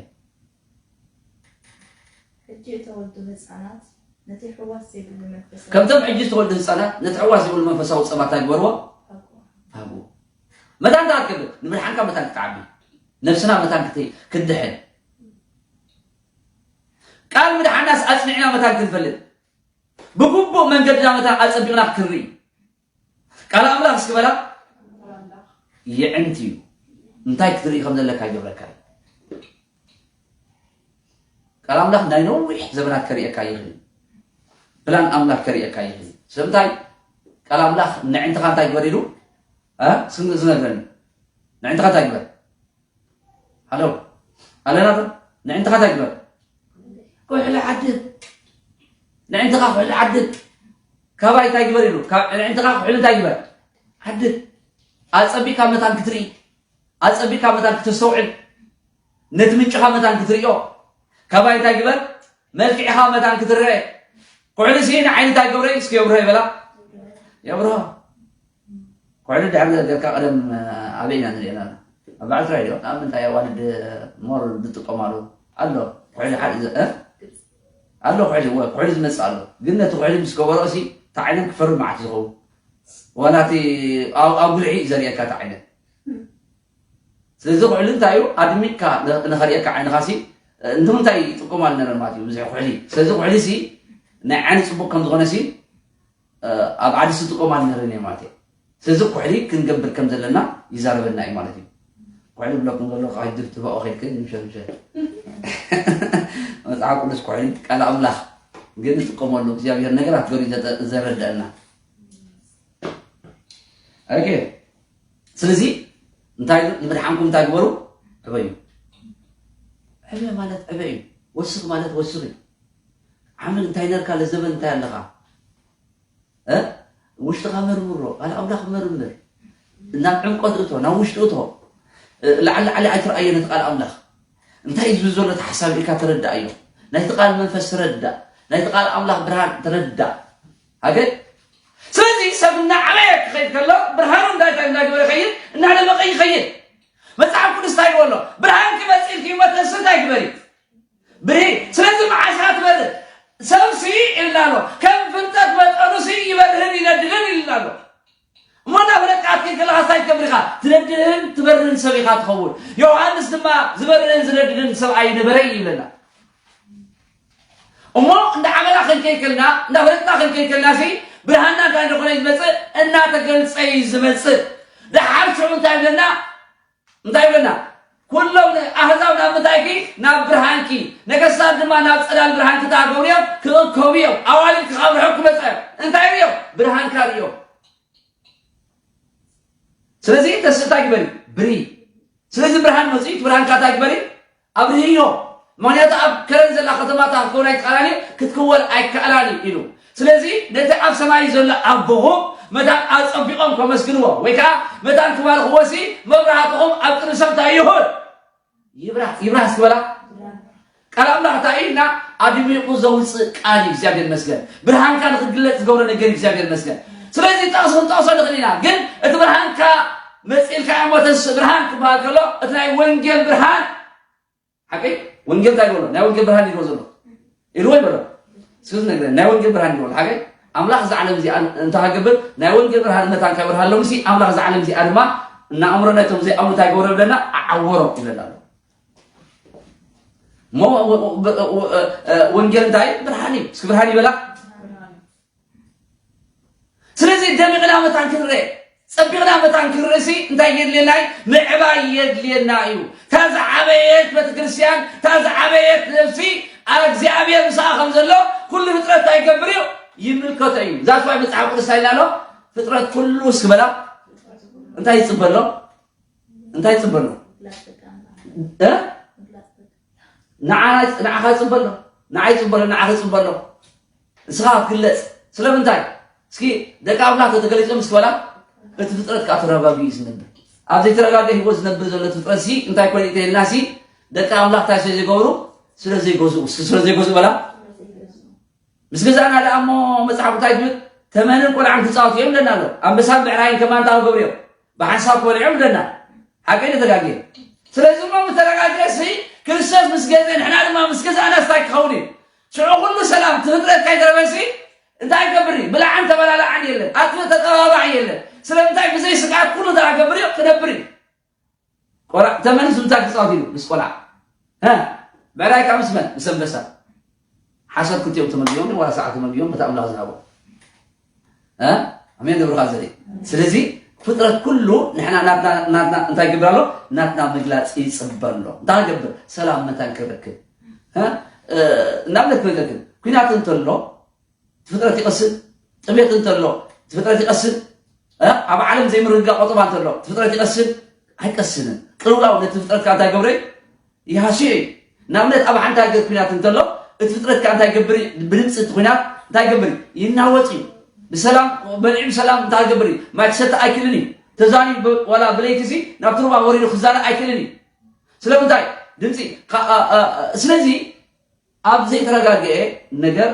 ሕጂ እተወልዱ ህጻናት ነቲ ሕዋስ ዘይብሉ መንፈሳዊ ከምቶም ሕጂ ዝተወልዱ ህጻናት ነቲ ሕዋስ ዘይብሉ መንፈሳዊ ጸማታ ግበርዎ። ሃብዎ። ሃብዎ። መታን እንታይ ክትገብር? ንምድሓንካ መታን ክትዓቢ። ነብስና መታን ክት-፣ ክትድሕን። ቃል ምድሓናስ ኣጽኒዕና መታን ክንፈልጥ። ብግቡእ መንገድና መታን ኣጸቢቕና ክንርኢ። ቃል ኣምላኽ እስኪ በላ የዕንቲ እዩ። እንታይ ክትርኢ ከም ዘለካ ይገብረካ እዩ። ቃል ኣምላኽ ናይ ነዊሕ ዘመናት ከርእየካ ይኽእል። ፕላን ኣምላኽ ከርእየካ ይኽእል። ስለምንታይ? ቃል ኣምላኽ ንዕንትኻ እንታይ ግበር ኢሉ? እ? ስም-፣ ዝነግረኒ። ንዕንትኻ እንታይ ግበር? ሃሎ። ኣለና ዶ? ንዕንትኻ እንታይ ግበር? ኩሕሊ ዓድግ። ንዕንትኻ ኩሕሊ ዓድግ። ካባይ እንታይ ግበር ኢሉ? ካብ ንዕንትኻ ኩሕሊ እንታይ ግበር? ዓድግ። ኣጸቢቕካ መታን ክትርኢ። ኣጸቢቕካ መታን ክተስተውዕል። ነቲ ምንጭኻ መታን ክትርእዮ። ካባይ እንታይ ግበር? መልክዕኻ መታን ክትረአ። ኩሕሊ ሲ ንዓይኒ እንታይ ገብረ? እስኪ የብርሆ ይበላ። የብርሆ። ኩሕሊ ድሕሪ ገርካ ቀደም፣ እ፣ ኣበይ ኢና ንሪኦ ነርና? ኣብ በዓል ትራይ ድዮ? ኣብ ምንታይ ኣዋልድ ሞር ዝጥቀማሉ? ኣሎ። ኩሕሊ ሓደ ዘ-፣ እ? ኣሎ ኩሕሊ፣ ወ-፣ ኩሕሊ ዝመጽእ ኣሎ። ግን ነቲ ኩሕሊ ምስ ገበሮ ሲ፣ እታ ዓይነን ክፈርድ መዓት ዝኸውን። ዋላ እቲ ኣብ፣ ኣብ ጉልዒ እዩ ዘርእየካ እታ ዓይነት። ስለዚ ኩሕሊ እንታይ እዩ? ኣድሚቕካ ን-፣ ንኸርእየካ ዓይንኻ ሲ፣ እ፣ ንምንታይ ይጥቀማሉ ነረን ማለት እዩ? ብዙሕ ኩሕሊ። ስለዚ ኩሕሊ ሲ፣ ናይ ዓይኒ ጽቡቕ ከም ዝኾነ ሲ፣ እ፣ ኣብ ዓዲ ዝጥቀማሉ ነረን እየ ማለት እየ። ስለዚ ኩሕሊ ክንገብር ከም ዘለና ይዛረበና እዩ ማለት እዩ። ኩሕሊ ብለኩም ዘሎ ካብ ድፍትፈኦ ከይድክ ምሸ ምሸ። መጽሓፍ ቅዱስ ኩሕሊ ቃል ኣምላኽ ግን ዝጥቀመሉ እግዚኣብሔር ነገራት ገሩ ዘተ-፣ ዘረድአና። ኦኬ። ስለዚ እንታይ ንምድሓንኩም እንታይ ግበሩ? ዕበዩ። ዕበ ማለት ዕበ እዩ። ወስኽ ማለት ወስኽ እዩ። ዓመል እንታይ ነርካ? ለዘበን እንታይ ኣለኻ? እ? ውሽጥኻ መርምሮ፣ ቃል ኣምላኽ መርምር። ናብ ዕምቆት እቶ፣ ናብ ውሽጢ እቶ። እ፣ ላዕሊ ላዕሊ ኣይትርኣዮ ነቲ ቃል ኣምላኽ። እንታይ እዩ ዝብል ዘሎ እቲ ሓሳብ ኢልካ ተረዳኣዮ። ናይቲ ቃል መንፈስ ተረዳእ። ናይቲ ቃል ኣምላኽ ብርሃን ተረዳእ። ሃገር? ስለዚ ሰብ እናዓበየ ክኸይድ ከሎ፣ ብርሃኑ እንታይ እንታይ እናገበረ ይኸይድ? እናደመቐ ይኸይድ። መጽሓፍ ቅዱስ እንታይ ይብሎ ኣሎ? ብርሃን ክመጽእ ኢልኪ እሞ ተንስእ እንታይ ግበሪ? ብርሂ። ስለዚ መዓስ ኢኻ ትበርህ? ትበርህን ሰብ ኢኻ ትኸውን። ዮሃንስ ድማ ዝበርህን ዝነድድን ሰብኣይ ነበረ ይብለና። እሞ እንዳ ዓመላ ክንከይከልና፣ እንዳ ፈለጥና ክንከይከልና ሲ ብርሃንና እንታይ እንደኾነ እዩ ዝመጽእ፣ እናተገልጸ እዩ ዝመጽእ። ደሓር ሽዑ እንታይ ይብለና? እንታይ ይብለና? ኩሎም ኣህዛብ ናብ ምንታይኪ? ናብ ብርሃንኪ፣ ነገስታት ድማ ናብ ጸዳል ብርሃንኪ ተኣገብሩ እዮም፣ ክእከቡ እዮም። ኣዋልድ ክኻብ ርሑቕ ክመጻ እዮም። እንታይ እዮም? ብርሃንካ እዮም። ስለዚ ተስ እንታይ ግበሪ? ብሪ። ስለዚ ብርሃን መጺኡ፣ ብርሃንካ እንታይ ግበሪ? ኣብርህዮ። ምኽንያቱ ኣብ ከረን ዘላ ከተማታ ክትከውን ኣይትኽእላን እዩ፣ ክትክወል ኣይከኣላን እዩ ኢሉ። ስለዚ ነቲ ኣብ ሰማይ ዘሎ ኣቦኹም መታን ኣጸቢቖም ከመስግንዎ ወይ ከዓ መታን ክባርኽዎ ሲ መብራህትኹም ኣብ ቅድሚ ሰብ እንታይ ይኹን? ይብራህ፣ ይብራህ እስኪ በላ። ቃል ኣምላኽ እንታይ እዩ ኢልና? ኣድሚቑ ዘውፅእ ቃል እዩ። እግዚኣብሔር ይመስገን። ብርሃንካ ንክግለፅ ዝገብሮ ነገር እዩ። እግዚኣብሔር ይመስገን። ስለዚ ጥቕሲ ክንጠቕሶ ንኽእል ኢና፣ ግን እቲ ብርሃንካ መፂእልካ እሞ ተስእ ብርሃን ክበሃል ከሎ እቲ ናይ ወንጌል ብርሃን ሓቀይ ወንጌል እንታይ ይበሎ? ናይ ወንጌል ብርሃን ይበሎ ዘሎ ኢልዎ ይበሎ። እስኪ ዝነግረን ናይ ወንጌል ብርሃን ይበሎ ሓቀይ ኣምላኽ እዛ ዓለም እዚኣ እንታይ ክገብር ናይ ወንጌል ብርሃን መታን ከብርሃሎም ሲ ኣምላኽ እዛ ዓለም እዚኣ ድማ እናኣምሮ ነቶም ዘይኣምኑ እንታይ ገብሮ ይብለና? ኣዓወሮም ይብለና ኣሎ። እሞ ወ- ወ- ወ- ወ- እ- እ- ወንጌል እንታይ? ብርሃን እዩ። እስኪ ብርሃን ይበላ። ስለዚ ደሚቕና መታን ክንርአ፣ ጸቢቕና መታን ክንርእሲ እንታይ የድልየና እዩ? ምዕባይ የድልየና እዩ። እታ ዝዓበየት ቤተክርስትያን፣ እታ ዝዓበየት ነፍሲ እግዚኣብሔር ምስኣ ከም ዘሎ ኩሉ ፍጥረት እንታይ ይገብር እዩ? ይምልከቶ እዩ። ዛስዋይ መጽሓፍ ቅዱስ እንታይ ኢልና ኣሎ? ፍጥረት ኩሉ እስኪ በላ እንታይ ይጽበሎ? እንታይ ይጽበሎ? እ? ንዓ ንዓኻ ይጽበሎ። ንዓ ይጽበሎ፣ ንዓኻ ይጽበሎ። ንስኻ ክትግለጽ ስለምንታይ? እስኪ ደቂ ኣምላኽ ተተገሊጾም እስኪ በላ እቲ ፍጥረት ከዓ ተረጋጊኡ እዩ ዝነብር። ኣብ ዘይተረጋገ ህይወት ዝነብር ዘሎ እቲ ፍጥረት ሲ እንታይ ኮነ ኢተልና ሲ ደቂ ኣምላኽ እንታይ ስለ ዘይገብሩ ስለ ዘይገዝኡ እስኪ ስለ ዘይገዝኡ በላ ምስ ገዛእና ደኣ እሞ መጽሓፍ እንታይ ትብል ተመንን ቆልዓን ክጻወቱ እዮም ይብለና ኣሎ። ኣንበሳን ብዕራይን ከማን እንታይ ክገብሩ እዮም ብሓንሳብ ክበልዑ እዮም ይብለና። ሓቀይ ተጋግየ። ስለዚ እሞ ምስ ተረጋገ ሲ ክርስቶስ ምስ ገዘ ንሕና ድማ ምስ ገዛእና እንታይ ክኸውን እዩ? ሽዑ ኩሉ ሰላም ትፍጥረት ካይተረፈሲ እንታይ ይገብር እዩ? ብላዕን ተበላላዕን የለን፣ ኣጥፍእ ተጠባባዕ የለን። ስለምንታይ ብዘይ ስግኣት ኩሉ እንታይ ክገብር እዩ? ክነብር እዩ። ቆልዓ ተመን ምስ ምንታይ ክፃወት ኢሉ ምስ ቆልዓ እ ብዕራይ ከዓ ምስ መን ምስ ኣንበሳ ሓሰር ክልቲኦም ተመግቢዮም ዋላ ሰዓ ተመግቢዮም በታ ኣምላኽ ዝሃቦ እ ኣሜን ገብርካ ዘርኢ ስለዚ ፍጥረት ኩሉ ንሕና ናትና ናትና እንታይ ይገብር ኣሎ ናትና ምግላፅ ይፅበ ኣሎ እንታይ ገብር ሰላም መታን ክረክብ እ እ እናብለት ክነገርክን ኩናት እንተሎ እቲ ፍጥረት ይቐስን። ጥሜት እንተሎ እቲ ፍጥረት ይቐስን። እ? ኣብ ዓለም ዘይምርግጋእ ቆጠባ እንተሎ እቲ ፍጥረት ይቐስን። ኣይቀስንን። ቅልውላው ነቲ ፍጥረት ከኣ እንታይ ገብረ እዩ? ይሃስዮ እዩ። ንኣብነት ኣብ ሓንቲ ሃገር ኩናት እንተሎ እቲ ፍጥረት ከኣ እንታይ ገብር እዩ? ብድምፂ እቲ ኩናት እንታይ ገብር እዩ? ይናወፅ እዩ። ብሰላም በሊዑ ብሰላም እንታይ ገብር እዩ? ማይ ክሰቲ ኣይክእልን እዩ። ተዛንዩ ብ- ዋላ ብለይቲ እዚ ናብቲ ሩባ ወሪዱ ክዛነ ኣይክእልን እዩ። ስለምንታይ? ድምፂ ካ- አ- አ- አ- ስለዚ ኣብ ዘይተረጋገኤ ነገር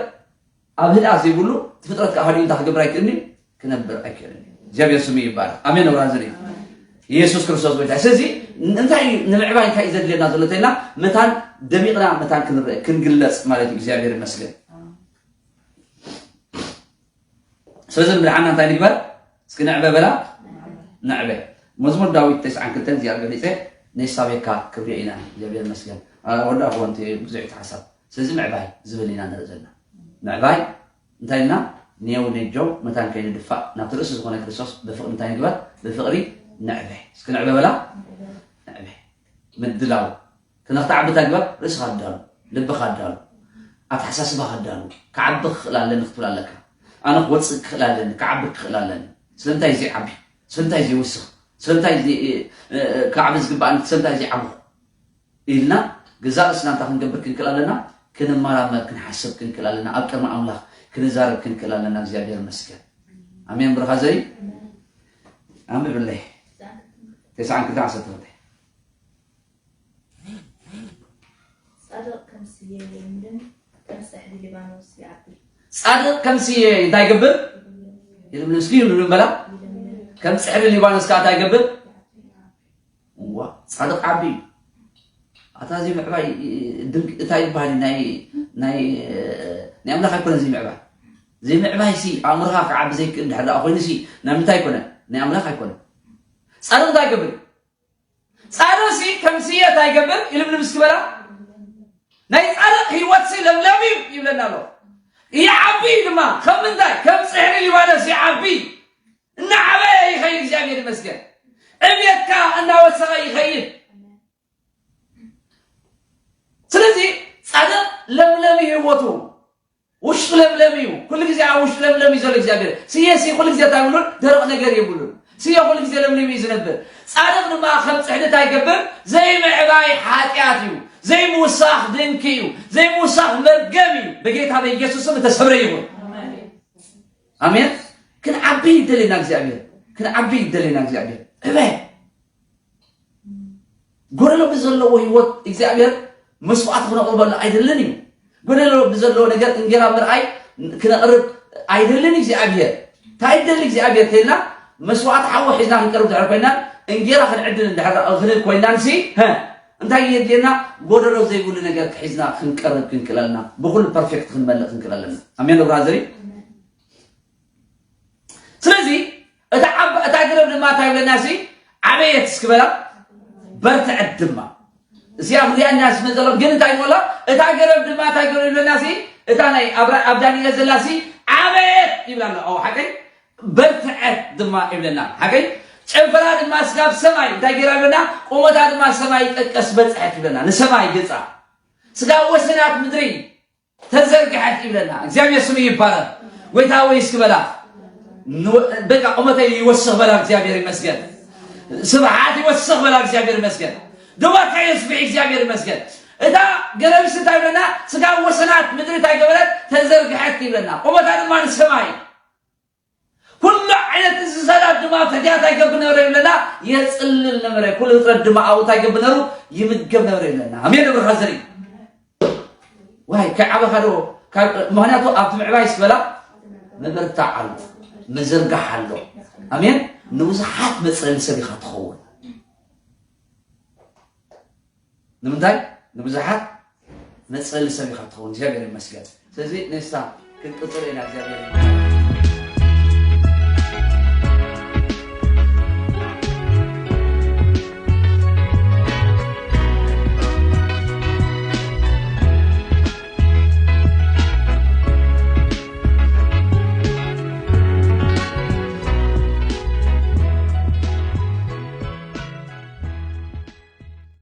ኣብ ህድኣት ዘይብሉ እቲ ፍጥረት ከዓ ሃዲኡ እንታይ ክገብር ኣይክእልን እዩ ክነብር ኣይክእልን እዩ እግዚኣብሔር ስሙ ይባረክ ኣሜን ወራዝን እዩ ኢየሱስ ክርስቶስ ጎይታ ስለዚ እንታይ እዩ ንምዕባይ እንታይ እዩ ዘድልየና ዘሎ ተልና መታን ደሚቕና መታን ክንረአ ክንግለፅ ማለት እዩ እግዚኣብሔር ይመስገን ስለዚ ንብልዓና እንታይ ንግበር እስኪ ንዕበ በላ ንዕበ መዝሙር ዳዊት ተስዓን ክልተን እዚኣ ገሊፀ ነሳቤካ ክብሪ ኢና እግዚኣብሔር ይመስገን ወዳ ክወንቲ ብዙሕ ተሓሳብ ስለዚ ምዕባይ ዝብል ኢና ንርኢ ዘለና ምዕባይ እንታይ ኢልና ኔው ነጆ መታን ከይንድፋእ ናብቲ ርእሲ ዝኾነ ክርስቶስ ብፍቕሪ እንታይ ንግበር ብፍቕሪ ንዕበ እስኪ ንዕበ በላ ንዕበ ምድላው ክነኽትዓቢ እንታይ ግበር ርእስኻ ኣዳሉ ልብኻ ኣዳሉ ኣተሓሳስባኻ ኣዳሉ ክዓቢ ክኽእል ኣለኒ ክትብል ኣለካ ኣነ ክወፅእ ክኽእል ኣለኒ ክዓቢ ክኽእል ኣለኒ ስለምንታይ ዘይዓቢ ስለምንታይ ዘይውስኽ ስለምንታይ ክዓቢ ዝግባኣኒ ስለምንታይ ዘይዓብኹ ኢልና ገዛእ ርእስና እንታይ ክንገብር ክንክእል ኣለና ክንመራመር ክንሓስብ ክንክእል ኣለና ኣብ ቅድሚ ኣምላኽ ክንዛረብ ክንክእል ኣለና እግዚኣብሔር መስገን ኣሜን ብርኻ ዘይ ኣንብብለይ ተስዓን ክልተ ዓሰርተ ክልተ ጻድቕ ከም ስየ ይልምልም፣ ከም ጽሕዲ ሊባኖስ ይዓቢ። ጻድቕ ከም ስየ እንታይ ይገብር? ይልምልም። እስኪ ይልምልም በላ። ከም ጽሕዲ ሊባኖስ ከዓ እንታይ ይገብር? እዋ ጻድቕ ዓቢ እዩ። ኣታ እዚ ምዕባይ ድንቂ እንታይ ይበሃል ናይ ናይ ናይ ኣምላኽ ኣይኮነ እዚ ምዕባይ እዚ ምዕባይ ሲ ኣእምሮኻ ክዓቢ ዘይክእል ድሕር ደኣ ኮይኑ ሲ ናይ ምንታይ ኣይኮነ ናይ ኣምላኽ ኣይኮነ ጻድቕ እንታይ ይገብር ከም ስየ እንታይ ይገብር? ይልምልም እስኪ በላ። ናይ ጻድቕ ህይወትሲ ለምለም እዩ ይብለና ኣሎ። ይዓቢ ድማ። ከም ምንታይ? ከም ጽሕዲ ሊባኖስ ይዓቢ። እናዓበየ ይኸይድ። እግዚኣብሔር ይመስገን። ዕብየትካ እናወሰኸ ይኸይድ። ስለዚ ጻድቕ ለምለም እዩ ህይወቱ። ውሽጡ ለምለም እዩ። ኩሉ ግዜ ኣብ ውሽጡ ለምለም እዩ ዘሎ እግዚኣብሔር። ስየ ሲ ኩሉ ግዜ እንታይ ይብሉን? ደረቕ ነገር የብሉን። ስየ ኩሉ ግዜ ለምለም እዩ ዝነብር። ጻድቕ ድማ ከም ጽሕዲ እንታይ ይገብር? ዘይምዕባይ ሓጢኣት እዩ። ዘይምውሳኽ ድንኪ እዩ። ዘይምውሳኽ መርገም እዩ። በጌታ በኢየሱስ ስም እተሰብረ ይኹን። ኣሜን። ክንዓቢ ይደልየና እግዚኣብሔር። ክንዓቢ ይደልየና እግዚኣብሔር። እበ ጎደሎ ብዘለዎ ህይወት እግዚኣብሔር መስዋዕት ክነቕርበሉ ኣይደልን እዩ። ጎደሎ ብዘለዎ ነገር እንጌራ ምርኣይ ክነቕርብ ኣይደልን እግዚኣብሔር። እንታይ ይደሊ እግዚኣብሔር ተልና መስዋዕት ሓዊ ሒዝና ክንቀርብ ድሕር ኮይና እንጌራ ክንዕድል እንድሕር ክንብል ኮይናን ሲ ሀ፣ እንታይ የድልየና? ጎደሎ ዘይብሉ ነገር ሒዝና ክንቀርብ ክንክለልና፣ ብኩሉ ፐርፌክት ክንመልእ ክንክለልና። ኣሜን ዶ ብራዘሪ? ስለዚ እታ ዓባ-፣ እታ ገረብ ድማ እንታይ ይብለና ሲ? ዓበየት እስኪ በላ፣ በርትዐት ድማ። እዚኣ ክሪኣና ስመ ዘሎ ግን እንታይ ይብሎ? እታ ገረብ ድማ እንታይ ገረብ ይብለና ሲ? እታ ናይ ኣብራ-፣ ኣብ ዳንኤል ዘላ ሲ? ዓበየት ይብላ ኣሎ። ኦ፣ ሓቀይ? በርትዐት ድማ ይብለና። ሓቀይ? ጨንፈራ ድማ ስጋብ ሰማይ እንታይ ገይራ ይብለና? ቁመታ ድማ ሰማይ ጠቀስ በጽሐት ይብለና። ንሰማይ ገጻ። ስጋብ ወሰናት ምድሪ ተዘርግሐት ይብለና። እግዚኣብሔር ስሙ ይባረክ። ጎይታ ወይ እስኪ በላ። ንወ-፣ በቃ ቁመተይ ይወስኽ በላ። እግዚኣብሔር ይመስገን። ስብሓት ይወስኽ በላ። እግዚኣብሔር ይመስገን። ድባካ የስብሕ። እግዚኣብሔር ይመስገን። እታ ገረብስ እንታይ ይብለና? ስጋብ ወሰናት ምድሪ እንታይ ገበረት? ተዘርግሐት ይብለና። ቁመታ ድማ ንሰማይ። ኩሉ ዓይነት እንስሳታት ድማ ኣብ ትሕቲኣ እንታይ ይገብር ነበረ ይብለና? የጽልል ነበረ። ኩሉ ፍጥረት ድማ ኣብኡ እንታይ ይገብር ነበሩ? ይምገብ ነበረ ይብለና። ኣሜን። ንብርኻ ዘርኢ ዋይ፣ ከዓበኻ ዶ? ካብ፣ ምኽንያቱ ኣብቲ ምዕባይ ስበላ ምብርታዕ ኣሎ፣ ምዝርጋሕ ኣሎ። ኣሜን። ንብዙሓት መጽለሊ ሰብ ኢኻ ትኸውን። ንምንታይ? ንብዙሓት መጽለሊ ሰብ ኢኻ ትኸውን። እግዚኣብሔር ይመስገን። ስለዚ ንሳ ክንቅጽል ኢና። እግዚኣብሔር ይመስገን።